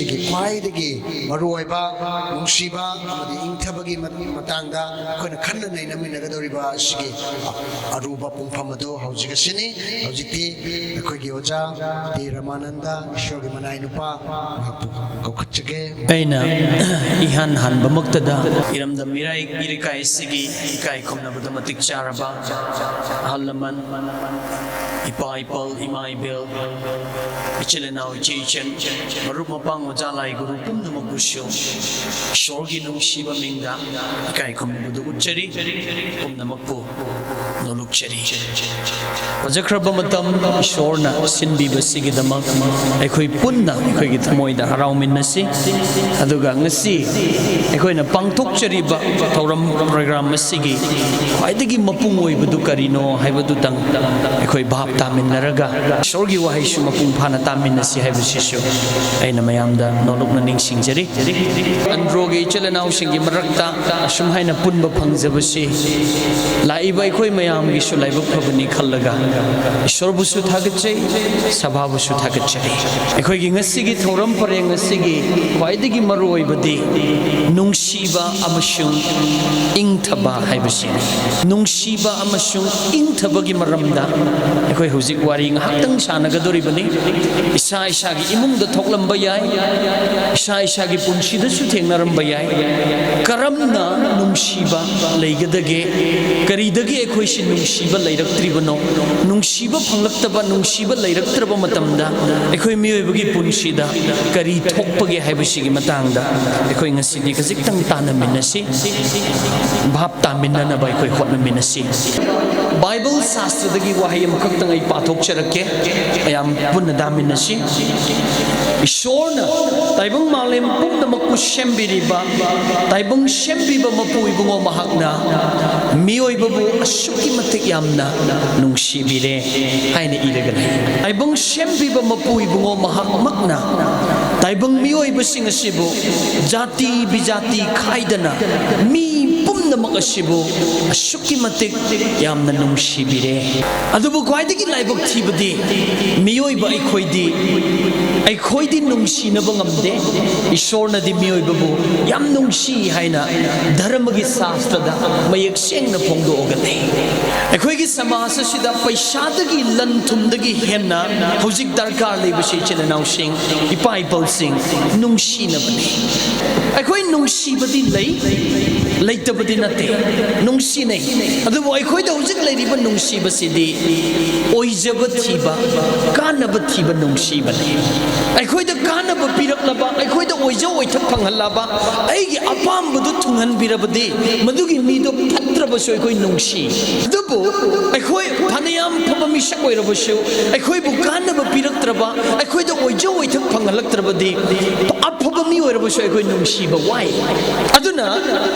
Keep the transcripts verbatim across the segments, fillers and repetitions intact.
ꯈ꯭ꯋꯥꯏꯗꯒꯤ ꯃꯔꯨꯑꯣꯏꯕ, ꯅꯨꯡꯁꯤꯕ ꯑꯃꯗꯤ ꯏꯪꯊꯕꯒꯤ ꯃꯇꯥꯡꯗ ꯑꯩꯈꯣꯏꯅ ꯈꯟꯅ ꯅꯩꯅꯃꯤꯟꯅꯒꯗꯧꯔꯤꯕ ꯑꯁꯤꯒꯤ ꯑꯔꯨꯕ ꯄꯨꯡꯐꯝ ꯑꯗꯨ ꯍꯧꯖꯤꯛ ꯑꯁꯤꯅꯤ꯫ ꯍꯧꯖꯤꯛꯇꯤ ꯑꯩꯈꯣꯏꯒꯤ ꯑꯣꯖꯥ ꯇꯤ ꯔꯃꯥꯅꯟꯗ, ꯏꯁꯣꯔꯒꯤ ꯃꯅꯥꯏ ꯅꯨꯄꯥ, ꯃꯍꯥꯛꯄꯨ ꯀꯧꯈꯠꯆꯒꯦ꯫ ꯑꯩꯅ ꯏꯍꯥꯟ ꯍꯥꯟꯕꯃꯛꯇꯗ ꯏꯔꯝꯗꯝ ꯏꯔꯥꯏ ꯏꯔꯩꯀꯥꯏ ꯑꯁꯤꯒꯤ ꯏꯀꯥꯏ ꯈꯨꯝꯅꯕꯗ ꯃꯇꯤꯛ ꯆꯥꯔꯕ ꯑꯍꯜ ꯂꯃꯟ, ꯏꯄꯥ ꯏꯄꯜ, ꯏꯃꯥ ꯏꯕꯦꯜ, ꯏꯆꯤꯜ ꯏꯅꯥꯎ, ꯏꯆꯦ ꯏꯆꯟ, ꯃꯔꯨꯞ ꯃꯄꯥꯡ, ꯑꯣꯖꯥ ꯂꯥꯏ ꯒꯨꯔꯨ ꯄꯨꯝꯅꯃꯛꯄꯨꯁꯨ ꯏꯁꯣꯔꯒꯤ ꯅꯨꯡꯁꯤꯕ ꯃꯤꯡꯗ ꯏꯀꯥꯏ ꯈꯨꯝꯅꯕꯗꯨ ꯎꯠꯆꯔꯤ꯫ ꯄꯨꯝꯅꯃꯛꯄꯨ ꯅꯣꯂꯨꯛꯆꯔꯤ꯫ ꯐꯖꯈ꯭ꯔꯕ ꯃꯇꯝ ꯏꯁꯣꯔꯅ ꯁꯤꯟꯕꯤꯕꯁꯤꯒꯤꯗꯃꯛ ꯑꯩꯈꯣꯏ ꯄꯨꯟꯅ ꯑꯩꯈꯣꯏꯒꯤ ꯊꯃꯣꯏꯗ ꯍꯔꯥꯎꯃꯤꯟꯅꯁꯤ꯫ ꯑꯗꯨꯒ ꯉꯁꯤ ꯑꯩꯈꯣꯏꯅ ꯄꯥꯡꯊꯣꯛꯆꯔꯤꯕ ꯊꯧꯔꯝ ꯄ꯭ꯔꯣꯒ꯭ꯔꯥꯝ ꯑꯁꯤꯒꯤ ꯈ꯭ꯋꯥꯏꯗꯒꯤ ꯃꯄꯨꯡ ꯑꯣꯏꯕꯗꯨ ꯀꯔꯤꯅꯣ ꯍꯥꯏꯕꯗꯨꯇꯪ ꯑꯩꯈꯣꯏ ꯚꯥꯞ ꯇꯥꯃꯤꯟꯅꯔꯒ ꯏꯁꯣꯔꯒꯤ ꯋꯥꯍꯩꯁꯨ ꯃꯄꯨꯡ ꯐꯥꯅ ꯇꯥꯃꯤꯟꯅꯁꯤ ꯍꯥꯏꯕꯁꯤꯁꯨ ꯑꯩꯅ ꯃꯌꯥꯝꯗ ꯅꯣꯂꯨꯛꯅ ꯅꯤꯡꯁꯤꯡꯖꯔꯤ꯫ ꯑꯟꯗ꯭ꯔꯣꯒꯤ ꯏꯆꯤꯜ ꯏꯅꯥꯎꯁꯤꯡꯒꯤ ꯃꯔꯛꯇ ꯑꯁꯨꯝ ꯍꯥꯏꯅ ꯄꯨꯟꯕ ꯐꯪꯖꯕꯁꯤ ꯂꯥꯛꯏꯕ ꯑꯩꯈꯣꯏ ꯃꯌꯥꯝꯒꯤꯁꯨ ꯂꯥꯏꯕꯛ ꯐꯕꯅꯤ ꯈꯜꯂꯒ ꯏꯁꯣꯔꯕꯨꯁꯨ ꯊꯥꯒꯠꯆꯩ, ꯁꯚꯥꯕꯨꯁꯨ ꯊꯥꯒꯠꯆꯔꯤ꯫ ꯑꯩꯈꯣꯏꯒꯤ ꯉꯁꯤꯒꯤ ꯊꯧꯔꯝ ꯄꯔꯦꯡ ꯑꯁꯤꯒꯤ ꯈ꯭ꯋꯥꯏꯗꯒꯤ ꯃꯔꯨꯑꯣꯏꯕꯗꯤ ꯅꯨꯡꯁꯤꯕ ꯑꯃꯁꯨꯡ ꯏꯪꯊꯕ ꯍꯥꯏꯕꯁꯤꯅꯤ꯫ ꯅꯨꯡꯁꯤꯕ ꯑꯃꯁꯨꯡ ꯏꯪꯊꯕꯒꯤ ꯃꯔꯝꯗ ꯑꯩꯈꯣꯏ ꯍꯧꯖꯤꯛ ꯋꯥꯔꯤ ꯉꯥꯏꯍꯥꯛꯇꯪ ꯁꯥꯟꯅꯒꯗꯧꯔꯤꯕꯅꯤ꯫ ꯏꯁꯥ ꯏꯁꯥꯒꯤ ꯏꯃꯨꯡꯗ ꯊꯣꯛꯂꯝꯕ ꯌꯥꯏ, ꯏꯁꯥ ꯏꯁꯥꯒꯤ ꯄꯨꯟꯁꯤꯗꯁꯨ ꯊꯦꯡꯅꯔꯝꯕ ꯌꯥꯏ꯫ ꯀꯔꯝꯅ ꯅꯨꯡꯁꯤꯕ ꯂꯩꯒꯗꯒꯦ? ꯀꯔꯤꯗꯒꯤ ꯑꯩꯈꯣꯏꯁꯤ ꯅꯨꯡꯁꯤꯕ ꯂꯩꯔꯛꯇ꯭ꯔꯤꯕꯅꯣ? ꯅꯨꯡꯁꯤꯕ ꯐꯪꯂꯛꯇꯕ, ꯅꯨꯡꯁꯤꯕ ꯂꯩꯔꯛꯇ꯭ꯔꯕ ꯃꯇꯝꯗ ꯑꯩꯈꯣꯏ ꯃꯤꯑꯣꯏꯕꯒꯤ ꯄꯨꯟꯁꯤꯗ ꯀꯔꯤ ꯊꯣꯛꯄꯒꯦ ꯍꯥꯏꯕꯁꯤꯒꯤ ꯃꯇꯥꯡꯗ ꯑꯩꯈꯣꯏ ꯉꯁꯤꯗꯤ ꯈꯖꯤꯛꯇꯪ ꯇꯥꯟꯅꯃꯤꯟꯅꯁꯤ, ꯚꯥꯞ ꯇꯥꯃꯤꯟꯅꯅꯕ ꯑꯩꯈꯣꯏ ꯍꯣꯠꯅꯃꯤꯟꯅꯁꯤ꯫ ꯕꯥꯏꯕꯜ ꯁꯥꯁꯇ꯭ꯔꯗꯒꯤ ꯋꯥꯍꯩ ꯑꯃꯈꯛꯇꯪ ꯑꯩ ꯄꯥꯊꯣꯛꯆꯔꯛꯀꯦ, ꯃꯌꯥꯝ ꯄꯨꯟꯅ ꯇꯥꯃꯤꯟꯅꯁꯤ꯫ ꯏꯁꯣꯔꯅ ꯇꯥꯏꯕꯪ ꯃꯥꯂꯦꯝ ꯄꯨꯝꯅꯃꯛꯄꯨ ꯁꯦꯝꯕꯤꯔꯤꯕ ꯇꯥꯏꯕꯪ ꯁꯦꯝꯕꯤꯕ ꯃꯄꯨ ꯏꯕꯨꯡꯉꯣ ꯃꯍꯥꯛꯅ ꯃꯤꯑꯣꯏꯕꯕꯨ ꯑꯁꯨꯛꯀꯤ ꯃꯇꯤꯛ ꯌꯥꯝꯅ ꯅꯨꯡꯁꯤꯕꯤꯔꯦ ꯍꯥꯏꯅ ꯏꯔꯒ ꯂꯩ꯫ ꯇꯥꯏꯕꯪ ꯁꯦꯝꯕꯤꯕ ꯃꯄꯨ ꯏꯕꯨꯡꯉꯣ ꯃꯍꯥꯛꯃꯛꯅ ꯇꯥꯏꯕꯪ ꯃꯤꯑꯣꯏꯕꯁꯤꯡ ꯑꯁꯤꯕꯨ ꯖꯥꯇꯤ ꯕꯤꯖꯥꯇꯤ ꯈꯥꯏꯗꯅ ꯃꯤ ꯄꯨꯝ ꯗꯃꯛ ꯑꯁꯤꯕꯨ ꯑꯁꯨꯛꯀꯤ ꯃꯇꯤꯛ ꯌꯥꯝꯅ ꯅꯨꯡꯁꯤꯕꯤꯔꯦ꯫ ꯑꯗꯨꯕꯨ ꯈ꯭ꯋꯥꯏꯗꯒꯤ ꯂꯥꯏꯕꯛ ꯊꯤꯕꯗꯤ, ꯃꯤꯑꯣꯏꯕ ꯑꯩꯈꯣꯏꯗꯤ, ꯑꯩꯈꯣꯏꯗꯤ ꯅꯨꯡꯁꯤꯅꯕ ꯉꯝꯗꯦ꯫ ꯏꯁꯣꯔꯅꯗꯤ ꯃꯤꯑꯣꯏꯕꯕꯨ ꯌꯥꯝ ꯅꯨꯡꯁꯤ ꯍꯥꯏꯅ ꯙꯔꯃꯒꯤ ꯁꯥꯁꯇ꯭ꯔꯗ ꯃꯌꯦꯛ ꯁꯦꯡꯅ ꯐꯣꯡꯗꯣꯛꯑꯒ ꯂꯩ꯫ ꯑꯩꯈꯣꯏꯒꯤ ꯁꯃꯥꯖ ꯑꯁꯤꯗ ꯄꯩꯁꯥꯗꯒꯤ, ꯂꯟ ꯊꯨꯝꯗꯒꯤ ꯍꯦꯟꯅ ꯍꯧꯖꯤꯛ ꯗꯔꯀꯥꯔ ꯂꯩꯕꯁꯤ, ꯏꯆꯤꯜ ꯏꯅꯥꯎꯁꯤꯡ, ꯏꯄꯥ ꯏꯄꯨꯁꯤꯡ, ꯅꯨꯡꯁꯤꯅꯕꯅꯤ꯫ ꯑꯩꯈꯣꯏ ꯅꯨꯡꯁꯤꯕꯗꯤ ꯂꯩ, ꯂꯩꯇꯕꯗꯤ ꯅꯠꯇꯦ, ꯅꯨꯡꯁꯤꯅꯩ꯫ ꯑꯗꯨꯕꯨ ꯑꯩꯈꯣꯏꯗ ꯍꯧꯖꯤꯛ ꯂꯩꯔꯤꯕ ꯅꯨꯡꯁꯤꯕꯁꯤꯗꯤ ꯑꯣꯏꯖꯕ ꯊꯤꯕ, ꯀꯥꯟꯅꯕ ꯊꯤꯕ ꯅꯨꯡꯁꯤꯕꯅꯤ꯫ ꯑꯩꯈꯣꯏꯗ ꯀꯥꯟꯅꯕ ꯄꯤꯔꯛꯂꯕ, ꯑꯩꯈꯣꯏꯗ ꯑꯣꯏꯖ ꯑꯣꯏꯊꯛ ꯐꯪꯍꯜꯂꯕ, ꯑꯩꯒꯤ ꯑꯄꯥꯝꯕꯗꯨ ꯊꯨꯡꯍꯟꯕꯤꯔꯕꯗꯤ, ꯃꯗꯨꯒꯤ ꯃꯤꯗꯣ ꯐꯠꯇ꯭ꯔꯕꯁꯨ ꯑꯩꯈꯣꯏ ꯅꯨꯡꯁꯤ꯫ ꯑꯗꯨꯕꯨ ꯑꯩꯈꯣꯏ ꯐꯅꯌꯥꯝ ꯐꯕ ꯃꯤꯁꯛ ꯑꯣꯏꯔꯕꯁꯨ, ꯑꯩꯈꯣꯏꯕꯨ ꯀꯥꯟꯅꯕ ꯄꯤꯔꯛꯇ꯭ꯔꯕ, ꯑꯩꯈꯣꯏꯗ ꯑꯣꯏꯖ ꯑꯣꯏꯊꯛ ꯐꯪꯍꯜꯂꯛꯇ꯭ꯔꯕꯗꯤ, ꯑꯐꯕ ꯃꯤ ꯑꯣꯏꯔꯕꯁꯨ ꯑꯩꯈꯣꯏ ꯅꯨꯡꯁꯤꯕ ꯋꯥꯏ꯫ ꯑꯗꯨꯅ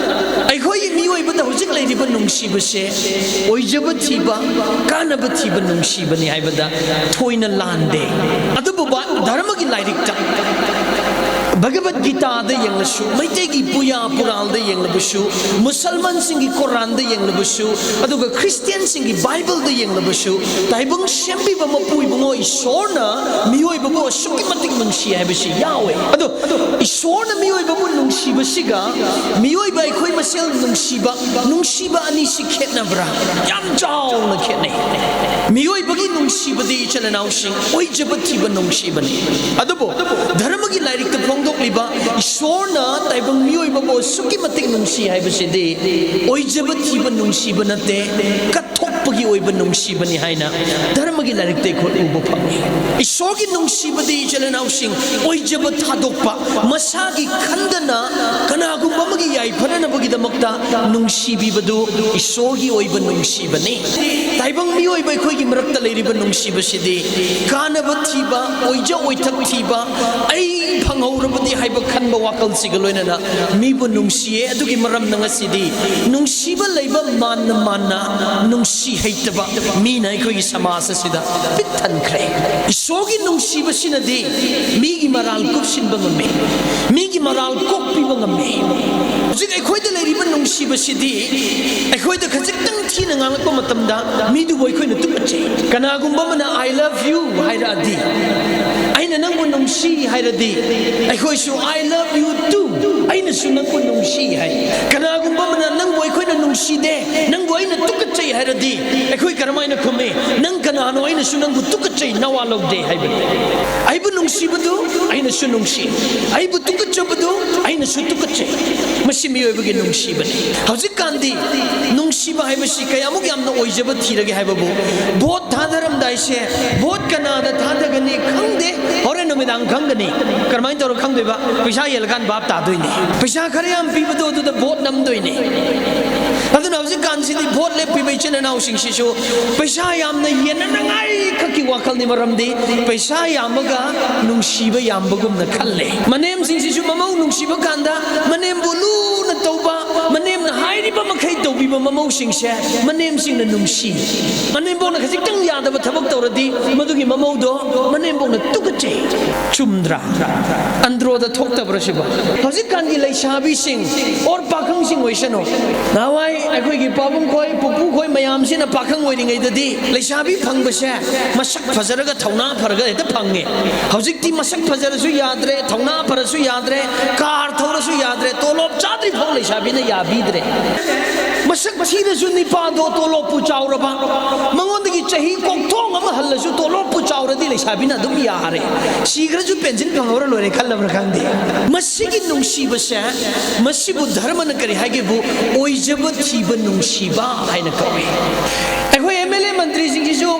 ꯑꯩꯈꯣꯏꯒꯤ ꯃꯤꯑꯣꯏꯕꯗ ꯍꯧꯖꯤꯛ ꯂꯩꯔꯤꯕ ꯅꯨꯡꯁꯤꯕꯁꯦ ꯑꯣꯏꯖꯕ ꯊꯤꯕ, ꯀꯥꯟꯅꯕ ꯊꯤꯕ ꯅꯨꯡꯁꯤꯕꯅꯤ ꯍꯥꯏꯕꯗ ꯊꯣꯏꯅ ꯂꯥꯟꯗꯦ꯫ ꯑꯗꯨꯕꯨ ꯕ-, ꯙꯔꯃꯒꯤ ꯂꯥꯏꯔꯤꯛꯇ ꯚꯒꯕꯠ ꯒꯤꯇꯥꯗ ꯌꯦꯡꯂꯁꯨ, ꯃꯩꯇꯩꯒꯤ ꯄꯨꯌꯥ ꯄꯨꯔꯥꯜꯗ ꯌꯦꯡꯂꯕꯁꯨ, ꯃꯨꯁꯜꯃꯥꯟꯁꯤꯡꯒꯤ ꯀꯣꯔꯥꯟꯗ ꯌꯦꯡꯂꯕꯁꯨ, ꯑꯗꯨꯒ ꯈ꯭ꯔꯤꯁꯇꯤꯌꯥꯟꯁꯤꯡꯒꯤ ꯕꯥꯏꯕꯜꯗ ꯌꯦꯡꯂꯕꯁꯨ, ꯇꯥꯏꯕꯪ ꯁꯦꯝꯕꯤꯕ ꯃꯄꯨ ꯏꯕꯨꯡꯉꯣ ꯏꯁꯣꯔꯅ ꯃꯤꯑꯣꯏꯕꯕꯨ ꯑꯁꯨꯛꯀꯤ ꯃꯇꯤꯛ ꯅꯨꯡꯁꯤ ꯍꯥꯏꯕꯁꯤ ꯌꯥꯎꯋꯦ꯫ ꯑꯗꯣ ꯏꯁꯣꯔꯅ ꯃꯤꯑꯣꯏꯕꯕꯨ ꯅꯨꯡꯁꯤꯕꯁꯤꯒ ꯃꯤꯑꯣꯏꯕ ꯑꯩꯈꯣꯏ ꯃꯁꯦꯜ ꯅꯨꯡꯁꯤꯕ, ꯅꯨꯡꯁꯤꯕ ꯑꯅꯤꯁꯤ ꯈꯦꯠꯅꯕ꯭ꯔꯥ? ꯌꯥꯝ ꯆꯥꯎꯅ ꯈꯦꯠꯅꯩ꯫ ꯃꯤꯑꯣꯏꯕꯒꯤ ꯅꯨꯡꯁꯤꯕꯗꯤ, ꯏꯆꯤꯜ ꯏꯅꯥꯎꯁꯤꯡ, ꯑꯣꯏꯖꯕ ꯊꯤꯕ ꯅꯨꯡꯁꯤꯕꯅꯤ꯫ ꯑꯗꯨꯕꯨ ꯙꯔꯃꯒꯤ ꯂꯥꯏꯔꯤꯛꯇ ꯐꯣꯡꯗꯣꯛꯂꯤꯕ ꯏꯁꯣꯔꯅ ꯇꯥꯏꯕꯪ ꯃꯤꯑꯣꯏꯕꯕꯨ ꯑꯁꯨꯛꯀꯤ ꯃꯇꯤꯛ ꯅꯨꯡꯁꯤ ꯍꯥꯏꯕꯁꯤꯗꯤ ꯑꯣꯏꯖꯕ ꯊꯤꯕ ꯅꯨꯡꯁꯤꯕ ꯅꯠꯇꯦ, ꯀꯠꯊꯣꯛꯄꯒꯤ ꯑꯣꯏꯕ ꯅꯨꯡꯁꯤꯕꯅꯤ ꯍꯥꯏꯅ ꯙꯔꯃꯒꯤ ꯂꯥꯏꯔꯤꯛꯇ ꯑꯩꯈꯣꯏ ꯎꯕ ꯐꯪꯏ꯫ ꯏꯁꯣꯔꯒꯤ ꯅꯨꯡꯁꯤꯕꯗꯤ, ꯏꯆꯤꯜ ꯏꯅꯥꯎꯁꯤꯡ, ꯑꯣꯏꯖꯕ ꯊꯥꯗꯣꯛꯄ, ꯃꯁꯥꯒꯤ ꯈꯟꯗꯅ ꯀꯅꯥꯒꯨꯝꯕ ꯑꯃꯒꯤ ꯌꯥꯏꯐꯅꯅꯕꯒꯤꯗꯃꯛꯇ ꯅꯨꯡꯁꯤꯕꯤꯕꯗꯨ ꯏꯁꯣꯔꯒꯤ ꯑꯣꯏꯕ ꯅꯨꯡꯁꯤꯕꯅꯤ꯫ ꯇꯥꯏꯕꯪ ꯃꯤꯑꯣꯏꯕ ꯑꯩꯈꯣꯏꯒꯤ ꯃꯔꯛꯇ ꯂꯩꯔꯤꯕ ꯅꯨꯡꯁꯤꯕꯁꯤꯗꯤ ꯀꯥꯟꯅꯕ ꯊꯤꯕ, ꯑꯣꯏꯖ ꯑꯣꯏꯊꯛ ꯊꯤꯕ, ꯑꯩ ꯐꯪꯍꯧꯔꯕꯗꯤ ꯍꯥꯏꯕ ꯈꯟꯕ ꯋꯥꯈꯜꯁꯤꯒ ꯂꯣꯏꯅꯅ ꯃꯤꯕꯨ ꯅꯨꯡꯁꯤꯌꯦ꯫ ꯑꯗꯨꯒꯤ ꯃꯔꯝꯅ ꯉꯁꯤꯗꯤ ꯅꯨꯡꯁꯤꯕ ꯂꯩꯕ ꯃꯥꯟꯅ ꯃꯥꯟꯅ ꯅꯨꯡꯁꯤ ꯍꯩꯇꯕ ꯃꯤꯅ ꯑꯩꯈꯣꯏꯒꯤ ꯁꯃꯥꯖ ꯑꯁꯤꯗ ꯄꯤꯛ ꯊꯟꯈ꯭ꯔꯦ꯫ ꯏꯁꯣꯔꯒꯤ ꯅꯨꯡꯁꯤꯕꯁꯤꯅꯗꯤ ꯃꯤꯒꯤ ꯃꯔꯥꯜ ꯀꯨꯞꯁꯤꯟꯕ ꯉꯝꯃꯤ, ꯃꯤꯒꯤ ꯃꯔꯥꯜ ꯀꯣꯛꯄꯤꯕ ꯉꯝꯃꯤ꯫ ꯍꯧꯖꯤꯛ ꯑꯩꯈꯣꯏꯗ ꯂꯩꯔꯤꯕ ꯅꯨꯡꯁꯤꯕꯁꯤꯗꯤ ꯑꯩꯈꯣꯏꯗ ꯈꯖꯤꯛꯇꯪ ꯊꯤꯅ ꯉꯥꯡꯂꯛꯄ ꯃꯇꯝꯗ ꯃꯤꯗꯨꯕꯨ ꯑꯩꯈꯣꯏꯅ ꯇꯨꯀꯠꯆꯩ꯫ ꯀꯅꯥꯒꯨꯝꯕ ꯑꯃꯅ "I love you" ꯍꯥꯏꯔꯛꯑꯗꯤ, "ꯑꯩꯅ ꯅꯪꯕꯨ ꯅꯨꯡꯁꯤ" ꯍꯥꯏꯔꯗꯤ, ꯑꯩꯈꯣꯏꯁꯨ "I love you too", "ꯑꯩꯅꯁꯨ ꯅꯪꯕꯨ ꯅꯨꯡꯁꯤ" ꯍꯥꯏ꯫ ꯀꯅꯥꯒꯨꯝꯕ ꯑꯃꯅ "ꯅꯪꯕꯨ ꯑꯩꯈꯣꯏꯅ ꯅꯨꯡꯁꯤꯗꯦ, ꯅꯪꯕꯨ ꯑꯩꯅ ꯇꯨꯀꯠꯆꯩ" ꯍꯥꯏꯔꯗꯤ, ꯑꯩꯈꯣꯏ ꯀꯔꯝꯍꯥꯏꯅ ꯈꯨꯝꯃꯤ? "ꯅꯪ ꯀꯅꯥꯅꯣ? ꯑꯩꯅꯁꯨ ꯅꯪꯕꯨ ꯇꯨꯀꯠꯆꯩ, ꯅꯋꯥ ꯂꯧꯗꯦ" ꯍꯥꯏꯕꯅꯤ꯫ ꯑꯩꯕꯨ ꯅꯨꯡꯁꯤꯕꯗꯨ ꯑꯩꯅꯁꯨ ꯅꯨꯡꯁꯤ, ꯑꯩꯕꯨ ꯇꯨꯀꯠꯆꯕꯗꯨ ꯑꯩꯅꯁꯨ ꯇꯨꯀꯠꯆꯩ꯫ ꯃꯁꯤ ꯃꯤꯑꯣꯏꯕꯒꯤ ꯅꯨꯡꯁꯤꯕꯅꯤ꯫ ꯍꯧꯖꯤꯛꯀꯥꯟꯗꯤ ꯅꯨꯡꯁꯤꯕ ꯍꯥꯏꯕꯁꯤ ꯀꯌꯥꯃꯨꯛ ꯌꯥꯝꯅ ꯑꯣꯏꯖꯕ ꯊꯤꯔꯒꯦ ꯍꯥꯏꯕꯕꯨ, ꯚꯣꯠ ꯊꯥꯗꯔꯝꯗꯥꯏꯁꯦ, ꯚꯣꯠ ꯀꯅꯥꯗ ꯊꯥꯗꯒꯅꯤ ꯈꯪꯗꯦ, ꯍꯣꯔꯦꯟ ꯅꯨꯃꯤꯗꯥꯡ ꯈꯪꯒꯅꯤ꯫ ꯀꯔꯝꯍꯥꯏꯅ ꯇꯧꯔ ꯈꯪꯗꯣꯏꯕ? ꯄꯩꯁꯥ ꯌꯦꯜꯂꯀꯥꯟ ꯚꯥꯞ ꯇꯥꯗꯣꯏꯅꯦ꯫ ꯄꯩꯁꯥ ꯈꯔ ꯌꯥꯝ ꯄꯤꯕꯗꯣ ꯑꯗꯨꯗ ꯚꯣꯠ ꯅꯝꯗꯣꯏꯅꯦ꯫ ꯑꯗꯨꯅ ꯍꯧꯖꯤꯛꯀꯥꯟꯁꯤꯗꯤ ꯚꯣꯠ ꯂꯦꯞꯄꯤꯕ ꯏꯆꯤꯟ ꯏꯅꯥꯎꯁꯤꯡꯁꯤꯁꯨ ꯄꯩꯁꯥ ꯌꯥꯝꯅ ꯌꯦꯟꯅꯅꯉꯥꯏ ꯈꯛꯀꯤ ꯋꯥꯈꯜꯅꯤ, ꯃꯔꯝꯗꯤ ꯄꯩꯁꯥ ꯌꯥꯝꯃꯒ ꯅꯨꯡꯁꯤꯕ ꯌꯥꯝꯕꯒꯨꯝꯅ ꯈꯜꯂꯦ꯫ ꯃꯅꯦꯝꯁꯤꯡꯁꯤꯁꯨ ꯃꯃꯧ ꯅꯨꯡꯁꯤꯕ ꯀꯥꯟꯗ ꯃꯅꯦꯝꯕꯨ ꯂꯨꯅ ꯇꯧꯕ, ꯃꯅꯦꯝꯅ ꯍꯥꯏꯔꯤꯕ ꯃꯈꯩ ꯇꯧꯕꯤꯕ ꯃꯃꯧꯁꯤꯡꯁꯦ ꯃꯅꯦꯝꯁꯤꯡꯅ ꯅꯨꯡꯁꯤ꯫ ꯃꯅꯦꯝꯕꯣꯛꯅ ꯈꯖꯤꯛꯇꯪ ꯌꯥꯗꯕ ꯊꯕꯛ ꯇꯧꯔꯗꯤ ꯃꯗꯨꯒꯤ ꯃꯃꯧꯗꯣ ꯃꯅꯦꯝꯕꯣꯛꯅ ꯇꯨꯀꯠꯆꯩ꯫ ꯆꯨꯝꯗ꯭ꯔꯥ? ꯑꯟꯗ꯭ꯔꯣꯗ ꯊꯣꯛꯇꯕ꯭ꯔꯥ ꯁꯤꯕꯣ? ꯍꯧꯖꯤꯛꯀꯥꯟꯒꯤ ꯂꯩꯁꯥꯕꯤꯁꯤꯡ ꯑꯣꯔ ꯄꯥꯈꯪꯁꯤꯡ ꯑꯣꯏꯁꯅꯨ, ꯅꯍꯥꯟꯋꯥꯏ ꯑꯩꯈꯣꯏꯒꯤ ꯄꯥꯕꯨꯡ ꯈꯣꯏ, ꯄꯨꯄꯨ ꯈꯣꯏ ꯃꯌꯥꯝꯁꯤꯅ ꯄꯥꯈꯪ ꯑꯣꯏꯔꯤꯉꯩꯗꯗꯤ ꯂꯩꯁꯥꯕꯤ ꯐꯪꯕꯁꯦ ꯃꯁꯛ ꯐꯖꯔꯒ ꯊꯧꯅꯥ ꯐꯔꯒ ꯍꯦꯛꯇ ꯐꯪꯉꯦ꯫ ꯍꯧꯖꯤꯛꯇꯤ ꯃꯁꯛ ꯐꯖꯔꯁꯨ ꯌꯥꯗ꯭ꯔꯦ, ꯊꯧꯅꯥ ꯐꯔꯁꯨ ꯌꯥꯗ꯭ꯔꯦ, ꯀꯥꯔ ꯊꯧꯔꯁꯨ ꯌꯥꯗ꯭ꯔꯦ, ꯇꯣꯂꯣꯞ ꯆꯥꯗ꯭ꯔꯤ ꯐꯥꯎ ꯂꯩꯁꯥꯕꯤꯅ ꯌꯥꯕꯤꯗ꯭ꯔꯦ꯫ ꯃꯁꯛ ꯊꯤꯔꯁꯨ ꯅꯤꯄꯥꯗꯣ ꯇꯣꯂꯣꯞꯄꯨ ꯆꯥꯎꯔꯕ, ꯃꯉꯣꯟꯗꯒꯤ ꯆꯍꯤ ꯀꯣꯛꯊꯣꯡ ꯑꯃ ꯍꯜꯂꯁꯨ ꯇꯣꯂꯣꯞꯄꯨ ꯆꯥꯎꯔꯗꯤ ꯂꯩꯁꯥꯕꯤꯅ ꯑꯗꯨꯝ ꯌꯥꯔꯦ꯫ ꯁꯤꯈ꯭ꯔꯁꯨ ꯄꯦꯟꯁꯤꯟ ꯐꯪꯍꯧꯔ ꯂꯣꯏꯔꯦ ꯈꯜꯂꯕ꯭ꯔꯥ ꯈꯪꯗꯦ꯫ ꯃꯁꯤꯒꯤ ꯅꯨꯡꯁꯤꯕꯁꯦ, ꯃꯁꯤꯕꯨ ꯙꯔꯃꯅ ꯀꯔꯤ ꯍꯥꯏꯒꯦꯕꯨ, ꯑꯣꯏꯖꯕ ꯊꯤꯕ ꯅꯨꯡꯁꯤꯕ ꯍꯥꯏꯅ ꯀꯧꯏ꯫ ꯑꯩꯈꯣꯏ ꯑꯦꯝ ꯑꯦꯜ ꯑꯦ ꯃꯟꯇ꯭ꯔꯤꯁꯤꯡꯁꯤꯁꯨ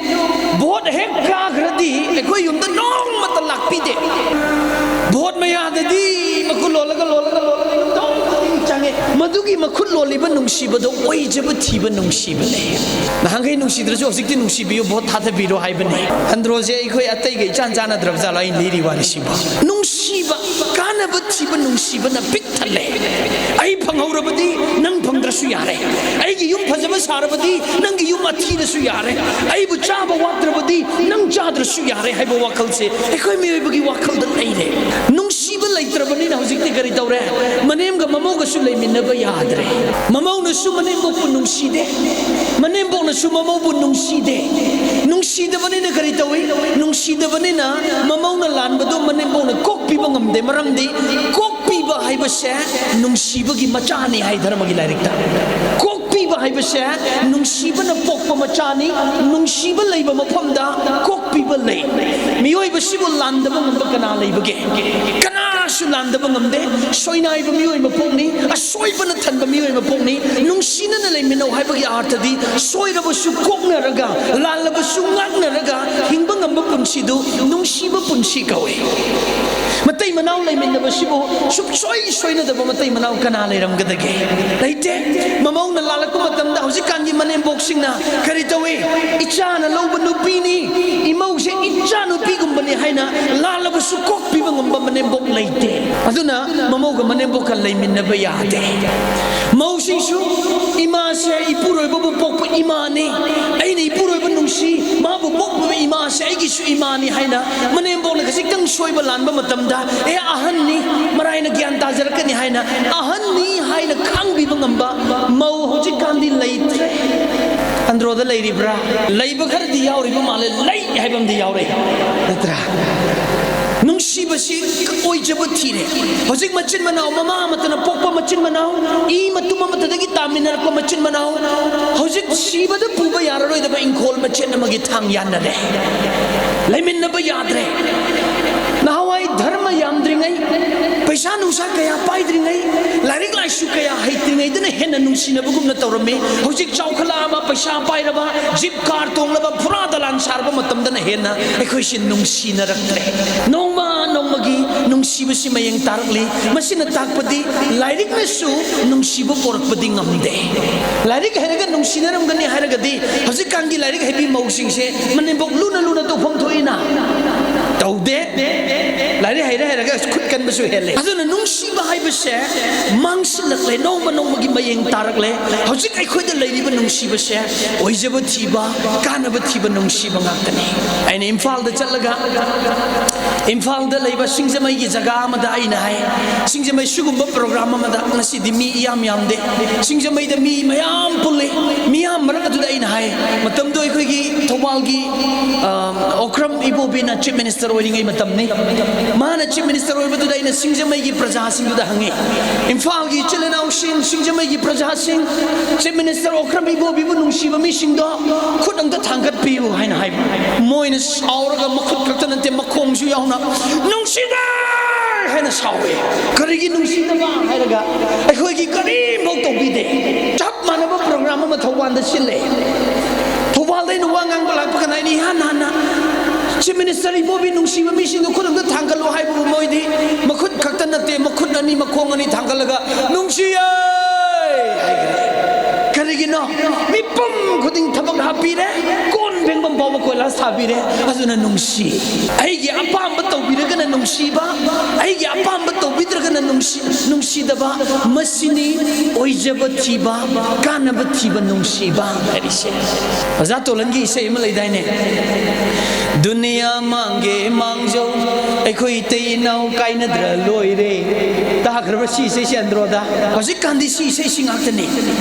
ꯚꯣꯠ ꯍꯦꯛ ꯀꯥꯈ꯭ꯔꯗꯤ ꯑꯩꯈꯣꯏ ꯌꯨꯝꯗ ꯅꯣꯡꯃꯇ ꯂꯥꯛꯄꯤꯗꯦ꯫ ꯚꯣꯠ ꯃꯌꯥꯗꯗꯤ ꯃꯈꯨ ꯂꯣꯜꯂꯒ, ꯂꯣꯜꯂꯒ, ꯂꯣꯜꯂꯒ ꯌꯨꯝꯊꯣꯡ ꯈꯨꯗꯤꯡ ꯆꯪꯉꯦ꯫ ꯃꯗꯨ ꯃꯈꯨꯠ ꯂꯣꯜꯂꯤꯕ ꯅꯨꯡꯁꯤꯕꯗꯣ ꯑꯣꯏꯖꯕ ꯊꯤꯕ ꯅꯨꯡꯁꯤꯕꯅꯦ꯫ ꯅꯍꯥꯟꯈꯩ ꯅꯨꯡꯁꯤꯗ꯭ꯔꯁꯨ ꯍꯧꯖꯤꯛꯇꯤ ꯅꯨꯡꯁꯤꯕꯤꯌꯨ, ꯚꯣꯠ ꯊꯥꯗꯕꯤꯔꯣ ꯍꯥꯏꯕꯅꯤ꯫ ꯑꯟꯗ꯭ꯔꯣꯁꯦ ꯑꯩꯈꯣꯏ ꯑꯇꯩꯒ ꯏꯆꯥꯟ ꯆꯥꯟꯅꯗ꯭ꯔꯕ ꯖꯥꯠꯂꯣ ꯑꯩꯅ ꯂꯤꯔꯤ ꯋꯥꯔꯤꯁꯤꯕꯣ? ꯅꯨꯡꯁꯤꯕ, ꯀꯥꯟꯅꯕ ꯊꯤꯕ ꯅꯨꯡꯁꯤꯕꯅ ꯄꯤꯛ ꯊꯜꯂꯦ꯫ ꯑꯩ ꯐꯪꯍꯧꯔꯕꯗꯤ ꯅꯪ ꯐꯪꯗ꯭ꯔꯁꯨ ꯌꯥꯔꯦ꯫ ꯑꯩꯒꯤ ꯌꯨꯝ ꯐꯖꯕ ꯁꯥꯔꯕꯗꯤ ꯅꯪꯒꯤ ꯌꯨꯝ ꯑꯊꯤꯔꯁꯨ ꯌꯥꯔꯦ꯫ ꯑꯩꯕꯨ ꯆꯥꯕ ꯋꯥꯠꯇ꯭ꯔꯕꯗꯤ ꯅꯪ ꯆꯥꯗ꯭ꯔꯁꯨ ꯌꯥꯔꯦ ꯍꯥꯏꯕ ꯋꯥꯈꯜꯁꯦ ꯑꯩꯈꯣꯏ ꯃꯤꯑꯣꯏꯕꯒꯤ ꯋꯥꯈꯜꯗ ꯂꯩꯔꯦ꯫ ꯅꯨꯡꯁꯤꯕ ꯂꯩꯇ꯭ꯔꯕꯅꯤꯅ ꯍꯧꯖꯤꯛꯇꯤ ꯀꯔꯤ ꯇꯧꯔꯦ? ꯃꯅꯦꯝꯒ ꯃꯃꯧꯒꯁꯨ ꯂꯩꯃꯤꯟꯅꯕ ꯌꯥꯗ꯭ꯔꯦ꯫ ꯃꯃꯧꯅꯁꯨ ꯃꯅꯦꯝꯕꯣꯛꯄꯨ ꯅꯨꯡꯁꯤꯗꯦ, ꯃꯅꯦꯝꯕꯣꯛꯅꯁꯨ ꯃꯃꯧꯕꯨ ꯅꯨꯡꯁꯤꯗꯦ꯫ ꯅꯨꯡꯁꯤꯗꯕꯅꯤꯅ ꯀꯔꯤ ꯇꯧꯏ? ꯅꯨꯡꯁꯤꯗꯕꯅꯤꯅ ꯃꯃꯧꯅ ꯂꯥꯟꯕꯗꯣ ꯃꯅꯦꯝꯕꯣꯛꯅ ꯀꯣꯛꯄꯤꯕ ꯉꯝꯗꯦ꯫ ꯃꯔꯝꯗꯤ ꯀꯣꯛꯄꯤꯕ ꯍꯥꯏꯕꯁꯦ ꯅꯨꯡꯁꯤꯕꯒꯤ ꯃꯆꯥꯅꯤ ꯍꯥꯏ ꯙꯔꯃꯒꯤ ꯂꯥꯏꯔꯤꯛꯇ꯫ ꯀꯣꯛꯄꯤꯕ ꯍꯥꯏꯕꯁꯦ ꯅꯨꯡꯁꯤꯕꯅ ꯄꯣꯛꯄ ꯃꯆꯥꯅꯤ, ꯅꯨꯡꯁꯤꯕ ꯂꯩꯕ ꯃꯐꯝꯗ ꯀꯣꯛꯄꯤꯕ ꯂꯩ꯫ ꯃꯤꯑꯣꯏꯕꯁꯤꯕꯨ ꯂꯥꯟꯗꯕ ꯉꯝꯕ ꯀꯅꯥ ꯂꯩꯕꯒꯦ? ꯀꯅꯥꯁꯨ ꯂꯥꯟꯗꯕ ꯉꯝꯗꯦ꯫ ꯁꯣꯏꯅꯥꯏꯕ ꯃꯤꯑꯣꯏ ꯃꯄꯣꯛꯅꯤ, ꯑꯁꯣꯏꯕꯅ ꯊꯟꯕ ꯃꯤꯑꯣꯏ ꯃꯄꯣꯛꯅꯤ꯫ ꯅꯨꯡꯁꯤꯅꯅ ꯂꯩꯃꯤꯟꯅꯧ ꯍꯥꯏꯕꯒꯤ ꯑꯥꯔꯊꯗꯤ ꯁꯣꯏꯔꯕꯁꯨ ꯀꯣꯛꯅꯔꯒ, ꯂꯥꯜꯂꯕꯁꯨ ꯉꯥꯛꯅꯔꯒ ꯍꯤꯡꯕ ꯉꯝꯕ ꯄꯨꯟꯁꯤꯗꯨ ꯅꯨꯡꯁꯤꯕ ꯄꯨꯟꯁꯤ ꯀꯧꯏ꯫ ꯃꯇꯩ ꯃꯅꯥꯎ ꯂꯩꯃꯤꯟꯅꯕꯁꯤꯕꯨ ꯁꯨꯡꯁꯣꯏ ꯁꯣꯏꯅꯗꯕ ꯃꯇꯩ ꯃꯅꯥꯎ ꯀꯅꯥ ꯂꯩꯔꯝꯒꯗꯒꯦ? ꯂꯩꯇꯦ꯫ ꯃꯃꯧꯅ ꯂꯥꯜꯂꯛꯄ ꯃꯇꯝꯗ ꯍꯧꯖꯤꯛꯀꯥꯟꯒꯤ ꯃꯅꯦꯝꯕꯣꯛꯁꯤꯡꯅ ꯀꯔꯤ ꯇꯧꯏ? "ꯏꯆꯥꯅ ꯂꯧꯕ ꯅꯨꯄꯤꯅꯤ, ꯏꯃꯧꯁꯦ ꯏꯆꯥ ꯅꯨꯄꯤꯒꯨꯝꯕꯅꯤ" ꯍꯥꯏꯅ ꯂꯥꯜꯂꯕꯁꯨ ꯀꯣꯛꯄꯤꯕ ꯉꯝꯕ ꯃꯅꯦꯝꯕꯣꯛ ꯂꯩꯇꯦ꯫ ꯑꯗꯨꯅ ꯃꯃꯧꯒ ꯃꯅꯦꯝꯕꯣꯛꯀ ꯂꯩꯃꯤꯟꯅꯕ ꯌꯥꯗꯦ꯫ ꯃꯧꯁꯤꯡꯁꯨ, "ꯏꯃꯥꯁꯦ ꯏꯄꯨꯔꯣꯏꯕꯕꯨ ꯄꯣꯛꯄ ꯏꯃꯥꯅꯤ, ꯑꯩꯅ ꯏꯄꯨꯔꯣꯏꯕ ꯅꯨꯡꯁꯤ, ꯃꯥꯕꯨ ꯄꯣꯛꯄꯤꯕ ꯏꯃꯥꯁꯦ ꯑꯩꯒꯤꯁꯨ ꯏꯃꯥꯅꯤ" ꯍꯥꯏꯅ ꯃꯅꯦꯝꯕꯣꯛꯅ ꯈꯖꯤꯛꯇꯪ ꯁꯣꯏꯕ ꯂꯥꯟꯕ ꯃꯇꯝꯗ, "ꯑꯦ, ꯑꯍꯟꯅꯤ, ꯃꯔꯥꯏꯅ ꯒ꯭ꯌꯥꯟ ꯇꯥꯖꯔꯛꯀꯅꯤ" ꯍꯥꯏꯅ, ꯑꯍꯟꯅꯤ ꯍꯥꯏꯅ ꯈꯪꯕꯤꯕ ꯉꯝꯕ ꯃꯧ ꯍꯧꯖꯤꯛꯀꯥꯟꯗꯤ ꯂꯩꯇ꯭ꯔꯦ꯫ ꯑꯟꯗ꯭ꯔꯣꯗ ꯂꯩꯔꯤꯕ꯭ꯔꯥ? ꯂꯩꯕ ꯈꯔꯗꯤ ꯌꯥꯎꯔꯤꯕ ꯃꯥꯜꯂꯦ, ꯂꯩ ꯍꯥꯏꯕ ꯑꯃꯗꯤ ꯌꯥꯎꯔꯦ, ꯅꯠꯇ꯭ꯔꯥ? ꯅꯨꯡꯁꯤꯕꯁꯤ ꯑꯣꯏꯖꯕ ꯊꯤꯔꯦ꯫ ꯍꯧꯖꯤꯛ ꯃꯆꯤꯟ ꯃꯅꯥꯎ, ꯃꯃꯥ ꯑꯃꯠꯇꯅ ꯄꯣꯛꯄ ꯃꯆꯤꯟ ꯃꯅꯥꯎ, ꯏ ꯃꯇꯨꯝ ꯑꯃꯠꯇꯗꯒꯤ ꯇꯥꯃꯤꯟꯅꯔꯛꯄ ꯃꯆꯤꯟ ꯃꯅꯥꯎ, ꯍꯧꯖꯤꯛ ꯁꯤꯕꯗ ꯄꯨꯕ ꯌꯥꯔꯔꯣꯏꯗꯕ ꯏꯪꯈꯣꯜ ꯃꯆꯦꯠ ꯑꯃꯒꯤ ꯊꯥꯡ ꯌꯥꯟꯅꯔꯦ꯫ ꯂꯩꯃꯤꯟꯅꯕ ꯌꯥꯗ꯭ꯔꯦ꯫ ꯅꯍꯥꯟꯋꯥꯏ ꯙꯔꯃ ꯌꯥꯝꯗ꯭ꯔꯤꯉꯩ, ꯄꯩꯁꯥ ꯅꯨꯡꯁꯥ ꯀꯌꯥ ꯄꯥꯏꯗ꯭ꯔꯤꯉꯩ, ꯂꯥꯏꯔꯤꯛ ꯂꯥꯏꯁꯨ ꯀꯌꯥ ꯍꯩꯇ꯭ꯔꯤꯉꯩꯗꯅ ꯍꯦꯟꯅ ꯅꯨꯡꯁꯤꯅꯕꯒꯨꯝꯅ ꯇꯧꯔꯝꯃꯤ꯫ ꯍꯧꯖꯤꯛ ꯆꯥꯎꯈꯠꯂꯛꯑꯕ, ꯄꯩꯁꯥ ꯄꯥꯏꯔꯕ, ꯖꯤꯞ ꯀꯥꯔ ꯇꯣꯡꯂꯕ, ꯐꯨꯔꯥ ꯗꯂꯥꯟ ꯁꯥꯔꯕ ꯃꯇꯝꯗꯅ ꯍꯦꯟꯅ ꯑꯩꯈꯣꯏꯁꯤ ꯅꯨꯡꯁꯤꯅꯔꯛꯇ꯭ꯔꯦ꯫ ꯅꯣꯡꯃ ꯅꯣꯡꯃꯒꯤ ꯅꯨꯡꯁꯤꯕꯁꯤ ꯃꯌꯦꯡ ꯇꯥꯔꯛꯂꯤ꯫ ꯃꯁꯤꯅ ꯇꯥꯛꯄꯗꯤ ꯂꯥꯏꯔꯤꯛꯅꯁꯨ ꯅꯨꯡꯁꯤꯕ ꯄꯣꯔꯛꯄꯗꯤ ꯉꯝꯗꯦ꯫ ꯂꯥꯏꯔꯤꯛ ꯍꯩꯔꯒ ꯅꯨꯡꯁꯤꯅꯔꯝꯒꯅꯤ ꯍꯥꯏꯔꯒꯗꯤ ꯍꯧꯖꯤꯛꯀꯥꯟꯒꯤ ꯂꯥꯏꯔꯤꯛ ꯍꯩꯕꯤ ꯃꯧꯁꯤꯡꯁꯦ ꯃꯅꯦꯝꯕꯣꯛ ꯂꯨꯅ ꯂꯨꯅ ꯇꯧꯐꯝ ꯊꯣꯛꯏꯅ? ꯇꯧꯗꯦ꯫ ꯂꯥꯏꯔꯤꯛ ꯍꯩꯔ ꯍꯩꯔꯒ ꯈꯨꯠ ꯀꯟꯕꯁꯨ ꯍꯦꯜꯂꯦ꯫ ꯑꯗꯨꯅ ꯅꯨꯡꯁꯤꯕ ꯍꯥꯏꯕꯁꯦ ꯃꯥꯡꯁꯤꯜꯂꯛꯂꯦ, ꯅꯣꯡꯃ ꯅꯣꯡꯃꯒꯤ ꯃꯌꯦꯡ ꯇꯥꯔꯛꯂꯦ꯫ ꯍꯧꯖꯤꯛ ꯑꯩꯈꯣꯏꯗ ꯂꯩꯔꯤꯕ ꯅꯨꯡꯁꯤꯕꯁꯦ ꯑꯣꯏꯖꯕ ꯊꯤꯕ, ꯀꯥꯟꯅꯕ ꯊꯤꯕ ꯅꯨꯡꯁꯤꯕ ꯉꯥꯛꯇꯅꯤ꯫ ꯑꯩꯅ ꯏꯝꯐꯥꯜꯗ ꯆꯠꯂꯒ ꯏꯝꯐꯥꯜꯗ ꯂꯩꯕ ꯁꯤꯡꯖꯃꯩꯒꯤ ꯖꯒꯥ ꯑꯃꯗ ꯑꯩꯅ ꯍꯥꯏ, "ꯁꯤꯡꯖꯃꯩ, ꯁꯤꯒꯨꯝꯕ ꯄ꯭ꯔꯣꯒ꯭ꯔꯥꯝ ꯑꯃꯗ ꯉꯁꯤꯗꯤ ꯃꯤ ꯏꯌꯥꯝ ꯌꯥꯝꯗꯦ꯫ ꯁꯤꯡꯖꯃꯩꯗ ꯃꯤ ꯃꯌꯥꯝ ꯄꯨꯜꯂꯤ꯫ ꯃꯤꯌꯥꯝ ꯃꯔꯛ ꯑꯗꯨꯗ ꯑꯩꯅ ꯍꯥꯏ", ꯃꯇꯝꯗꯣ ꯑꯩꯈꯣꯏꯒꯤ ꯊꯧꯕꯥꯜꯒꯤ, ꯑ, ꯑꯣꯀ꯭ꯔꯝ ꯏꯕꯣꯕꯤꯅ ꯆꯤꯐ ꯃꯤꯅꯤꯁꯇꯔ ꯑꯣꯏꯔꯤꯉꯩ ꯃꯇꯝꯅꯤ꯫ ꯃꯥꯅ ꯆꯤꯐ ꯃꯤꯅꯤꯁꯇꯔ ꯑꯣꯏꯕꯗꯨꯗ ꯑꯩꯅ ꯁꯤꯡꯖꯃꯩꯒꯤ ꯄ꯭ꯔꯖꯥꯁꯤꯡꯗꯨꯗ ꯍꯪꯉꯤ, "ꯏꯝꯐꯥꯜꯒꯤ ꯏꯆꯤꯜ ꯏꯅꯥꯎꯁꯤꯡ, ꯁꯤꯡꯖꯃꯩꯒꯤ ꯄ꯭ꯔꯖꯥꯁꯤꯡ, ꯆꯤꯐ ꯃꯤꯅꯤꯁꯇꯔ ꯑꯣꯀ꯭ꯔꯝ ꯏꯕꯣꯕꯤꯕꯨ ꯅꯨꯡꯁꯤꯕ ꯃꯤꯁꯤꯡꯗꯣ ꯈꯨꯠ ꯑꯝꯇ ꯊꯥꯡꯒꯠꯄꯤꯌꯨ" ꯍꯥꯏꯅ ꯍꯥꯏꯕ꯫ ꯃꯣꯏꯅ ꯁꯥꯎꯔꯒ ꯃꯈꯨꯠ ꯈꯛꯇ ꯅꯠꯇꯦ, ꯃꯈꯣꯡꯁꯨ ꯌꯥꯎꯅ, "ꯅꯨꯡꯁꯤꯗꯦ!" ꯍꯥꯏꯅ ꯁꯥꯎꯋꯦ꯫ ꯀꯔꯤꯒꯤ ꯅꯨꯡꯁꯤꯗꯕ ꯍꯥꯏꯔꯒ ꯑꯩꯈꯣꯏꯒꯤ ꯀꯔꯤꯝꯐꯥꯎ ꯇꯧꯕꯤꯗꯦ꯫ ꯆꯞ ꯃꯥꯟꯅꯕ ꯄ꯭ꯔꯣꯒ꯭ꯔꯥꯝ ꯑꯃ ꯊꯧꯕꯥꯜꯗ ꯁꯤꯜꯂꯦ꯫ ꯊꯧꯕꯥꯜꯗ ꯑꯩꯅ ꯋꯥ ꯉꯥꯡꯕ ꯂꯥꯛꯄ ꯀꯥꯟꯗ ꯑꯩꯅ ꯏꯍꯥꯟ ꯍꯥꯟꯅ ꯆꯤꯐ ꯃꯤꯅꯤꯁꯇꯔ ꯏꯕꯣꯕꯤ ꯅꯨꯡꯁꯤꯕ ꯃꯤꯁꯤꯡꯗꯣ ꯈꯨꯠ ꯑꯝꯇ ꯊꯥꯡꯒꯠꯂꯣ ꯍꯥꯏꯕꯕꯨ ꯃꯣꯏꯗꯤ ꯃꯈꯨꯠ ꯈꯛꯇ ꯅꯠꯇꯦ, ꯃꯈꯨꯠ ꯑꯅꯤ, ꯃꯈꯣꯡ ꯑꯅꯤ ꯊꯥꯡꯒꯠꯂꯒ, "ꯅꯨꯡꯁꯤꯌꯦ!" ꯍꯥꯏꯈ꯭ꯔꯦ꯫ ꯀꯔꯤꯒꯤꯅꯣ? ꯃꯤꯄꯨꯝ ꯈꯨꯗꯤꯡ ꯊꯕꯛ ꯍꯥꯞꯄꯤꯔꯦ, ꯀꯣꯟ ꯐꯦꯡꯐꯝ ꯐꯥꯎꯕ ꯀꯣꯏꯂꯥꯁ ꯊꯥꯕꯤꯔꯦ, ꯑꯗꯨꯅ ꯅꯨꯡꯁꯤ꯫ ꯑꯩꯒꯤ ꯑꯄꯥꯝꯕ ꯇꯧꯕꯤꯔꯒꯅ ꯅꯨꯡꯁꯤꯕ, ꯑꯩꯒꯤ ꯑꯄꯥꯝꯕ ꯇꯧꯕꯤꯗ꯭ꯔꯒꯅ ꯅꯨꯡꯁꯤ-, ꯅꯨꯡꯁꯤꯗꯕ, ꯃꯁꯤꯅꯤ ꯑꯣꯏꯖꯕ ꯊꯤꯕ, ꯀꯥꯟꯅꯕ ꯊꯤꯕ ꯅꯨꯡꯁꯤꯕ ꯍꯥꯏꯔꯤꯁꯦ꯫ ꯑꯣꯖꯥ ꯇꯣꯂꯟꯒꯤ ꯏꯁꯩ ꯑꯃ ꯂꯩꯗꯥꯏꯅꯦ? "ꯗꯨꯅꯤꯌꯥ ꯃꯥꯡꯒꯦ ꯃꯥꯡꯖꯧ, ꯑꯩꯈꯣꯏ ꯏꯇꯩ ꯏꯅꯥꯎ ꯀꯥꯏꯅꯗ꯭ꯔ ꯂꯣꯏꯔꯦ"꯫ ꯇꯥꯈ꯭ꯔꯕ ꯁꯤ ꯏꯁꯩꯁꯦ ꯑꯟꯗ꯭ꯔꯣꯗ? ꯍꯧꯖꯤꯛꯀꯥꯟꯗꯤ ꯁꯤ ꯏꯁꯩꯁꯤ ꯉꯥꯛꯇꯅꯤ꯫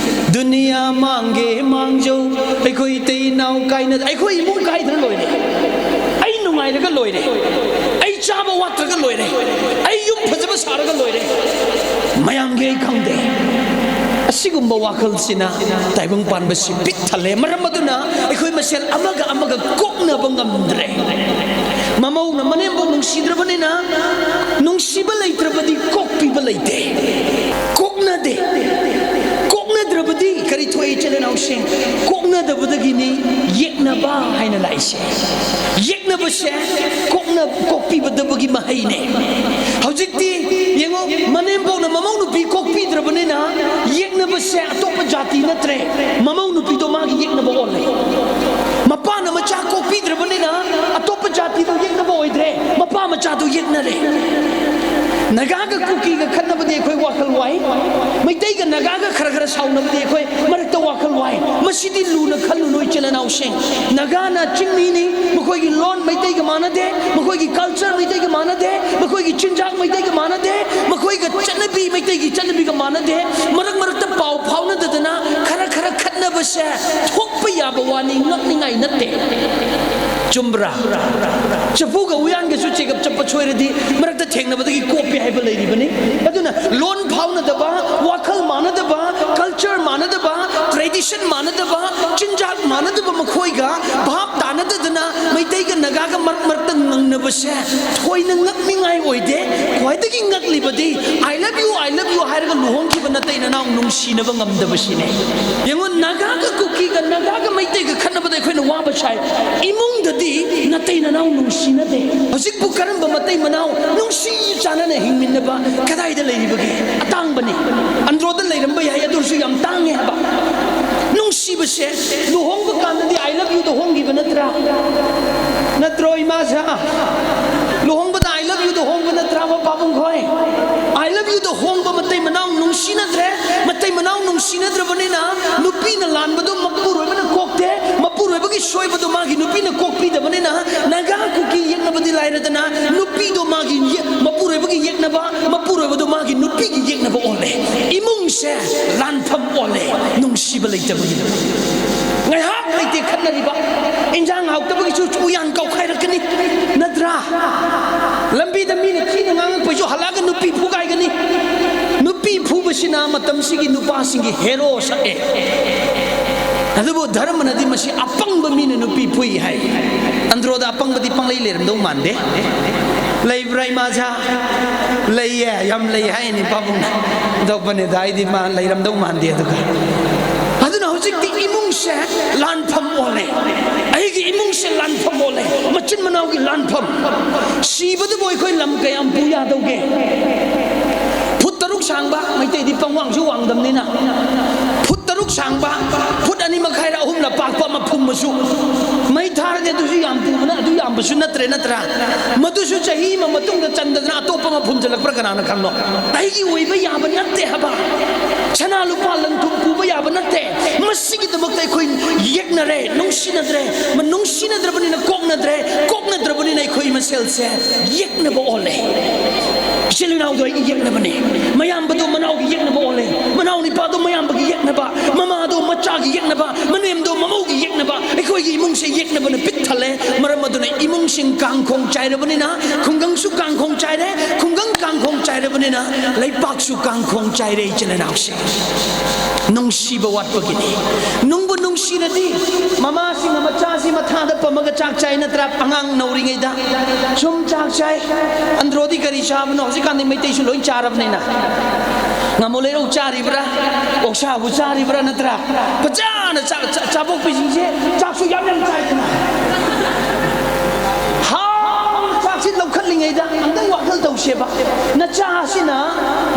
"ꯗꯨꯅꯤꯌꯥ ꯃꯥꯡꯒꯦ ꯃꯥꯡꯖꯧ, ꯑꯩꯈꯣꯏ ꯏꯇꯩ ꯏꯅꯥꯎ ꯀꯥꯏꯅ-, ꯑꯩꯈꯣꯏ ꯏꯃꯨꯡ ꯀꯥꯏꯗ꯭ꯔ ꯂꯣꯏꯔꯦ, ꯑꯩ ꯅꯨꯡꯉꯥꯏꯔꯒ ꯂꯣꯏꯔꯦ, ꯑꯩ ꯆꯥꯕ ꯋꯥꯠꯇ꯭ꯔꯒ ꯂꯣꯏꯔꯦ, ꯑꯩ ꯌꯨꯝ ꯐꯖꯕ ꯁꯥꯔꯒ ꯂꯣꯏꯔꯦ, ꯃꯌꯥꯝꯒꯤ ꯑꯩ ꯈꯪꯗꯦ"꯫ ꯑꯁꯤꯒꯨꯝꯕ ꯋꯥꯈꯜꯁꯤꯅ ꯇꯥꯏꯕꯪ ꯄꯥꯟꯕꯁꯤ ꯄꯤꯛ ꯊꯜꯂꯦ꯫ ꯃꯔꯝ ꯑꯗꯨꯅ ꯑꯩꯈꯣꯏ ꯃꯁꯦꯜ ꯑꯃꯒ ꯑꯃꯒ ꯀꯣꯛꯅꯕ ꯉꯝꯗ꯭ꯔꯦ꯫ ꯃꯃꯧꯅ ꯃꯅꯦꯝꯕꯣꯛ ꯅꯨꯡꯁꯤꯗ꯭ꯔꯕꯅꯤꯅ, ꯅꯨꯡꯁꯤꯕ ꯂꯩꯇ꯭ꯔꯕꯗꯤ ꯀꯣꯛꯄꯤꯕ ꯂꯩꯇꯦ, ꯀꯣꯛꯅꯗꯦ꯫ ꯀꯣꯛꯅꯗ꯭ꯔꯕꯗꯤ ꯀꯔꯤ ꯊꯣꯛꯏ, ꯏꯆꯤꯜ ꯏꯅꯥꯎꯁꯤꯡ? ꯀꯣꯛꯅꯗꯕꯗꯒꯤꯅꯤ ꯌꯦꯛꯅꯕ ꯍꯥꯏꯅ ꯂꯥꯛꯏꯁꯦ꯫ ꯌꯦꯛꯅꯕꯁꯦ ꯀꯣꯛꯅ ꯀꯣꯛꯄꯤꯕꯗꯕꯒꯤ ꯃꯍꯩꯅꯦ꯫ ꯍꯧꯖꯤꯛꯇꯤ ꯌꯦꯡꯉꯣ, ꯃꯅꯦꯝꯕꯣꯛꯅ ꯃꯃꯧ ꯅꯨꯄꯤ ꯀꯣꯛꯄꯤꯗ꯭ꯔꯕꯅꯤꯅ ꯌꯦꯛꯅꯕꯁꯦ ꯑꯇꯣꯞꯄ ꯖꯥꯇꯤ ꯅꯠꯇ꯭ꯔꯦ, ꯃꯃꯧ ꯅꯨꯄꯤꯗꯣ ꯃꯥꯒꯤ ꯌꯦꯛꯅꯕ ꯑꯣꯜꯂꯦ꯫ ꯃꯄꯥꯅ ꯃꯆꯥ ꯀꯣꯛꯄꯤꯗ꯭ꯔꯕꯅꯤꯅ ꯑꯇꯣꯞꯄ ꯖꯥꯇꯤꯗꯣ ꯌꯦꯛꯅꯕ ꯑꯣꯏꯗ꯭ꯔꯦ, ꯃꯄꯥ ꯃꯆꯥꯗꯣ ꯌꯦꯛꯅꯔꯦ꯫ ꯅꯥꯒꯥꯒ ꯀꯨꯀꯤꯒ ꯈꯠꯅꯕꯗꯤ ꯑꯩꯈꯣꯏ ꯋꯥꯈꯜ ꯋꯥꯏ, ꯃꯩꯇꯩꯒ ꯅꯥꯒꯥꯒ ꯈꯔ ꯈꯔ ꯁꯥꯎꯅꯕꯗꯤ ꯑꯩꯈꯣꯏ ꯃꯔꯛꯇ ꯋꯥꯈꯜ ꯋꯥꯏ꯫ ꯃꯁꯤꯗꯤ ꯂꯨꯅ ꯈꯜꯂꯨꯅꯨ, ꯏꯆꯤꯜ ꯏꯅꯥꯎꯁꯤꯡ꯫ ꯅꯥꯒꯥꯅ ꯆꯤꯡꯃꯤꯅꯤ, ꯃꯈꯣꯏꯒꯤ ꯂꯣꯟ ꯃꯩꯇꯩꯒ ꯃꯥꯟꯅꯗꯦ, ꯃꯈꯣꯏꯒꯤ ꯀꯜꯆꯔ ꯃꯩꯇꯩꯒ ꯃꯥꯟꯅꯗꯦ, ꯃꯈꯣꯏꯒꯤ ꯆꯤꯟꯖꯥꯛ ꯃꯩꯇꯩꯒ ꯃꯥꯟꯅꯗꯦ, ꯃꯈꯣꯏꯒ ꯆꯠꯅꯕꯤ, ꯃꯩꯇꯩꯒꯤ ꯆꯠꯅꯕꯤꯒ ꯃꯥꯟꯅꯗꯦ꯫ ꯃꯔꯛ ꯃꯔꯛꯇ ꯄꯥꯎ ꯐꯥꯎꯅꯗꯗꯅ ꯈꯔ ꯈꯔ ꯈꯠꯅꯕꯁꯦ ꯊꯣꯛꯄ ꯌꯥꯕ ꯋꯥꯅꯤ, ꯉꯛꯅꯤꯡꯉꯥꯏ ꯅꯠꯇꯦ꯫ ꯆꯨꯝꯕ꯭ꯔꯥ? ꯆꯐꯨꯒ ꯎꯌꯥꯟꯒꯁꯨ ꯆꯦꯒꯞ ꯆꯞꯄ ꯁꯣꯏꯔꯗꯤ ꯃꯔꯛꯇ ꯊꯦꯡꯅꯕꯗꯒꯤ ꯀꯣꯞꯄꯦ ꯍꯥꯏꯕ ꯂꯩꯔꯤꯕꯅꯤ꯫ ꯑꯗꯨꯅ ꯂꯣꯟ ꯐꯥꯎꯅꯗꯕ, ꯋꯥꯈꯜ ꯃꯥꯟꯅꯗꯕ, ꯀꯜꯆꯔ ꯃꯥꯟꯅꯗꯕ, ꯇ꯭ꯔꯦꯗꯤꯁꯟ ꯃꯥꯟꯅꯗꯕ, ꯆꯤꯟꯖꯥꯛ ꯃꯥꯟꯅꯗꯕ ꯃꯈꯣꯏꯒ ꯚꯥꯞ ꯇꯥꯅꯗꯗꯅ ꯃꯩꯇꯩꯒ ꯅꯥꯒꯥꯒ ꯃꯔꯛ ꯃꯔꯛꯇ ꯉꯪꯅꯕꯁꯦ ꯊꯣꯏꯅ ꯉꯛꯅꯤꯡꯉꯥꯏ ꯑꯣꯏꯗꯦ꯫ ꯈ꯭ꯋꯥꯏꯗꯒꯤ ꯉꯛꯂꯤꯕꯗꯤ "I love you, I love you" ꯍꯥꯏꯔꯒ ꯂꯨꯍꯣꯡꯈꯤꯕ ꯅꯇꯩ ꯅꯅꯥꯎ ꯅꯨꯡꯁꯤꯅꯕ ꯉꯝꯗꯕꯁꯤꯅꯦ꯫ ꯌꯦꯡꯉꯣ, ꯅꯥꯒꯥꯒ ꯀꯨꯀꯤꯒ, ꯅꯥꯒꯥꯒ ꯃꯩꯇꯩꯒ ꯈꯠꯅꯕꯗ ꯑꯩꯈꯣꯏꯅ ꯋꯥꯕ ꯁꯥꯏ꯫ ꯏꯃꯨꯡꯗꯗꯤ ꯅꯇꯩ ꯅꯅꯥꯎ ꯅꯨꯡꯁꯤꯅꯗꯦ꯫ ꯍꯧꯖꯤꯛꯄꯨ ꯀꯔꯝꯕ ꯃꯇꯩ ꯃꯅꯥꯎ ꯅꯨꯡꯁꯤ ꯆꯥꯟꯅꯅ ꯍꯤꯡꯃꯤꯟꯅꯕ ꯀꯗꯥꯏꯗ ꯂꯩꯔꯤꯕꯒꯦ? ꯑꯇꯥꯡꯕꯅꯤ꯫ ꯑꯟꯗ꯭ꯔꯣꯗ ꯂꯩꯔꯝꯕ ꯌꯥꯏ, ꯑꯗꯨ ꯑꯣꯏꯔꯁꯨ ꯌꯥꯝ ꯇꯥꯡꯉꯦ ꯍꯥꯏꯕ꯫ ꯅꯨꯡꯁꯤꯕꯁꯦ ꯂꯨꯍꯣꯡꯕ ꯀꯥꯟꯗꯗꯤ "I love you"ꯗ ꯍꯣꯡꯈꯤꯕ ꯅꯠꯇ꯭ꯔꯥ? ꯅꯠꯇ꯭ꯔꯣ, ꯏꯃꯥꯁꯥ? ꯂꯨꯍꯣꯡꯕꯗ "I love you"ꯗ ꯍꯣꯡꯕ ꯅꯠꯇ꯭ꯔꯥꯕ, ꯄꯥꯕꯨꯡ ꯈꯣꯏ? "I love you"ꯗ ꯍꯣꯡꯕ ꯃꯇꯩ ꯃꯅꯥꯎ ꯅꯨꯡꯁꯤꯅꯗ꯭ꯔꯦ꯫ ꯃꯇꯩ ꯃꯅꯥꯎ ꯅꯨꯡꯁꯤꯅꯗ꯭ꯔꯕꯅꯤꯅ ꯅꯨꯄꯤꯅ ꯂꯥꯟꯕꯗꯣ ꯃꯄꯨꯔꯣꯏꯕꯅ ꯀꯣꯛꯇꯦ, ꯃꯄꯨꯔꯣꯏꯕꯒꯤ ꯁꯣꯏꯕꯗꯣ ꯃꯥꯒꯤ ꯅꯨꯄꯤꯅ ꯀꯣꯛꯄꯤꯗꯕꯅꯤꯅ ꯅꯥꯒꯥ ꯀꯨꯀꯤ ꯌꯦꯛꯅꯕꯗꯤ ꯂꯥꯏꯔꯗꯅ ꯅꯨꯄꯤꯗꯣ ꯃꯥꯒꯤ ꯌꯦ-, ꯃꯄꯨꯔꯣꯏꯕꯒꯤ ꯌꯦꯛꯅꯕ, ꯃꯄꯨꯔꯣꯏꯕꯗꯣ ꯃꯥꯒꯤ ꯅꯨꯄꯤꯒꯤ ꯌꯦꯛꯅꯕ ꯑꯣꯜꯂꯦ꯫ ꯏꯃꯨꯡꯁꯦ ꯂꯥꯟꯐꯝ ꯑꯣꯜꯂꯦ, ꯅꯨꯡꯁꯤꯕ ꯂꯩꯇꯕꯒꯤ꯫ ꯉꯥꯏꯍꯥꯛ ꯂꯩꯇꯦ ꯈꯠꯅꯔꯤꯕ, ꯏꯟꯖꯥꯡ ꯍꯥꯎꯇꯕꯒꯤꯁꯨ ꯎꯌꯥꯟ ꯀꯥꯎꯈꯥꯏꯔꯛꯀꯅꯤ, ꯅꯠꯇ꯭ꯔꯥ? ꯂꯝꯕꯤꯗ ꯃꯤꯅ ꯊꯤꯅ ꯉꯥꯡꯉꯛꯄꯩꯁꯨ ꯍꯜꯂꯛꯑꯒ ꯅꯨꯄꯤ ꯐꯨꯒꯥꯏꯒꯅꯤ꯫ ꯅꯨꯄꯤ ꯐꯨꯕꯁꯤꯅ ꯃꯇꯝꯁꯤꯒꯤ ꯅꯨꯄꯥꯁꯤꯡꯒꯤ ꯍꯦꯔꯣ ꯁꯛꯑꯦ꯫ ꯑꯗꯨꯕꯨ ꯙꯔꯃꯅꯗꯤ ꯃꯁꯤ ꯑꯄꯪꯕ ꯃꯤꯅ ꯅꯨꯄꯤ ꯐꯨꯏ ꯍꯥꯏ꯫ ꯑꯟꯗ꯭ꯔꯣꯗ ꯑꯄꯪꯕꯗꯤ ꯄꯪꯂꯩ ꯂꯩꯔꯝꯗꯧ ꯃꯥꯟꯗꯦ꯫ ꯂꯩꯕ꯭ꯔꯥ, ꯏꯃꯥꯁꯥ? ꯂꯩꯌꯦ, ꯌꯥꯝ ꯂꯩ ꯍꯥꯏꯅꯤ ꯄꯥꯕꯨꯡꯅ꯫ ꯑꯇꯣꯞꯄꯅꯤꯗ ꯑꯩꯗꯤ ꯃꯥ ꯂꯩꯔꯝꯗꯧ ꯃꯥꯟꯗꯦ꯫ ꯑꯗꯨꯒ ꯍꯧꯖꯤꯛꯇꯤ ꯏꯃꯨꯡꯁꯦ ꯂꯥꯟꯐꯝ ꯑꯣꯜꯂꯦ꯫ ꯑꯩꯒꯤ ꯏꯃꯨꯡꯁꯦ ꯂꯥꯟꯐꯝ ꯑꯣꯜꯂꯦ꯫ ꯃꯆꯤꯟ ꯃꯅꯥꯎꯒꯤ ꯂꯥꯟꯐꯝ꯫ ꯁꯤꯕꯗꯨꯕꯨ ꯑꯩꯈꯣꯏ ꯂꯝ ꯀꯌꯥꯝ ꯄꯨ ꯌꯥꯗꯧꯒꯦ? ꯐꯨꯠ ꯇꯔꯨꯛ ꯁꯥꯡꯕ, ꯃꯩꯇꯩꯗꯤ ꯄꯪꯋꯥꯡꯁꯨ ꯋꯥꯡꯗꯝꯅꯤꯅ, ꯐꯨꯠ ꯇꯔꯨꯛ ꯁꯥꯡꯕ, ꯐꯨꯠ ꯑꯅꯤ ꯃꯈꯥꯏꯔ ꯑꯍꯨꯝꯂ ꯄꯥꯛꯄ ꯑꯃ ꯐꯨꯝꯕꯁꯨ, ꯃꯩ ꯊꯥꯔꯗꯤ ꯑꯗꯨꯁꯨ ꯌꯥꯝ ꯄꯨꯕꯅ, ꯑꯗꯨ ꯌꯥꯝꯕꯁꯨ ꯅꯠꯇ꯭ꯔꯦ, ꯅꯠꯇ꯭ꯔꯥ? ꯃꯗꯨꯁꯨ ꯆꯍꯤ ꯑꯃ ꯃꯇꯨꯡꯗ ꯆꯟꯗꯗꯅ ꯑꯇꯣꯞꯄ ꯑꯃ ꯐꯨꯝꯖꯤꯜꯂꯛꯄ꯭ꯔꯥ ꯀꯅꯥꯅ ꯈꯪꯅꯣ? ꯑꯩꯒꯤ ꯑꯣꯏꯕ ꯌꯥꯕ ꯅꯠꯇꯦ ꯍꯥꯏꯕ꯫ ꯁꯅꯥ ꯂꯨꯄꯥ ꯂꯟ ꯊꯨꯝ ꯄꯨꯕ ꯌꯥꯕ ꯅꯠꯇꯦ꯫ ꯃꯁꯤꯒꯤꯗꯃꯛꯇ ꯑꯩꯈꯣꯏ ꯌꯦꯛꯅꯔꯦ, ꯅꯨꯡꯁꯤꯅꯗ꯭ꯔꯦ꯫ ꯃ-, ꯅꯨꯡꯁꯤꯅꯗ꯭ꯔꯕꯅꯤꯅ ꯀꯣꯛꯅꯗ꯭ꯔꯦ, ꯀꯣꯛꯅꯗ꯭ꯔꯕꯅꯤꯅ ꯑꯩꯈꯣꯏ ꯃꯁꯦꯜꯁꯦ ꯌꯦꯛꯅꯕ ꯑꯣꯜꯂꯦ꯫ ꯏꯆꯤꯜ ꯏꯅꯥꯎꯗꯣ ꯑꯩꯒꯤ ꯌꯦꯛꯅꯕꯅꯦ꯫ ꯃꯌꯥꯝꯕꯗꯣ ꯃꯅꯥꯎꯒꯤ ꯌꯦꯛꯅꯕ ꯑꯣꯜꯂꯦ꯫ ꯃꯅꯥꯎ ꯅꯤꯄꯥꯗꯣ ꯃꯌꯥꯝꯕꯒꯤ ꯌꯦꯛꯅꯕ, ꯃꯃꯥꯗꯣ ꯃꯆꯥꯒꯤ ꯌꯦꯛꯅꯕ, ꯃꯅꯦꯝꯗꯣ ꯃꯃꯧꯒꯤ ꯌꯦꯛꯅꯕ꯫ ꯑꯩꯈꯣꯏꯒꯤ ꯏꯃꯨꯡꯁꯦ ꯌꯦꯛꯅꯕꯅ ꯄꯤꯛ ꯊꯜꯂꯦ꯫ ꯃꯔꯝ ꯑꯗꯨꯅ ꯏꯃꯨꯡꯁꯤꯡ ꯀꯥꯡꯈꯣꯡ ꯆꯥꯏꯔꯕꯅꯤꯅ, ꯈꯨꯡꯒꯪꯁꯨ ꯀꯥꯡꯈꯣꯡ ꯆꯥꯏꯔꯦ, ꯈꯨꯡꯒꯪ ꯀꯥꯡꯈꯣꯡ ꯆꯥꯏꯔꯕꯅꯤꯅ ꯂꯩꯄꯥꯛꯁꯨ ꯀꯥꯡꯈꯣꯡ ꯆꯥꯏꯔꯦ, ꯏꯆꯤꯜ ꯏꯅꯥꯎꯁꯦ꯫ ꯅꯨꯡꯁꯤꯕ ꯋꯥꯠꯄꯒꯤꯅꯤ꯫ ꯅꯨꯡꯕꯨ ꯅꯨꯡꯁꯤꯔꯗꯤ ꯃꯃꯥꯁꯤꯡꯅ ꯃꯆꯥꯁꯤ ꯃꯊꯥꯗ ꯄꯝꯃꯒ ꯆꯥꯛ ꯆꯥꯏ ꯅꯠꯇ꯭ꯔꯥ? ꯑꯉꯥꯡ ꯅꯧꯔꯤꯉꯩꯗ ꯁꯨꯝ ꯆꯥꯛ ꯆꯥꯏ꯫ ꯑꯟꯗ꯭ꯔꯣꯗꯤ ꯀꯔꯤ ꯆꯥꯕꯅꯣ? ꯍꯧꯖꯤꯛꯀꯥꯟꯗꯤ ꯃꯩꯇꯩꯁꯨ ꯂꯣꯏ ꯆꯥꯔꯕꯅꯤꯅ꯫ ꯉꯥꯃꯨ ꯂꯩꯔꯧ ꯆꯥꯔꯤꯕ꯭ꯔꯥ? ꯑꯣꯛꯁꯥꯕꯨ ꯆꯥꯔꯤꯕ꯭ꯔꯥ? ꯅꯠꯇ꯭ꯔꯥ? ꯐꯖꯅ ꯆꯥ-, ꯆꯥ-, ꯆꯥꯕꯣꯛꯄꯤꯁꯤꯡꯁꯦ ꯆꯥꯛꯁꯨ ꯌꯥꯝ ꯌꯥꯝ ꯆꯥꯏꯗꯅ꯫ ꯍꯥꯎꯅ ꯆꯥꯛꯁꯤ ꯂꯧꯈꯠꯂꯤꯉꯩꯗ ꯑꯝꯇꯪ ꯋꯥꯈꯜ ꯇꯧꯁꯦꯕ꯫ ꯅꯆꯥꯁꯤꯅ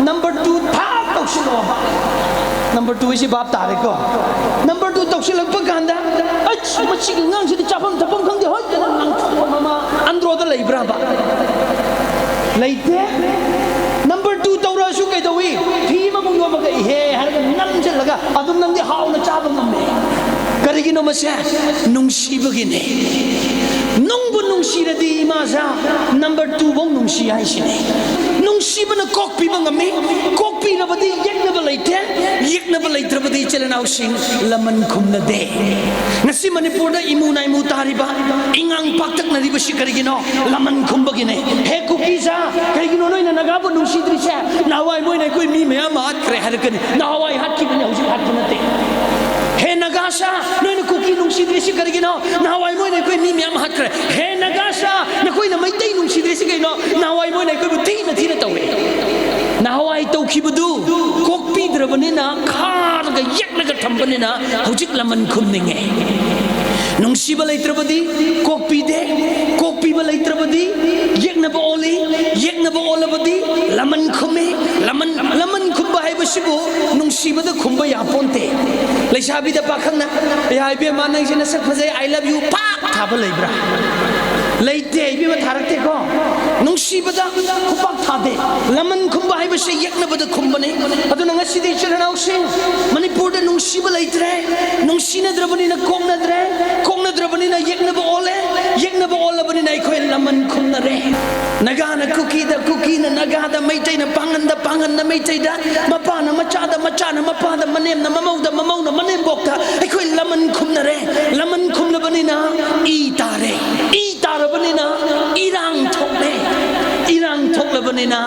number two ꯊꯥꯛ ꯇꯧꯁꯤꯜꯂꯛꯑꯣꯕ꯫ Number two ꯁꯤ ꯚꯥꯞ ꯇꯥꯔꯦꯀꯣ? Number two ꯇꯧꯁꯤꯜꯂꯛꯄ ꯀꯥꯟꯗ, "ꯑꯩꯁ, ꯃꯁꯤꯒꯤ ꯑꯉꯥꯡꯁꯤꯗꯤ ꯆꯥꯐꯝ ꯊꯛꯐꯝ ꯈꯪꯗꯦ, ꯍꯣꯏ," ꯍꯥꯏꯅ ꯉꯥꯡꯊꯣꯛꯄ ꯃꯃꯥ ꯑꯟꯗ꯭ꯔꯣꯗ ꯂꯩꯕ꯭ꯔꯕ? ꯂꯩꯇꯦ꯫ Number two ꯇꯧꯔꯛꯑꯁꯨ ꯀꯩꯗꯧꯏ? ꯐꯤ ꯑꯃꯃꯨꯛ ꯌꯣꯝꯃꯒ "ꯏꯍꯦ" ꯍꯥꯏꯔꯒ ꯅꯝꯁꯤꯜꯂꯒ ꯑꯗꯨꯝ ꯅꯪꯗꯤ ꯍꯥꯎꯅ ꯆꯥꯕ ꯉꯝꯃꯦ꯫ ꯀꯔꯤꯒꯤꯅꯣ ꯃꯁꯦ? ꯅꯨꯡꯁꯤꯕꯒꯤꯅꯦ꯫ ꯅꯨꯡꯕꯨ ꯅꯨꯡꯁꯤꯔꯗꯤ ꯏꯃꯥꯁꯥ, number two ꯐꯧ ꯅꯨꯡꯁꯤ ꯍꯥꯏꯁꯤꯅꯤ꯫ ꯅꯨꯡꯁꯤꯕꯅ ꯀꯣꯛꯄꯤꯕ ꯉꯝꯃꯤ꯫ ꯀꯣꯛꯄꯤꯔꯕꯗꯤ ꯌꯦꯛꯅꯕ ꯂꯩꯇꯦ꯫ ꯌꯦꯛꯅꯕ ꯂꯩꯇ꯭ꯔꯕꯗꯤ ꯏꯆꯤꯜ ꯏꯅꯥꯎꯁꯤꯡ ꯂꯃꯟ ꯈꯨꯝꯅꯗꯦ꯫ ꯉꯁꯤ ꯃꯅꯤꯄꯨꯔꯗ ꯏꯃꯨ ꯅꯥꯏꯃꯨ ꯇꯥꯔꯤꯕ, ꯏꯉꯥꯡ ꯄꯥꯛꯇꯛꯅꯔꯤꯕꯁꯤ ꯀꯔꯤꯒꯤꯅꯣ? ꯂꯃꯟ ꯈꯨꯝꯕꯒꯤꯅꯦ꯫ ꯍꯦ ꯀꯨꯀꯤꯁꯥ, ꯀꯔꯤꯒꯤꯅꯣ ꯅꯣꯏꯅ ꯅꯥꯒꯥꯕꯨ ꯅꯨꯡꯁꯤꯗ꯭ꯔꯤꯁꯦ? ꯅꯍꯥꯟꯋꯥꯏ ꯃꯣꯏꯅ ꯑꯩꯈꯣꯏ ꯃꯤ ꯃꯌꯥꯝ ꯍꯥꯠꯈ꯭ꯔꯦ ꯍꯥꯏꯔꯛꯀꯅꯤ꯫ ꯅꯍꯥꯟꯋꯥꯏ ꯍꯥꯠꯈꯤꯕꯅꯤ, ꯍꯧꯖꯤꯛ ꯍꯥꯠꯄ ꯅꯠꯇꯦ꯫ ꯍꯦ ꯅꯥꯒꯥꯁꯥ, ꯅꯣꯏꯅ ꯀꯨꯀꯤ ꯅꯨꯡꯁꯤꯗ꯭ꯔꯤꯁꯤ ꯀꯔꯤꯒꯤꯅꯣ? ꯅꯍꯥꯟꯋꯥꯏ ꯃꯣꯏꯅ ꯑꯩꯈꯣꯏ ꯃꯤ ꯃꯌꯥꯝ ꯍꯥꯠꯈ꯭ꯔꯦ꯫ ꯍꯦ ꯅꯥꯒꯥꯁꯥ, ꯅꯈꯣꯏꯅ ꯃꯩꯇꯩ ꯅꯨꯡꯁꯤꯗ꯭ꯔꯤꯁꯤ ꯀꯩꯅꯣ? ꯅꯍꯥꯟꯋꯥꯏ ꯃꯣꯏꯅ ꯑꯩꯈꯣꯏꯕꯨ ꯊꯤꯅ ꯊꯤꯅ ꯇꯧꯔꯦ꯫ ꯅꯍꯥꯟꯋꯥꯏ ꯇꯧꯈꯤꯕꯗꯨ ꯀꯣꯛꯄꯤꯗ꯭ꯔꯦ꯫ ꯈꯨꯝꯗ꯭ꯔꯕꯅꯤꯅ, ꯈꯥꯔꯒ ꯌꯦꯛꯂꯒ ꯊꯝꯕꯅꯤꯅ ꯍꯧꯖꯤꯛ ꯂꯃꯟ ꯈꯨꯝꯅꯤꯡꯉꯦ꯫ ꯅꯨꯡꯁꯤꯕ ꯂꯩꯇ꯭ꯔꯕꯗꯤ ꯀꯣꯛꯄꯤꯗꯦ, ꯀꯣꯛꯄꯤꯕ ꯂꯩꯇ꯭ꯔꯕꯗꯤ ꯌꯦꯛꯅꯕ ꯑꯣꯜꯂꯤ, ꯌꯦꯛꯅꯕ ꯑꯣꯜꯂꯕꯗꯤ ꯂꯃꯟ ꯈꯨꯝꯃꯤ꯫ ꯂꯃꯟ, ꯂꯃꯟ ꯈꯨꯝꯕ ꯍꯥꯏꯕꯁꯤꯕꯨ ꯅꯨꯡꯁꯤꯕꯗ ꯈꯨꯝꯕ ꯌꯥꯄꯣꯟꯇꯦ꯫ ꯂꯩꯁꯥꯕꯤꯗ ꯄꯥꯈꯪꯅ, "ꯑꯌꯥ, ꯏꯕꯦꯝꯃ, ꯅꯪꯁꯦ ꯅꯁꯛ ꯐꯖꯩ, I love you," ꯄꯥꯛ ꯊꯥꯕ ꯂꯩꯕ꯭ꯔꯥ? ꯂꯩꯇꯦ, ꯏꯕꯦꯝꯃ, ꯊꯥꯔꯛꯇꯦꯀꯣ꯫ ꯅꯨꯡꯁꯤꯕꯗ ꯈꯨꯄꯥꯛ ꯊꯥꯗꯦ꯫ ꯂꯃꯟ ꯈꯨꯝꯕ ꯍꯥꯏꯕꯁꯦ ꯌꯦꯛꯅꯕꯗ ꯈꯨꯝꯕꯅꯤ꯫ ꯑꯗꯨꯅ ꯉꯁꯤꯗꯤ ꯏꯆꯤꯜ ꯏꯅꯥꯎꯁꯤꯡ, ꯃꯅꯤꯄꯨꯔꯗ ꯅꯨꯡꯁꯤꯕ ꯂꯩꯇ꯭ꯔꯦ꯫ ꯅꯨꯡꯁꯤꯅꯗ꯭ꯔꯕꯅꯤꯅ ꯀꯣꯛꯅꯗ꯭ꯔꯦ, ꯀꯣꯛꯅꯗ꯭ꯔꯕꯅꯤꯅ ꯌꯦꯛꯅꯕ ꯑꯣꯜꯂꯦ, ꯌꯦꯛꯅꯕ ꯑꯣꯜꯂꯕꯅꯤꯅ ꯑꯩꯈꯣꯏ ꯂꯃꯟ ꯈꯨꯝꯅꯔꯦ꯫ ꯅꯥꯒꯥꯅ ꯀꯨꯀꯤꯗ, ꯀꯨꯀꯤꯅ ꯅꯥꯒꯥꯗ, ꯃꯩꯇꯩꯅ ꯄꯥꯡꯒꯟꯗ, ꯄꯥꯡꯒꯟꯅ ꯃꯩꯇꯩꯗ, ꯃꯄꯥꯅ ꯃꯆꯥꯗ, ꯃꯆꯥꯅ ꯃꯄꯥꯗ, ꯃꯅꯦꯝꯅ ꯃꯃꯧꯗ, ꯃꯃꯧꯅ ꯃꯅꯦꯝꯕꯣꯛꯇ ꯑꯩꯈꯣꯏ ꯂꯃꯟ ꯈꯨꯝꯅꯔꯦ꯫ ꯂꯃꯟ ꯈꯨꯝꯂꯕꯅꯤꯅ ꯏ ꯇꯥꯔꯦ, ꯏ ꯇꯥꯔꯕꯅꯤꯅ ꯏꯔꯥꯡ ꯊꯣꯛꯂꯦ, ꯏꯔꯥꯡ ꯊꯣꯛꯂꯕꯅꯤꯅ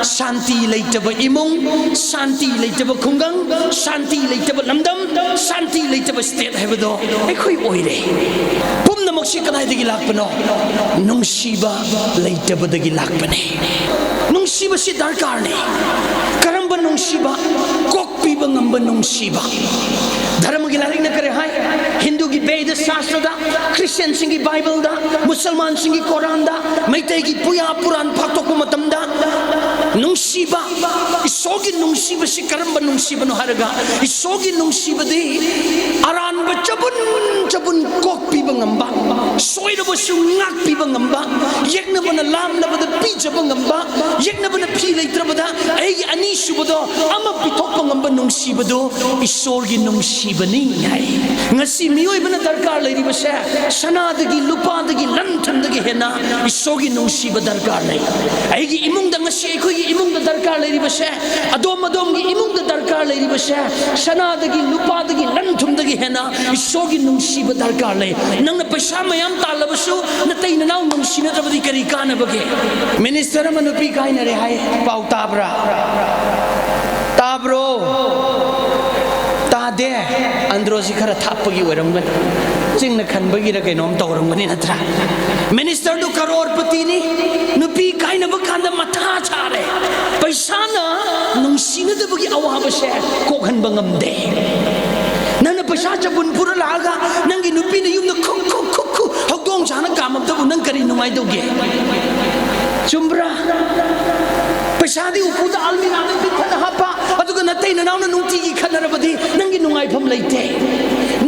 ꯁꯥꯟꯇꯤ ꯂꯩꯇꯕ ꯏꯃꯨꯡ, ꯁꯥꯟꯇꯤ ꯂꯩꯇꯕ ꯈꯨꯡꯒꯪ, ꯁꯥꯟꯇꯤ ꯂꯩꯇꯕ ꯂꯝꯗꯝ, ꯁꯥꯟꯇꯤ ꯂꯩꯇꯕ state ꯍꯥꯏꯕꯗꯣ ꯑꯩꯈꯣꯏ ꯑꯣꯏꯔꯦ꯫ ꯄꯨꯝꯅꯃꯛꯁꯤ ꯀꯗꯥꯏꯗꯒꯤ ꯂꯥꯛꯄꯅꯣ? ꯅꯨꯡꯁꯤꯕ ꯂꯩꯇꯕꯗꯒꯤ ꯂꯥꯛꯄꯅꯦ꯫ ꯅꯨꯡꯁꯤꯕꯁꯤ ꯗꯔꯀꯥꯔꯅꯦ꯫ ꯀꯔꯝꯕ ꯅꯨꯡꯁꯤꯕ? ꯀꯣꯛꯄꯤꯕ ꯉꯝꯕ ꯅꯨꯡꯁꯤꯕ꯫ ꯙꯔꯃꯒꯤ ꯂꯥꯏꯔꯤꯛꯅ ꯀꯔꯤ ꯍꯥꯏ? ꯍꯤꯟꯗꯨꯒꯤ ꯕꯦꯗ ꯁꯥꯁꯇ꯭ꯔꯗ, ꯈ꯭ꯔꯤꯁꯇꯤꯌꯟꯁꯤꯡꯒꯤ ꯕꯥꯏꯕꯜꯗ, ꯃꯨꯁꯜꯃꯥꯟꯁꯤꯡꯒꯤ ꯀꯣꯔꯥꯟꯗ, ꯃꯩꯇꯩꯒꯤ ꯄꯨꯌꯥ ꯄꯨꯔꯥꯟ ꯐꯥꯛꯇꯣꯛꯄ ꯃꯇꯝꯗ, ꯅꯨꯡꯁꯤꯕ, ꯏꯁꯣꯔꯒꯤ ꯅꯨꯡꯁꯤꯕꯁꯤ ꯀꯔꯝꯕ ꯅꯨꯡꯁꯤꯕꯅꯣ ꯍꯥꯏꯔꯒ, ꯏꯁꯣꯔꯒꯤ ꯅꯨꯡꯁꯤꯕꯗꯤ ꯑꯔꯥꯟꯕ ꯆꯕꯨꯟ ꯆꯕꯨꯟ ꯀꯣꯛꯄꯤꯕ ꯉꯝꯕ, ꯁꯣꯏꯔꯕꯁꯨ ꯉꯥꯛꯄꯤꯕ ꯉꯝꯕ, ꯌꯦꯛꯅꯕꯅ ꯂꯥꯝꯂꯕꯗ ꯄꯤꯖꯕ ꯉꯝꯕ, ꯌꯦꯛꯅꯕꯅ ꯐꯤ ꯂꯩꯇ꯭ꯔꯕꯗ ꯑꯩꯒꯤ ꯑꯅꯤꯁꯨꯕꯗꯣ ꯑꯃ ꯄꯤꯊꯣꯛꯄ ꯉꯝꯕ ꯅꯨꯡꯁꯤꯕꯗꯣ ꯏꯁꯣꯔꯒꯤ ꯅꯨꯡꯁꯤꯕꯅꯤ ꯍꯥꯏ꯫ ꯉꯁꯤ ꯃꯤꯑꯣꯏꯕꯅ ꯗꯔꯀꯥꯔ ꯂꯩꯔꯤꯕꯁꯦ ꯁꯅꯥꯗꯒꯤ, ꯂꯨꯄꯥꯗꯒꯤ, ꯂꯟ ꯊꯨꯝꯗꯒꯤ ꯍꯦꯟꯅ ꯏꯁꯣꯔꯒꯤ ꯅꯨꯡꯁꯤꯕ ꯗꯔꯀꯥꯔ ꯂꯩ꯫ ꯑꯩꯒꯤ ꯏꯃꯨꯡꯗ, ꯉꯁꯤ ꯑꯩꯈꯣꯏꯒꯤ ꯏꯃꯨꯡꯗ ꯗꯔꯀꯥꯔ ꯂꯩꯔꯤꯕꯁꯦ, ꯑꯗꯣꯝ ꯑꯗꯣꯝꯒꯤ ꯏꯃꯨꯡꯗ ꯗꯔꯀꯥꯔ ꯂꯩꯔꯤꯕꯁꯦ ꯁꯅꯥꯗꯒꯤ, ꯂꯨꯄꯥꯗꯒꯤ, ꯂꯟ ꯊꯨꯝꯗꯒꯤ ꯍꯦꯟꯅ ꯏꯁꯣꯔꯒꯤ ꯅꯨꯡꯁꯤꯕ ꯗꯔꯀꯥꯔ ꯂꯩ꯫ ꯅꯪꯅ ꯄꯩꯁꯥ ꯃꯌꯥꯝ ꯇꯥꯜꯂꯕꯁꯨ ꯅꯇꯩ ꯅꯅꯥꯎ ꯅꯨꯡꯁꯤꯅꯗ꯭ꯔꯕꯗꯤ ꯀꯔꯤ ꯀꯥꯟꯅꯕꯒꯦ? ꯃꯤꯅꯤꯁꯇꯔ ꯑꯃ ꯅꯨꯄꯤ ꯀꯥꯏꯅꯔꯦ ꯍꯥꯏ, ꯄꯥꯎ ꯇꯥꯕ꯭ꯔꯥ? ꯇꯥꯕ꯭ꯔꯣ? ꯇꯥꯗꯦ꯫ ꯑꯟꯗ꯭ꯔꯣꯁꯤ ꯈꯔ ꯊꯥꯞꯄꯒꯤ ꯑꯣꯏꯔꯝꯒꯅꯤ, ꯆꯤꯡꯅ ꯈꯟꯕꯒꯤꯔ ꯀꯩꯅꯣꯝ ꯇꯧꯔꯝꯒꯅꯤ, ꯅꯠꯇ꯭ꯔꯥ? ꯃꯤꯅꯤꯁꯇꯔꯗꯨ ꯀꯔꯣꯔꯄꯇꯤꯅꯤ, ꯅꯨꯄꯤ ꯍꯥꯏꯅꯕ ꯀꯥꯟꯗ ꯃꯊꯥ ꯁꯥꯔꯦ꯫ ꯄꯩꯁꯥꯅ ꯅꯨꯡꯁꯤꯅꯗꯕꯒꯤ ꯑꯋꯥꯕꯁꯦ ꯀꯣꯛꯍꯟꯕ ꯉꯝꯗꯦ꯫ ꯅꯪꯅ ꯄꯩꯁꯥ ꯆꯕꯨꯟ ꯄꯨꯔ ꯂꯥꯛꯑꯒ ꯅꯪꯒꯤ ꯅꯨꯄꯤꯅ ꯌꯨꯝꯗ ꯈꯨꯛ ꯈꯨꯛ ꯈꯨꯛ ꯈꯨꯛ ꯍꯧꯗꯣꯡ ꯁꯥꯅ ꯀꯥꯝꯃꯛꯇꯕꯨ ꯅꯪ ꯀꯔꯤ ꯅꯨꯡꯉꯥꯏꯗꯧꯒꯦ? ꯆꯨꯝꯕ꯭ꯔꯥ? ꯄꯩꯁꯥꯗꯤ ꯎꯄꯨꯗ ꯑꯜꯃꯤꯔꯥꯗ ꯄꯤꯛꯊꯟꯅ ꯍꯥꯞꯄ, ꯑꯗꯨꯒ ꯅꯇꯩ ꯅꯅꯥꯎꯅ ꯅꯨꯡꯇꯤꯒꯤ ꯈꯠꯅꯔꯕꯗꯤ ꯅꯪꯒꯤ ꯅꯨꯡꯉꯥꯏꯐꯝ ꯂꯩꯇꯦ꯫